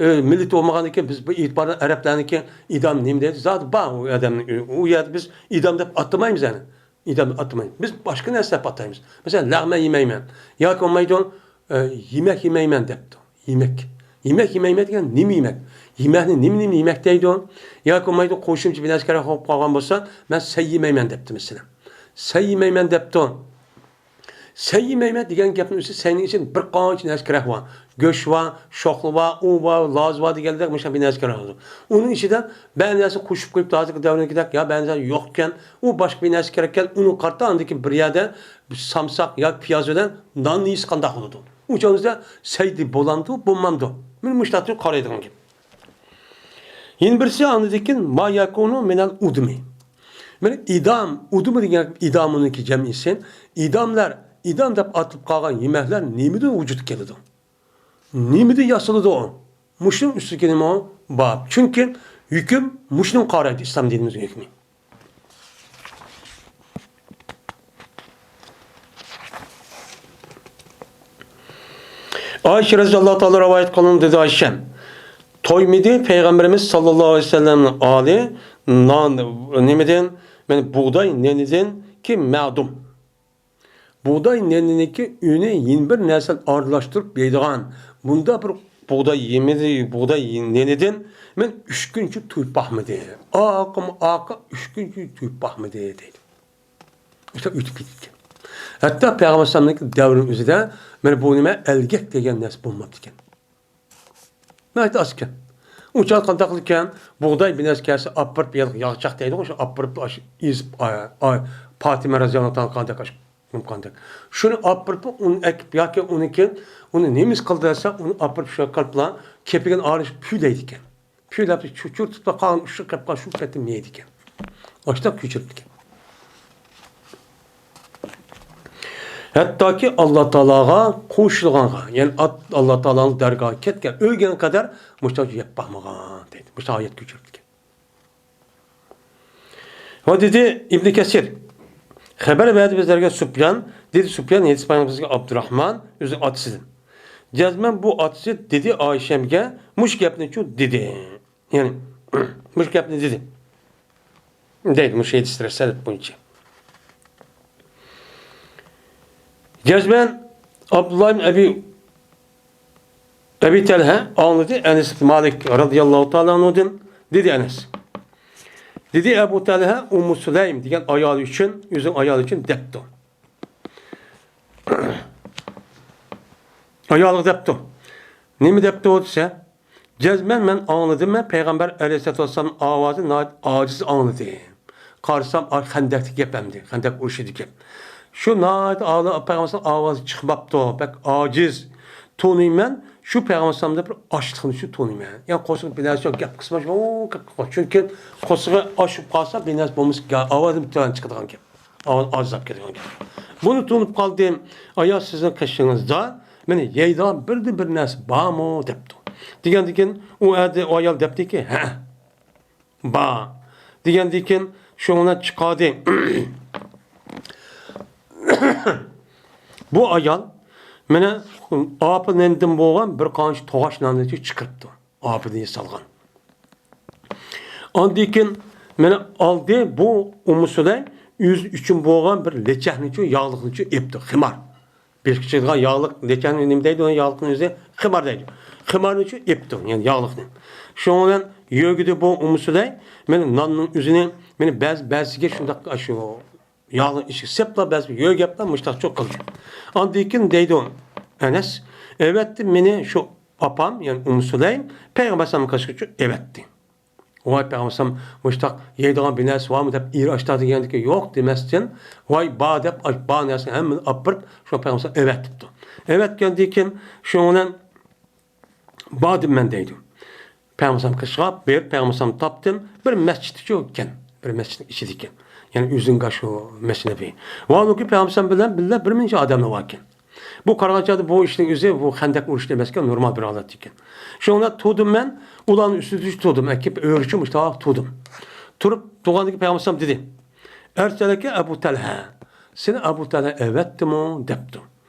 ئە، مىللىتى بولمىغاندىكىن بىز بۇ ئېتىباردا ئەرەبلەرنىڭكى ئىدام نېمە دەيدۇ؟ زادى بار ئۇ ئادەمنىڭ ئۆ-، ئۇ يەردە بىز ئىدام دەپ ئاتىمايمىز يەنى. ئىدام دەپ ئاتىمايمىز. بىز باشقا نەرسە دەپ ئاتايمىز. مەسىلەن، لەغمەن يېمەيمەن. ياكى بولمايدۇ، ئە، يېمەك يېمەيمەن دەپتۇ. يېمەك. يېمەك يېمەيمەن دېگەن نېمە يېمەك؟ يېمەكنى نېمە، نېمە يېمەك دەيدۇ؟ ياكى بولمايدۇ، قوشۇمچە بىر نەرسە كېرەك بولۇپ قالغان بولسا، مەن سەي يېمەيمەن دەپتۇ مەسىلەن. سەي يېمەيمەن دەپتۇ. سەي يېمەيمەن دېگەن گەپنىڭ ئۆزى سەينىڭ ئىچىدە بىر قانچە نەرسە كېرەك بار. گۆش بار، شوخلا بار، ئۇ بار، لاز بار دېگەندەك مۇشۇ بىر نەرسە كېرەك بولىدۇ. ئۇنىڭ ئىچىدە بەزى نەرسە قوشۇپ قويۇپتۇ، ھازىرقى دەۋردىكىدەك، يا بەزى نەرسە يوقكەن، ئۇ باشقا بىر نەرسە كېرەككەن، ئۇنى قارىتا ئاندىكى بىر يەردە سامساق يا پىياز بىلەن ناننى يېسە قانداق بولىدۇ؟ ئۇ چاغدا سەي دەپ بولامدۇ، بولمامدۇ؟ مانا مۇشۇنداق قارايدىغان گەپ. يەنە بىرسى ئاندىن كېيىن ما يەكۇنۇ مىنەل ئۇدۇمى. مانا ئىدام، ئۇدۇمى دېگەن ئىدامىنىڭكى جەمئىسى. ئىداملار، ئىدام دەپ ئاتىلىپ قالغان يېمەكلەر نېمىدىن ۋۇجۇدقا كېلىدۇ؟ نېمىدىن ياسىلىدۇ؟ مۇشۇنىڭ ئۈستىگە نېمە بار؟ چۈنكى ھۆكۈم مۇشۇنىڭغا قارايدۇ، ئىسلام دىنىمىزنىڭ ھۆكمى. ئائىشە رەزىياللاھۇ تائالا رىۋايەت قىلىنىدۇ، دېدى ئائىشە. تويمىدى پەيغەمبىرىمىز ساللاللاھۇ ئەلەيھى ۋەسەللەمنىڭ ئالى نان، نېمىدىن؟ مانا بۇغداي نېنىدىنكى مەدۇم. بۇغداي نېنىنىڭكى ئۈنى يەنە بىر نەرسە ئارىلاشتۇرۇپ يەيدىغان بۇنداق بىر بۇغداي يېمىدى، بۇغداي نېنىدىن مەن ئۈچ كۈنچە تويۇپ باقمىدىم. ئاقىم ئاقا ئۈچ كۈنچە تويۇپ باقمىدى دەيدۇ. شۇنداق ئۆتۈپ كېتىدىكەن. ھەتتا پەيغەمبەر ئەلەيھىسسالامنىڭ دەۋرىنىڭ ئۆزىدە مانا بۇ نېمە ئەلگەك دېگەن نەرسە بولماپتىكەن. ناھايىتى ئاز ئىكەن. ئۇ چاغ قانداق قىلىدىكەن؟ بۇغداي بىر نەرسە كەلسە ئاپىرىپ، ياغ-، ياغچاق دەيدىغۇ، شۇ ئاپىرىپ ئاشۇ ئېزىپ، ئا-، ئا-، پاتىمە رەزىياللاھۇ تائالا قانداق ئاشۇ قانداق. شۇنى ئاپىرىپ ئۇنى ئەكىپ ياكى ئۇنىڭكى، ئۇنى نېمىس قىلدى دېسە، ئۇنى ئاپىرىپ شۇ قىلىپلا كېپىگىنى ئارىش پۈ دەيدىكەن. پۈ دەپ چۇچۇرتۇپلا قالغان ئۇششاق قېلىپ قالغان شۇ پېتى يەيدىكەن. ئاشۇنداق كۆچۈرۈپتىكەن. ھەتتاكى ئاللا تائالاغا قوشۇلغانغا، يەنى ئات-، ئاللا تائالانىڭ دەرگاھىغا كەتكەن، ئۆلگەنگە قەدەر مۇشۇنداق يەپ باقمىغان دەيدۇ. مۇشۇنداق ئايەت كۆچۈرۈپتىكەن. ۋە دېدى ئىبنى كەسىر، خەۋەر بەردى بىزلەرگە سۇپيان، دېدى سۇپيان، ھەدىس بايان قىلغان ئابدۇراخمان ئۆزىنىڭ ئاتىسىدىن. جەزمەن بۇ ئاتىسى دېدى ئايشەمگە مۇشۇ گەپنىچۇ دېدى. يەنى مۇشۇ گەپنى دېدى. دەيدۇ مۇشۇ ھەدىس رىسالەت بويىچە. جەزمەن ئابدۇللا ئىبن ئەبى، ئەبى تەلھە ئاڭلىدى ئەنەس ئىبن مالىك رەزىياللاھۇ تائالا ئەنھۇدىن، دېدى ئەنەس. دېدى ئەبۇ تەلھە ئۇممۇ سۇلەيم دېگەن ئايالى ئۈچۈن، ئۆزىنىڭ ئايالى ئۈچۈن دەپتۇ. ئايالىغا دەپتۇ. نېمە دەپتۇ دېسە، جەزمەن مەن ئاڭلىدىم، مەن پەيغەمبەر ئەلەيھىسسالاتۇ ۋەسسالام ئاۋازى ناھايىتى ئاجىز ئاڭلىدىم. قارىسام، ئا، خەندەكتىكى گەپ ئەمدى، خەندەك ئۇرۇشىدىكى گەپ. شۇ ناھايىتى ئالا-، پەيغەمبەر ئاۋازى چىقماپتۇ، بەك ئاجىز. تونۇيمەن، شۇ پەيغەمبەرنى بىر ئاچلىقنى شۇ تونۇيمەن. يا قورسىقى بىر نەرسە يوق، گەپ قىلسىمۇ، ئۇ گەپ قىلمايدۇ. چۈنكى قورسىقى ئاچ بولۇپ قالسا، بىر نەرسە بولمىسا، گە-، ئاۋازى تۆۋەن چىقىدىغان گەپ. ئاۋاز ئاجىزلاپ كېتىدىغان گەپ. بۇنى تونۇپ قالدىم. ئايا، سىزنىڭ قېشىڭىزدا مېنى يەيدىغان بىردىن بىر نەرسە بارمۇ؟ دەپتۇ. دېگەندىن كېيىن ئۇ ئەدى-، ئۇ ئايال دەپتىكى، ھە، بار. دېگەندىن كېيىن شۇڭا چىقاردى. بۇ ئايال مېنى ئاپىنەندىن بولغان بىر قانچە توغاچ ناننى چىقىرىپتۇ. ئاپىدىن سالغان. ئاندىن كېيىن مېنى ئالدى بۇ ئۇممۇ سۇلەيم ئۆزى ئۈچۈن بولغان بىر لېچەكنىچۇ، ياغلىقنىچۇ ئېپتۇ، خىمار. بېشىغا كىيىدىغان ياغلىق، لېچەكنى نېمە دەيدۇ، ياغلىقنى ئۆزى خىمار دەيدۇ. خىمارنىچۇ ئېپتۇ، يەنى ياغلىقنى. شۇنىڭ بىلەن يۆگىدى بۇ ئۇممۇ سۇلەيم مېنى ناننىڭ ئۆزىنى، مېنى بەزى، بەزىسىگە شۇنداق ئاشۇ ياغنىڭ ئىچىگە سېپىپلا بەزى يۆگەپلا مۇشتاقچۇ قىلدى. ئاندىن كېيىن دەيدۇ ئەنەس، ئەۋەتتى مېنى شۇ ئاپام، يەنى ئۇممۇ سۇلەيم پەيغەمبەر ئەلەيھىسسالامنىڭ قېشىغىچۇ ئەۋەتتى. ۋاي پەيغەمبەر ئەلەيھىسسالام مۇشتاق يەيدىغان بىر نەرسە بارمۇ دەپ ئېرى ئاشتاق دېگەندىكى يوق دېمەستىن، ۋاي بار دەپ، ئاش-، بار نەرسىنى ھەممىنى ئاپىرىپ شۇ پەيغەمبەر ئەلەيھىسسالام ئەۋەتتىپتۇ. ئەۋەتكەندىن كېيىن شۇنىڭ بىلەن باردىم مەن دەيدۇ. پەيغەمبەر قېشىغا بېرىپ، پەيغەمبەر تاپتىم. بىر مەسچىتتىچۇ ئىكەن. بىر مەسچىتنىڭ ئىچىدىكەن. يەنى ئۆزىنىڭ شۇ مەسچىتى. ۋە ئۇنىڭكى پەيغەمبەر بىلەن بىللە بىر مۇنچە ئادەملەر باركەن. بۇ قارىغان چاغدا بۇ ئىشنىڭ ئۆزى، بۇ خەندەك ئۇرۇشى ئەمەسكەن، نورمال بىر ھالەت ئىكەن. شۇڭا تۇردۇم مەن، ئۇلارنىڭ ئۈستىدە تۇردۇم. ئەكىپ ئۆرۈشۈپ مۇشۇنداق تۇردۇم. تۇرۇپ، تۇرغاندىن كېيىن پەيغەمبەر دېدى، ئەرسەلەكە ئەبۇ تەلھە، سېنى ئەبۇ تەلھە ئەۋەتتىمۇ؟ دەپتۇ.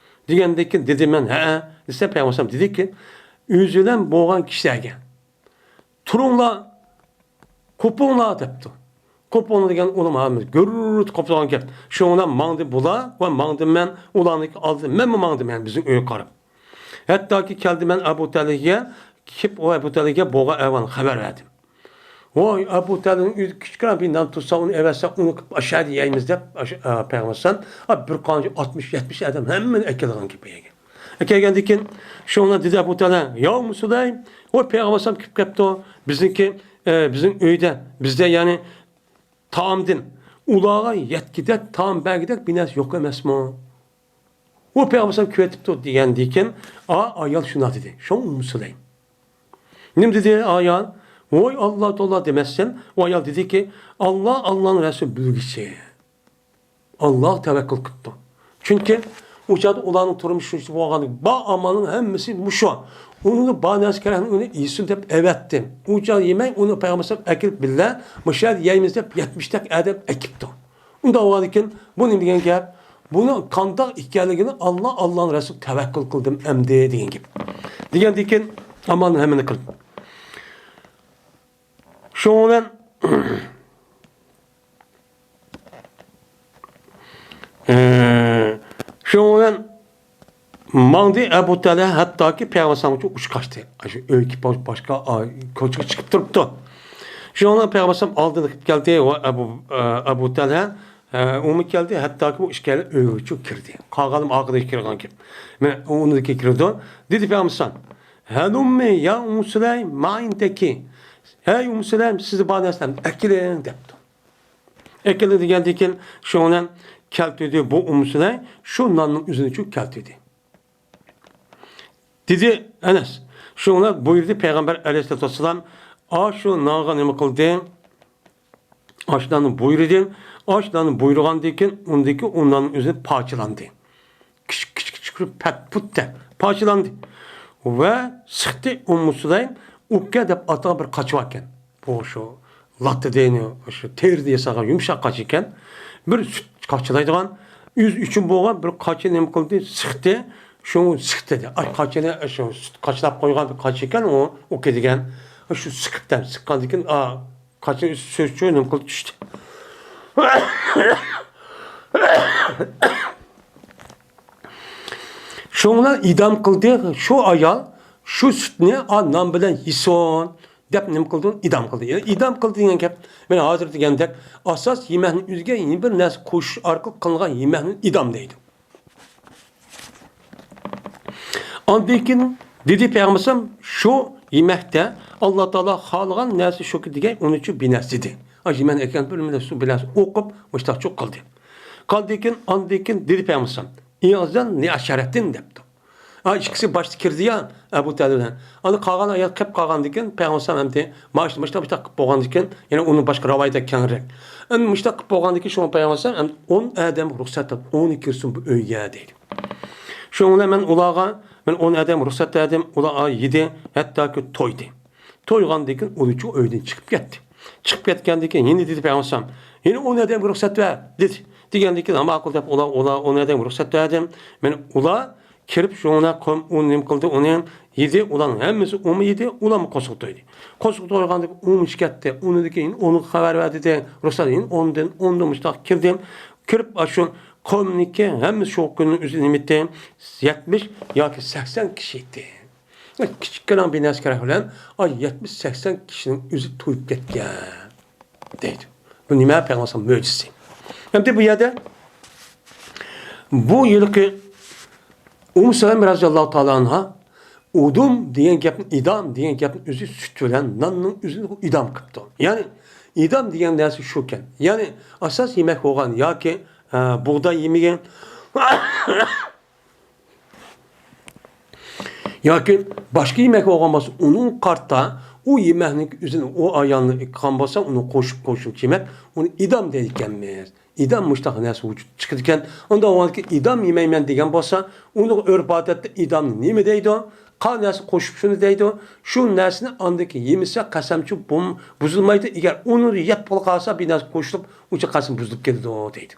دېگەندىن كېيىن دېدىم مەن، ھەئە، دېسە پەيغەمبەر دېدىكى، ئۆزى بىلەن بولغان كىشىلەرگە، تۇرۇڭلار، قوپۇڭلار دەپتۇ. قوپۇڭلار دېگەن ئۇلار ھەممىسى گۈررىتى قوپىدىغان گەپ. شۇنىڭ بىلەن ماڭدى بۇلار ۋە ماڭدىم مەن، ئۇلارنىڭكى ئالدىدا مەنمۇ ماڭدىم، يەنى بىزنىڭ ئۆيگە قاراپ. ھەتتاكى كەلدى مەن ئەبۇ تەلھىگە، كېلىپ ئۇ ئەبۇ تەلھىگە بولغان ئەھۋالنى خەۋەر بەردىم. ۋاي، ئەبۇ تەلھىنىڭ ئۆيىدە كىچىككىنە بىر نان تۇرسا، ئۇنى ئەۋەتسە، ئۇنى ئاشۇ يەردە يەيمىز دەپ، ئاشۇ، ئە، پەيغەمبەر ئەلەيھىسسالام، ئە، بىر قانچە ئاتمىش، يەتمىش ئادەم ھەممىنى ئەكېلىدىغان گەپ بۇ يەرگە. ئەكەلگەندىن كېيىن شۇنىڭ دېدى ئەبۇ تەلھە، يا ئۇممۇ سۇلەيم، ۋاي پەيغەمبەر ئەلەيھىسسالام كېلىپ كەپتۇ، بىزنىڭكى، ئە، بىزنىڭ ئۆيدە، بىزدە يەنى تائامدىن ئۇلارغا يەتكۈدەك، تائام بەرگۈدەك بىر نەرسە يوق ئەمەسمۇ؟ ئۇ پەيغەمبەر ئەلەيھىسسالام كېلىۋېتىپتۇ دېگەندىن كېيىن، ئا، ئايال شۇنداق دېدى. شۇڭا ئۇممۇ سۇلەيم. نېمە دېدى ئايال؟ ۋوي ئاللا تولا دېمەسسەن. ئۇ ئايال دېدىكى، ئاللا، ئاللانىڭ رەسۇلى بىلگۈچى. ئاللاغا تەۋەككۈل قىپتۇ. چۈنكى ئۇ چاغدا ئۇلارنىڭ تۇرمۇشى شۇنچە بولغان، بار ئامالنىڭ ھەممىسى مۇشۇ. ئۇنىڭغا بار نەرسە كېرەكنى ئۇنى يېسۇن دەپ ئەۋەتتى. ئۇ چاغ يېمەي، ئۇنى پەيغەمبەر ئەلەيھىسسالام ئەكېلىپ بىللە، مۇشۇ يەردە يەيمىز دەپ يەتمىشتەك ئادەم ئەكىپتۇ. ئۇنداق بولغاندىكىن، بۇ نېمە دېگەن گەپ؟ بۇنىڭ قانداق ئىكەنلىكىنى ئاللا، ئاللانىڭ رەسۇلىغا تەۋەككۈل قىلدىم ئەمدى دېگەن گەپ. دېگەندىن كېيىن، ئامالنى ھەممىنى قىلدى. شۇنىڭ بىلەن، ئى، شۇنىڭ بىلەن ماڭدى ئەبۇ تەلھە ھەتتاكى پەيغەمبەر ئەلەيھىسسالامغىچە ئۇچۇپ قاچتى. شۇ ئۆيگە باشقا، ئا، كوچىغا چىقىپ تۇرۇپتۇ. شۇنىڭ بىلەن پەيغەمبەر ئەلەيھىسسالام ئالدىدا كېلىپ كەلدى ۋە ئەبۇ، ئە، ئەبۇ تەلھە، ئە، ئۇمۇ كەلدى، ھەتتاكى بۇ ئىككىيلەن ئۆيگىچۇ كىردى. قالغانلىرىمۇ ئارقىدىن كىرگەن گەپ. مانا ئۇنىڭدىكى كىرىدۇ. دېدى پەيغەمبەر ئەلەيھىسسالام، ھەلۇممى يا ئۇممۇ سۇلەيم ما ئىندەكى. ھەي ئۇممۇ سۇلەيم، سىزدە بار نەرسىلەرنى ئەكېلىڭ دەپتۇ. ئەكېلىڭ دېگەندىن كېيىن شۇنى كەلتۈردى بۇ ئۇممۇ سۇلەيم، شۇ ناننىڭ ئۆزىنىچۇ كەلتۈردى. دېدى ئەنەس، شۇنى بۇيرۇدى پەيغەمبەر ئەلەيھىسسالاتۇ ۋەسسالام، ئاشۇ نانغا نېمە قىلدى؟ ئاشۇ ناننى بۇيرۇدى. ئاشۇ ناننى بۇيرۇغاندىن كېيىن ئۇندىكى ئۇ ناننىڭ ئۆزى پارچىلاندى. شۇ پەت-پۇت دەپ پارچىلاندى. ۋە سىقتى ئۇممۇ سۇلەيم ئۇككە دەپ ئاتىغان بىر قاچا باركەن. بۇ شۇ لاتا دېگىنى، شۇ تېرىدىن ياسالغان يۇمشاق قاچا ئىكەن. بىر سۈت قاچىلايدىغان، ئۆزى ئۈچۈن بولغان بىر قاچا نېمە قىلدى؟ سىقتى. شۇ سىقتى دە. ئاي، قاچىنى، شۇ سۈت قاچىلاپ قويغان بىر قاچا ئىكەن، ئۇ ئۇكا دېگەن. شۇ سىقىپ دەپ سىققاندىن كېيىن، ئا، قاچىنى ئۈستى سۈرچۈ نېمە قىلدى؟ چۈشتى. شۇڭلار ئىدام قىلدى، شۇ ئايال شۇ سۈتنى، ئا، نان بىلەن يېسۇن دەپ نېمە قىلدى؟ ئىدام قىلدى. يەنى ئىدام قىلدى دېگەن گەپ، مەن ھازىر دېگەندەك، ئاساس يېمەكنىڭ ئۆزىگە يەنە بىر نەرسە قوشۇش ئارقىلىق قىلىنغان يېمەكنى ئىدام دەيدۇ. ئاندىن كېيىن دېدى پەيغەمبەر ئەلەيھىسسالام، شۇ يېمەكتە ئاللا تائالا خالىغان نەرسە شۇكى دېگەن، ئۇنى چۈ بىنەس دېدى. ئا، يېمەكنى ئەكەلگەن بىر نەرسە، سۇ بىلەن ئوقۇپ، مۇشتاق چۇ قىلدى. قاندىن كېيىن، ئاندىن كېيىن دېدى پەيغەمبەر ئەلەيھىسسالام، ئىغزەن لى ئەشەرەتىن دەپتۇ. ئا، ئىككىسى باشتا كىردى يا، ئەبۇ تەلھە بىلەن. ئاندىن قالغان ئايال قېلىپ قالغاندىن كېيىن، پەيغەمبەر ئەلەيھىسسالام ئەمدى مانا شۇ مۇشتاق، مۇشتاق قىلىپ بولغاندىن كېيىن، يەنە ئۇنىڭ باشقا رىۋايىتى كەڭرەك. ئەمدى مۇشتاق قىلىپ بولغاندىن كېيىن، شۇڭا پەيغەمبەر ئەلەيھىسسالام ئەمدى ئون ئادەمگە رۇخسەت بەردى، ئونى كىرسۇن بۇ ئۆيگە دەيدۇ. شۇنىڭ بىلەن مەن ئۇلارغا، مەن ئون ئادەمگە رۇخسەت بەردىم، ئۇلار ئا، يېدى، ھەتتاكى تويدى. تويغاندىن كېيىن ئۇلىچۇ ئۆيدىن چىقىپ كەتتى. چىقىپ كەتكەندىن كېيىن يەنە دېدى پەيغەمبەر ئەلەيھىسسالام، يەنە ئون ئادەمگە رۇخسەت بەر، دېدى. دېگەندىن كېيىن، ھە، ماقۇل دەپ، ئۇلار، ئۇلار ئون ئادەمگە رۇخسەت بەردىم. مەن ئۇلار كىرىپ شۇڭا قوم ئۇ نېمە قىلدى، ئۇنى يېدى، ئۇلارنىڭ ھەممىسى ئۇمۇ يېدى، ئۇلارمۇ قورسىقى تويدى. قورسىقى تويغاندىن كېيىن ئۇمۇ ئىچىپ كەتتى. ئۇنىڭدىن كېيىن ئۇنىڭغا خەۋەر بەر دېدى. رۇخسەت، يەنە ئوندىن، ئوندىن مۇشتاق كىردىم. كىرىپ، ئاشۇ قومنىڭكى ھەممىسى شۇ كۈننىڭ ئۆزى نېمە ئىدى؟ يەتمىش ياكى سەكسەن كىشى ئىدى. كىچىككىنە بىر نەرسە كېرەك بىلەن، ئاي، يەتمىش سەكسەن كىشىنىڭ ئۆزى تويۇپ كەتكەن دەيدۇ. بۇ نېمە؟ پەيغەمبەر مۆجىزىسى. ئەمدى بۇ يەردە بۇ يىلقى ئۇممۇ سەلەمە رەزىياللاھۇ تائالا ئەنھا ئۇدۇم دېگەن گەپنى، ئىدام دېگەن گەپنى ئۆزى سۈت بىلەن ناننىڭ ئۆزىنى ئىدام قىپتۇ. يەنى ئىدام دېگەن نەرسە شۇكەن. يەنى ئاساس يېمەك بولغان ياكى، ئە، بۇغداي يېمىگەن، ياكى باشقا يېمەك بولغان بولسا، ئۇنىڭغا قارىتا ئۇ يېمەكنىڭ ئۆزىنى، ئۇ ئايالنى ئېيتقان بولسا، ئۇنى قوشۇپ، قوشۇمچە يېمەك، ئۇنى ئىدام دەيدىكەنمىز. ئىدام مۇشتاق نەرسە ۋۇجۇدقا چىقىدىكەن. ئۇنداق بولغاندىكىن، ئىدام يېمەيمەن دېگەن بولسا، ئۇنىڭغا ئۆرپ-ئادەتتە ئىدامنى نېمە دەيدۇ؟ قا نەرسە قوشۇپ شۇنى دەيدۇ. شۇ نەرسىنى ئاندىن كېيىن يېمىسە، قەسەمچۇ بۇم-، بۇزۇلمايدۇ. ئەگەر ئۇنى يەپ بولۇپ قالسا، بىر نەرسە قوشۇلۇپ، ئۇچۇ قەسەم بۇزۇلۇپ كېتىدۇ، دەيدۇ.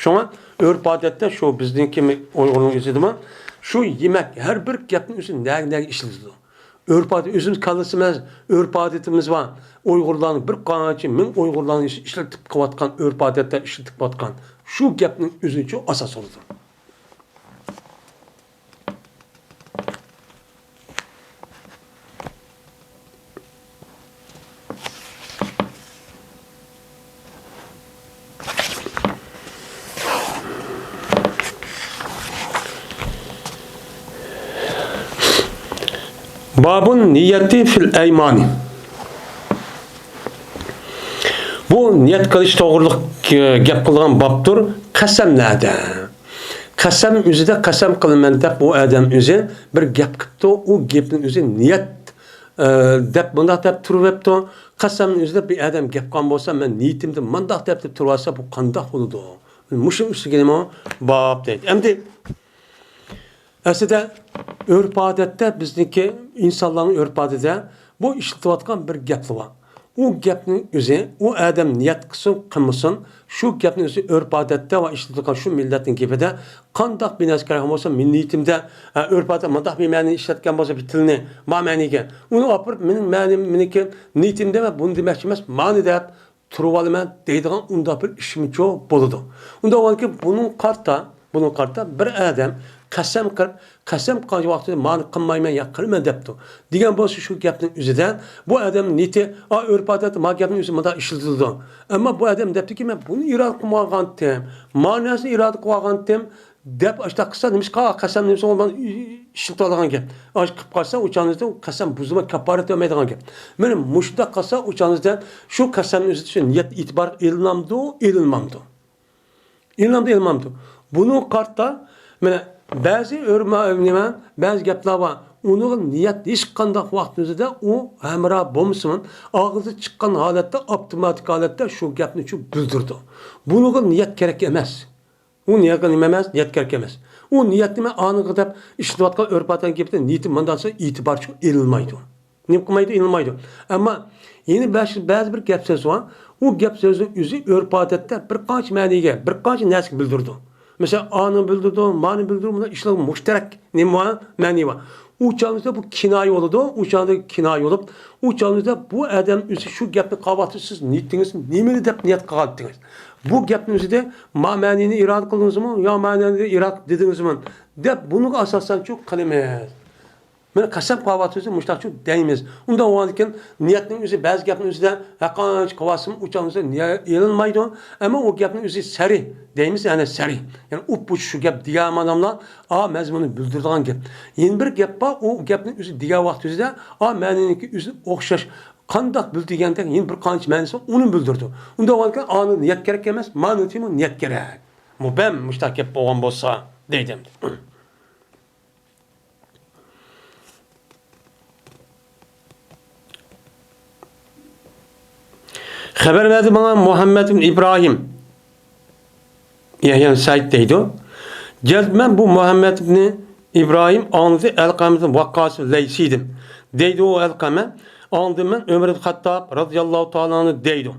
شۇڭا ئۆرپ-ئادەتتە شۇ بىزنىڭكى ئۇيغۇرنىڭ ئۆزىدىمۇ شۇ يېمەك، ھەر بىر گەپنىڭ ئۆزى نەگە، نەگە ئىشلىتىدۇ. ئۆرپ-ئادەت ئۆزىمىز كاللىسى ئەمەس، ئۆرپ-ئادىتىمىز بار. ئۇيغۇرلارنىڭ بىر قانچە مىڭ ئۇيغۇرلارنىڭ ئىش-، ئىشلىتىپ قىلىۋاتقان، ئۆرپ-ئادەتتە ئىشلىتىپ قىلىۋاتقان شۇ گەپنىڭ ئۆزىچۇ ئاساس بولىدۇ. بابۇن نىيەتى فىل ئەيمانى. بۇ نىيەت قىلىش توغرىلىق، ئە، گەپ قىلغان بابتۇر قەسەملەردە. قەسەم ئۆزىدە قەسەم قىلىمەن دەپ ئۇ ئادەم ئۆزى بىر گەپ قىپتۇ. ئۇ گەپنىڭ ئۆزى نىيەت، ئە، دەپ مۇنداق دەپ تۇرۇۋەپتۇ. قەسەمنىڭ ئۆزىدە بىر ئادەم گەپ قىلغان بولسا، مەن نىيىتىمدە مۇنداق دەپ، دەپ تۇرۇۋالسا، بۇ قانداق بولىدۇ؟ مۇشۇ ئۈستىگىمۇ باب دەيدۇ. ئەمدى ئەسلىدە ئۆرپ-ئادەتتە بىزنىڭكى ئىنسانلارنىڭ ئۆرپ-ئادىتىدە بۇ ئىشلىتىۋاتقان بىر گەپلا بار. ئۇ گەپنىڭ ئۆزى، ئۇ ئادەم نىيەت قىلسۇن، قىلمىسۇن، شۇ گەپنىڭ ئۆزى ئۆرپ-ئادەتتە ۋە ئىشلىتىلىدىغان شۇ مىللەتنىڭ گېپىدە قانداق بىر نەرسە كېرەك بولسا، مېنىڭ نىيىتىمدە، ئە، ئۆرپ-ئادەت مۇنداق بىر مەنىنى ئىشلەتكەن بولسا، بىر تىلنى، ما مەنىگە، ئۇنى ئاپىرىپ، مېنىڭ مەنىم، مېنىڭكى نىيىتىمدە ۋە بۇنى دېمەكچى ئەمەس، مانى دەپ، تۇرۇۋالىمەن دەيدىغان ئۇنداق بىر ئىشمىچۇ بولىدۇ. ئۇنداق بولغاندىكىن بۇنىڭغا قارىتا، بۇنىڭغا قارىتا بىر ئادەم قەسەم قىلىپ، قەسەم قىلغان ۋاقتىدا مانى قىلمايمەن يا قىلىمەن دەپتۇ. دېگەن بولسا شۇ گەپنىڭ ئۆزىدە بۇ ئادەمنىڭ نىيىتى، ئا، ئۆرپ-ئادەتتە ما گەپنىڭ ئۆزى مۇنداق ئىشلىتىلىدۇ. ئەمما بۇ ئادەم دەپتۇكى، مەن بۇنى ئىرادە قىلمىغانتىم، ما نەرسىنى ئىرادە قىلىۋالغانتىم، دەپ ئاشۇنداق قىلسا، نېمىشقا قەسەم نېمىسى بولماي ئىشلىتىۋالغان گەپ؟ ئاشۇ قىلىپ قالسا، ئۇ چاغنىڭىزدا قەسەم بۇزۇلماي كاپپارەت بەرمەيدىغان گەپ. مانا مۇشۇنداق قىلسا، ئۇ چاغنىڭىزدا شۇ قەسەمنىڭ ئۆزىدە شۇ نىيەت ئېتىبار ئېلىنامدۇ، ئېلىنمامدۇ؟ ئېلىنامدۇ، ئېلىنمامدۇ؟ بۇنىڭغا قارىتا، مانا، بەزى ئۆرما-، نېمە، بەزى گەپلەر بار. ئۇنىڭغا نىيەت ھېچقانداق ۋاقتىمىزدا ئۇ ھەمراھ بولمىسىمۇ، ئاغزى چىققان ھالەتتە، ئاپتوماتىك ھالەتتە شۇ گەپنى شۇ بىلدۈرىدۇ. بۇنىڭغا نىيەت كېرەك ئەمەس. ئۇ نىيەت نېمە ئەمەس، نىيەت كېرەك ئەمەس. ئۇ نىيەتنى مەن ئانىڭغا دەپ ئىشلىتىۋاتقان ئۆرپ-ئادەتنىڭ گېپىدە نىيىتى مۇنداق دېسە ئېتىبار ئىلىنمايدۇ. نېمە قىلمايدۇ؟ ئېلىنمايدۇ. ئەمما يەنە بەش-، بەزى بىر گەپ سۆز بار. ئۇ گەپ سۆزنىڭ ئۆزى ئۆرپ-ئادەتتە بىر قانچە مەنىگە، بىر قانچە نەرسىگە بىلدۈرىدۇ. مەسىلەن، ئانى بىلدۈرىدۇ، مانى بىلدۈرىدۇ، بۇنداق ئىشلارغا مۇشتەرەك نېمە بار؟ مەنى بار. ئۇ چاغدا بۇ كىنايە بولىدۇ، ئۇ چاغدا كىنايە بولۇپ، ئۇ چاغدا بۇ ئادەم ئۆزى شۇ گەپنى قىلىۋاتىدۇ، سىز نىيىتىڭىز نېمىنى دەپ نىيەت قىلغانتىڭىز؟ بۇ گەپنى ئۆزىدە ما مەنىنى ئىرادە قىلدىڭىزمۇ يا مەنىنى ئىرادە دېدىڭىزمۇ؟ دەپ بۇنىڭغا ئاساسەن شۇ قىلىمىز. مانا قەسەم قىلىۋاتىسىز، مۇشۇنداقچۇ دەيمىز. ئۇنداق بولغاندىكىن نىيەتنىڭ ئۆزى بەزى گەپنىڭ ئۆزىدە ھەرقانچە قىلىۋاتسىمۇ ئۇ چاغدا نىيەت ئېلىنمايدۇ. ئەمما ئۇ گەپنىڭ ئۆزى سەرىھ دەيمىز، يەنى سەرىھ. يەنى ئۇپپۇچ شۇ گەپ دېگەن ئادەملەر، ئا، مەزمۇننى بىلدۈرىدىغان گەپ. يەنە بىر گەپ بار، ئۇ گەپنىڭ ئۆزى دېگەن ۋاقتى ئۆزىدە، ئا، مەنىنىڭكى ئۆزى ئوخشاش. قانداق بىلدۈرگەندەك يەنە بىر قانچە مەنىسى بار، ئۇنى بىلدۈرىدۇ. ئۇنداق بولغاندىكىن ئانى نىيەت كېرەك ئەمەس، مانىتىمۇ نىيەت كېرەك. مۇبەم مۇشۇنداق گەپ بولغان بولسا دەيدۇ. خەۋەر بەردى ماڭا مۇھەممەد ئىبن ئىبراھىم، يەھيا سەئىد دەيدۇ. جەزمەن بۇ مۇھەممەد ئىبن ئىبراھىم ئاڭلىدى ئەلقەمە ۋەققاس لەيسىدىن. دەيدۇ ئۇ ئەلقەمە، ئاڭلىدىم مەن ئۆمەر ئىبن خەتتاب رازىياللاھۇ تائالا ئەنھۇدىن دەيدۇ.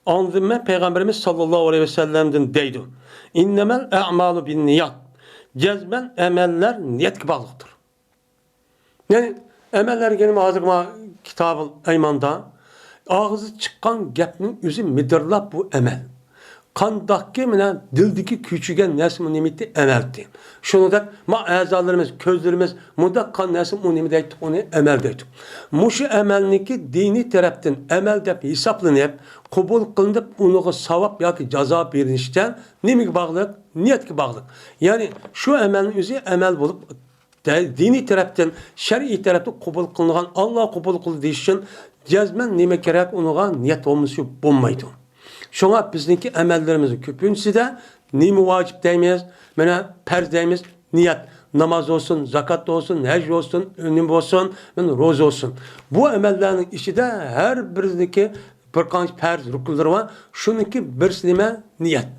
ئاڭلىدىم مەن پەيغەمبىرىمىز ساللاللاھۇ ئەلەيھى ۋەسەللەمدىن دەيدۇ. ئىننەمەل ئەئمالۇ بىننىيات. جەزمەن ئەمەللەر نىيەتكە باغلىقتۇر. يەنى ئەمەللەر دېگىنىم ھازىر مانا كىتابىل ئەيماندا ئاغزى چىققان گەپنىڭ ئۆزى مىدىرلاپ بۇ ئەمەل. قانداقكى مانا دىلدىكى كۆچۈرگەن نەرسىمۇ نېمىتى ئەمەلتى. شۇنىڭدەك ما ئەزالىرىمىز، كۆزلىرىمىز مۇنداق قان نەرسە ئۇ نېمە دەيتتۇق، ئۇنى ئەمەل دەيتتۇق. مۇشۇ ئەمەلنىكى دىنىي تەرەپتىن ئەمەل دەپ ھېسابلىنىپ، قوبۇل قىلىنىپ، ئۇنىڭغا ساۋاب ياكى جازا بېرىلىشىچە نېمىگە باغلىق؟ نىيەتكە باغلىق. يەنى شۇ ئەمەلنىڭ ئۆزى ئەمەل بولۇپ، دە-، دىنىي تەرەپتىن، شەرئىي تەرەپتىن قوبۇل قىلىنغان، ئاللا قوبۇل قىلدى دېيىش ئۈچۈن جەزمەن نېمە كېرەك؟ ئۇنىڭغا نىيەت بولمىسا بولمايدۇ. شۇڭا بىزنىڭكى ئەمەللىرىمىزنىڭ كۆپىنچىسىدە نېمە ۋاجىپ دەيمىز، مانا پەرز دەيمىز، نىيەت، ناماز بولسۇن، زاكات بولسۇن، ھەج بولسۇن، نېمە بولسۇن، مانا روزا بولسۇن. بۇ ئەمەللەرنىڭ ئىچىدە ھەر بىرىنىڭكى بىر قانچە پەرز رۇكۇنلىرى بار. شۇنىڭكى بىرسى نېمە؟ نىيەت.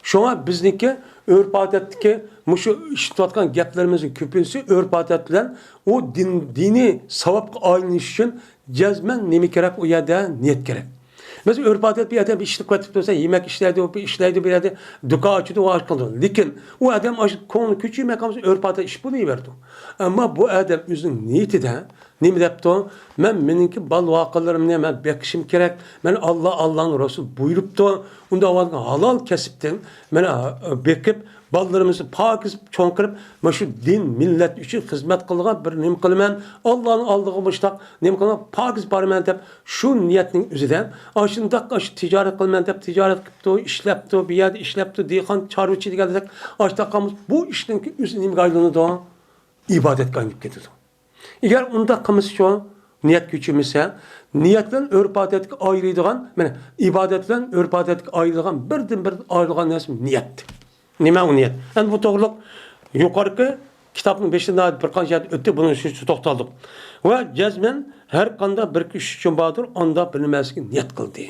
شۇڭا بىزنىڭكى ئۆرپ-ئادەتتىكى مۇشۇ ئىشلىتىۋاتقان گەپلىرىمىزنىڭ كۆپىنچىسى ئۆرپ-ئادەت بىلەن ئۇ دىن، دىنىي ساۋابقا ئايلىنىش ئۈچۈن جەزمەن نېمە كېرەك؟ ئۇ يەردە نىيەت كېرەك. مەسىلەن، ئۆرپ-ئادەت بىر يەردە بىر ئىشنى قىلىۋېتىپتۇ، مەسىلەن، يېمەك ئىشلەيدۇ، بىر ئىشلەيدۇ، بىر يەردە دۇكان ئاچىدۇ، ئاشۇ قىلىدۇ. لېكىن ئۇ ئادەم ئاشۇ كۆڭلى كۆچۈرمەي قالمىسا، ئۆرپ-ئادەت ئىش بولۇۋېرىدۇ. ئەمما بۇ ئادەم ئۆزىنىڭ نىيىتىدە نېمە دەپتۇ؟ مەن مېنىڭكى بالا-ۋاقىلىرىمنى مەن بېقىشىم كېرەك. مەن ئاللا، ئاللانىڭ رەسۇلى بۇيرۇپتۇ. ئۇنداق بولغاندا ھالال كەسىپتىن مەن، ئە، بېقىپ، بالىلىرىمىزنى پاكىز چوڭ قىلىپ، مانا شۇ دىن، مىللەت ئۈچۈن خىزمەت قىلىدىغان بىر نېمە قىلىمەن، ئاللانىڭ ئالدىغا مۇشۇنداق نېمە قىلىمەن، پاكىز بارىمەن دەپ شۇ نىيەتنىڭ ئۆزىدە، ئاشۇنداق، ئاشۇ تىجارەت قىلىمەن دەپ تىجارەت قىپتۇ، ئىشلەپتۇ، بۇ يەردە ئىشلەپتۇ، دېھقان، چارۋىچى دېگەندەك، ئاشۇنداق قىلمىسا، بۇ ئىشنىڭكى ئۆزى نېمىگە ئايلىنىدۇ؟ ئىبادەتكە ئايلىنىپ كېتىدۇ. ئەگەر ئۇنداق قىلمىسا شۇ نىيەت كۆچۈرمىسە، نىيەت بىلەن ئۆرپ-ئادەتكە ئايرىيدىغان، مانا، ئىبادەت بىلەن ئۆرپ-ئادەتكە ئايرىلغان، بىردىن بىر ئايرىلغان نەرسە نىيەت. نېمە ئۇ نىيەت؟ ئەمدى بۇ توغرىلىق يۇقىرىقى كىتابنىڭ بېشىدا بىر قانچە يەردە ئۆتتى، بۇنىڭ ئۈچۈن توختالدۇق. ۋە جەزمەن ھەر قانداق بىر ئىش ئۈچۈن باردۇر، ئاندا بىر نېمىسىگە نىيەت قىلدى.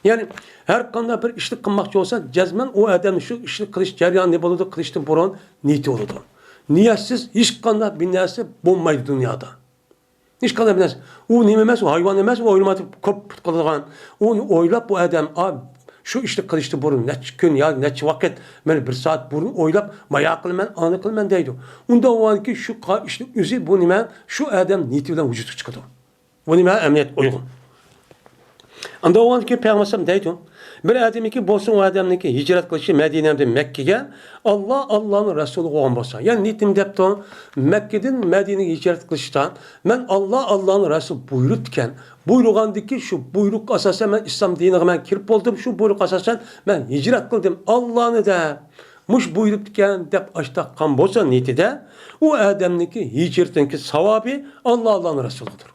يەنى ھەر قانداق بىر ئىشنى قىلماقچى بولسا، جەزمەن ئۇ ئادەم شۇ ئىشنى قىلىش جەريانى نېمە بولىدۇ، قىلىشتىن بۇرۇن نىيىتى بولىدۇ. نىيەتسىز ھېچقانداق بىر نەرسە بولمايدۇ دۇنيادا. ھېچقانداق بىر نەرسە. ئۇ نېمە ئەمەس، ئۇ ھايۋان ئەمەس، ئۇ ئويلىمايدۇ، كوپ پۇت قىلىدىغان. ئۇنى ئويلاپ، بۇ ئادەم، ئا، شۇ ئىشنى قىلىشتىن بۇرۇن نەچچە كۈن يا نەچچە ۋاقىت، مانا بىر سائەت بۇرۇن ئويلاپ، مايا قىلىمەن، ئانى قىلىمەن دەيدۇ. ئۇنداق بولغاندىكىن شۇ قا-، ئىشنىڭ ئۆزى بۇ نېمە؟ شۇ ئادەم نىيىتى بىلەن ۋۇجۇدقا چىقىدۇ. بۇ نېمە؟ ئەمەلىيەتكە ئۇيغۇن. ئاندا ئۇنىڭدىن كېيىن پەيغەمبەر ئەلەيھىسسالام دەيدۇ، بىر ئادەمنىڭكى بولسۇن، ئۇ ئادەمنىڭكى ھىجرەت قىلىشى مەدىنەدىن مەككىگە، ئاللا، ئاللانىڭ رەسۇلى بولغان بولسا. يەنى نېمە دەپتۇ؟ مەككىدىن مەدىنىگە ھىجرەت قىلىشتا، مەن ئاللا، ئاللانىڭ رەسۇلى بۇيرۇپتىكەن. بۇيرۇغاندىكى شۇ بۇيرۇققا ئاساسەن مەن ئىسلام دىنىغا مەن كىرىپ بولدۇم، شۇ بۇيرۇق ئاساسەن مەن ھىجرەت قىلدىم ئاللانى دەپ. مۇشۇ بۇيرۇپتىكەن دەپ ئاشتاق قىلغان بولسا نىيىتىدە، ئۇ ئادەمنىڭكى ھىجرىتىنىڭكى ساۋابى ئاللا، ئاللانىڭ رەسۇلىغىدۇر.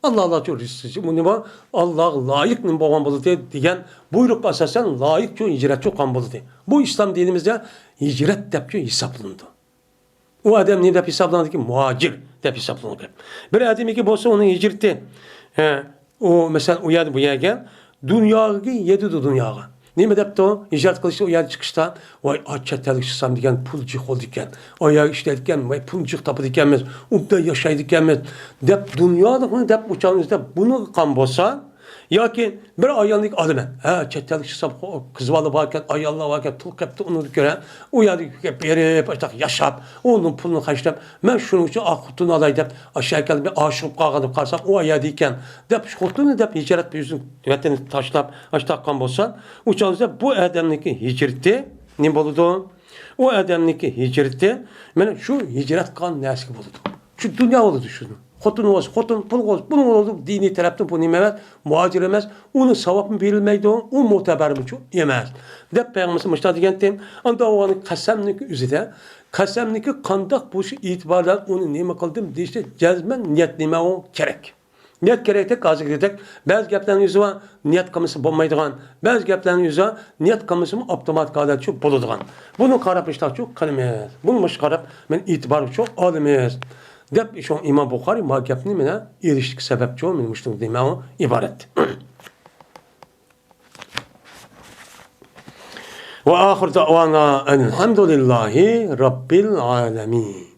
ئاللا، ئاللا ئۈچۈن رىزقى، بۇ نېمە؟ ئاللاغا لايىق نېمە بولغان بولىدۇ دېگەن بۇيرۇققا ئاساسەن لايىق شۇ ھىجرەتچى قىلغان بولىدۇ. بۇ ئىسلام دىنىمىزدە ھىجرەت دەپ شۇ ھېسابلىنىدۇ. ئۇ ئادەم نېمە دەپ ھېسابلىنىدىكى؟ مۇھاجىر دەپ ھېسابلىنىدۇ. بىر ئادەمنىڭكى بولسا ئۇنىڭ ھىجرىتى، ھە، ئۇ مەسىلەن ئۇ يەردىن بۇ يەرگە دۇنياغا يېتىدۇ دۇنياغا. نېمە دەپتۇ؟ ھىجرەت قىلىشتا، ئۇ يەردە چىقىشتا، ۋاي، ئاچ چەت ئەلگە چىقسام دېگەن پۇل جىق بولىدىكەن. ئاياغ ئىشلەيدىكەن، ۋاي، پۇل جىق تاپىدىكەنمىز، ئوبدان ياشايدىكەنمىز، دەپ، دۇنيالىقنى دەپ، ئۇچالمىز دەپ، بۇنىڭغا قان بولسا، ياكى بىر ئايالنى ئالىمەن، ھە، چەت ئەلگە چىقسام، قىز بالا باركەن، ئاياللار باركەن، پۇل كەپتۇ، ئۇنى كۆرە، ئۇ يەرگە بېرىپ، ئاشۇنداق ياشاپ، ئۇنىڭ پۇلىنى خەجلەپ، مەن شۇنىڭ ئۈچۈن ئا خوتۇن ئالاي دەپ، ئاشۇ يەرگە كېلىپ، ئاشىق بولۇپ قالغان دەپ قارىسام، ئۇ ئايالدا ئىكەن، دەپ، خوتۇنى دەپ ھىجرەت يۈزىنى، ۋەتىنىنى تاشلاپ، ئاشۇنداق قىلغان بولسا، ئۇ چاغدا بۇ ئادەمنىڭكى ھىجرىتى نېمە بولىدۇ؟ ئۇ ئادەمنىڭكى ھىجرىتى مانا شۇ ھىجرەت قىلغان نەرسىگە بولىدۇ. شۇ دۇنيا بولىدۇ شۇ. خوتۇن بولسا خوتۇن، پۇل بولسا پۇل بولىدۇ. دىنىي تەرەپتىن بۇ نېمە ئەمەس، مۇھاجىر ئەمەس. ئۇنىڭ ساۋابىمۇ بېرىلمەيدۇ، ئۇ مۇتەبەرمۇ ئەمەس. دەپ پەيغەمبىرىمىز مۇشۇنداق دېگەنتى. ئاندا ئۇنىڭ قەسەمنىڭكى ئۆزىدە، قەسەمنىڭكى قانداق بولۇشى ئېتىبارى بىلەن ئۇنى نېمە قىلدىم دېيىشتە جەزمەن نىيەت نېمە ئۇ كېرەك. نىيەت كېرەكتەك، ھازىرقىدەك بەزى گەپلەرنى ئۆزى بار، نىيەت قىلمىسا بولمايدىغان، بەزى گەپلەرنى ئۆزى بار، نىيەت قىلمىسىمۇ ئاپتوماتىك ھالەتتە شۇ بولىدىغان. بۇنى قاراپ ئىشتاق شۇ قىلىمىز. بۇنى مۇشۇ قاراپ مەن ئېتىبارغا شۇ ئالىمىز. دەپ شۇ ئىمام بۇخارىي ما گەپنى مانا ئېلىشتىكى سەۋەب شۇ، مانا مۇشۇنىڭ دېمەي ئىبارەت. وآخر دعوانا أن الحمد لله رب العالمين.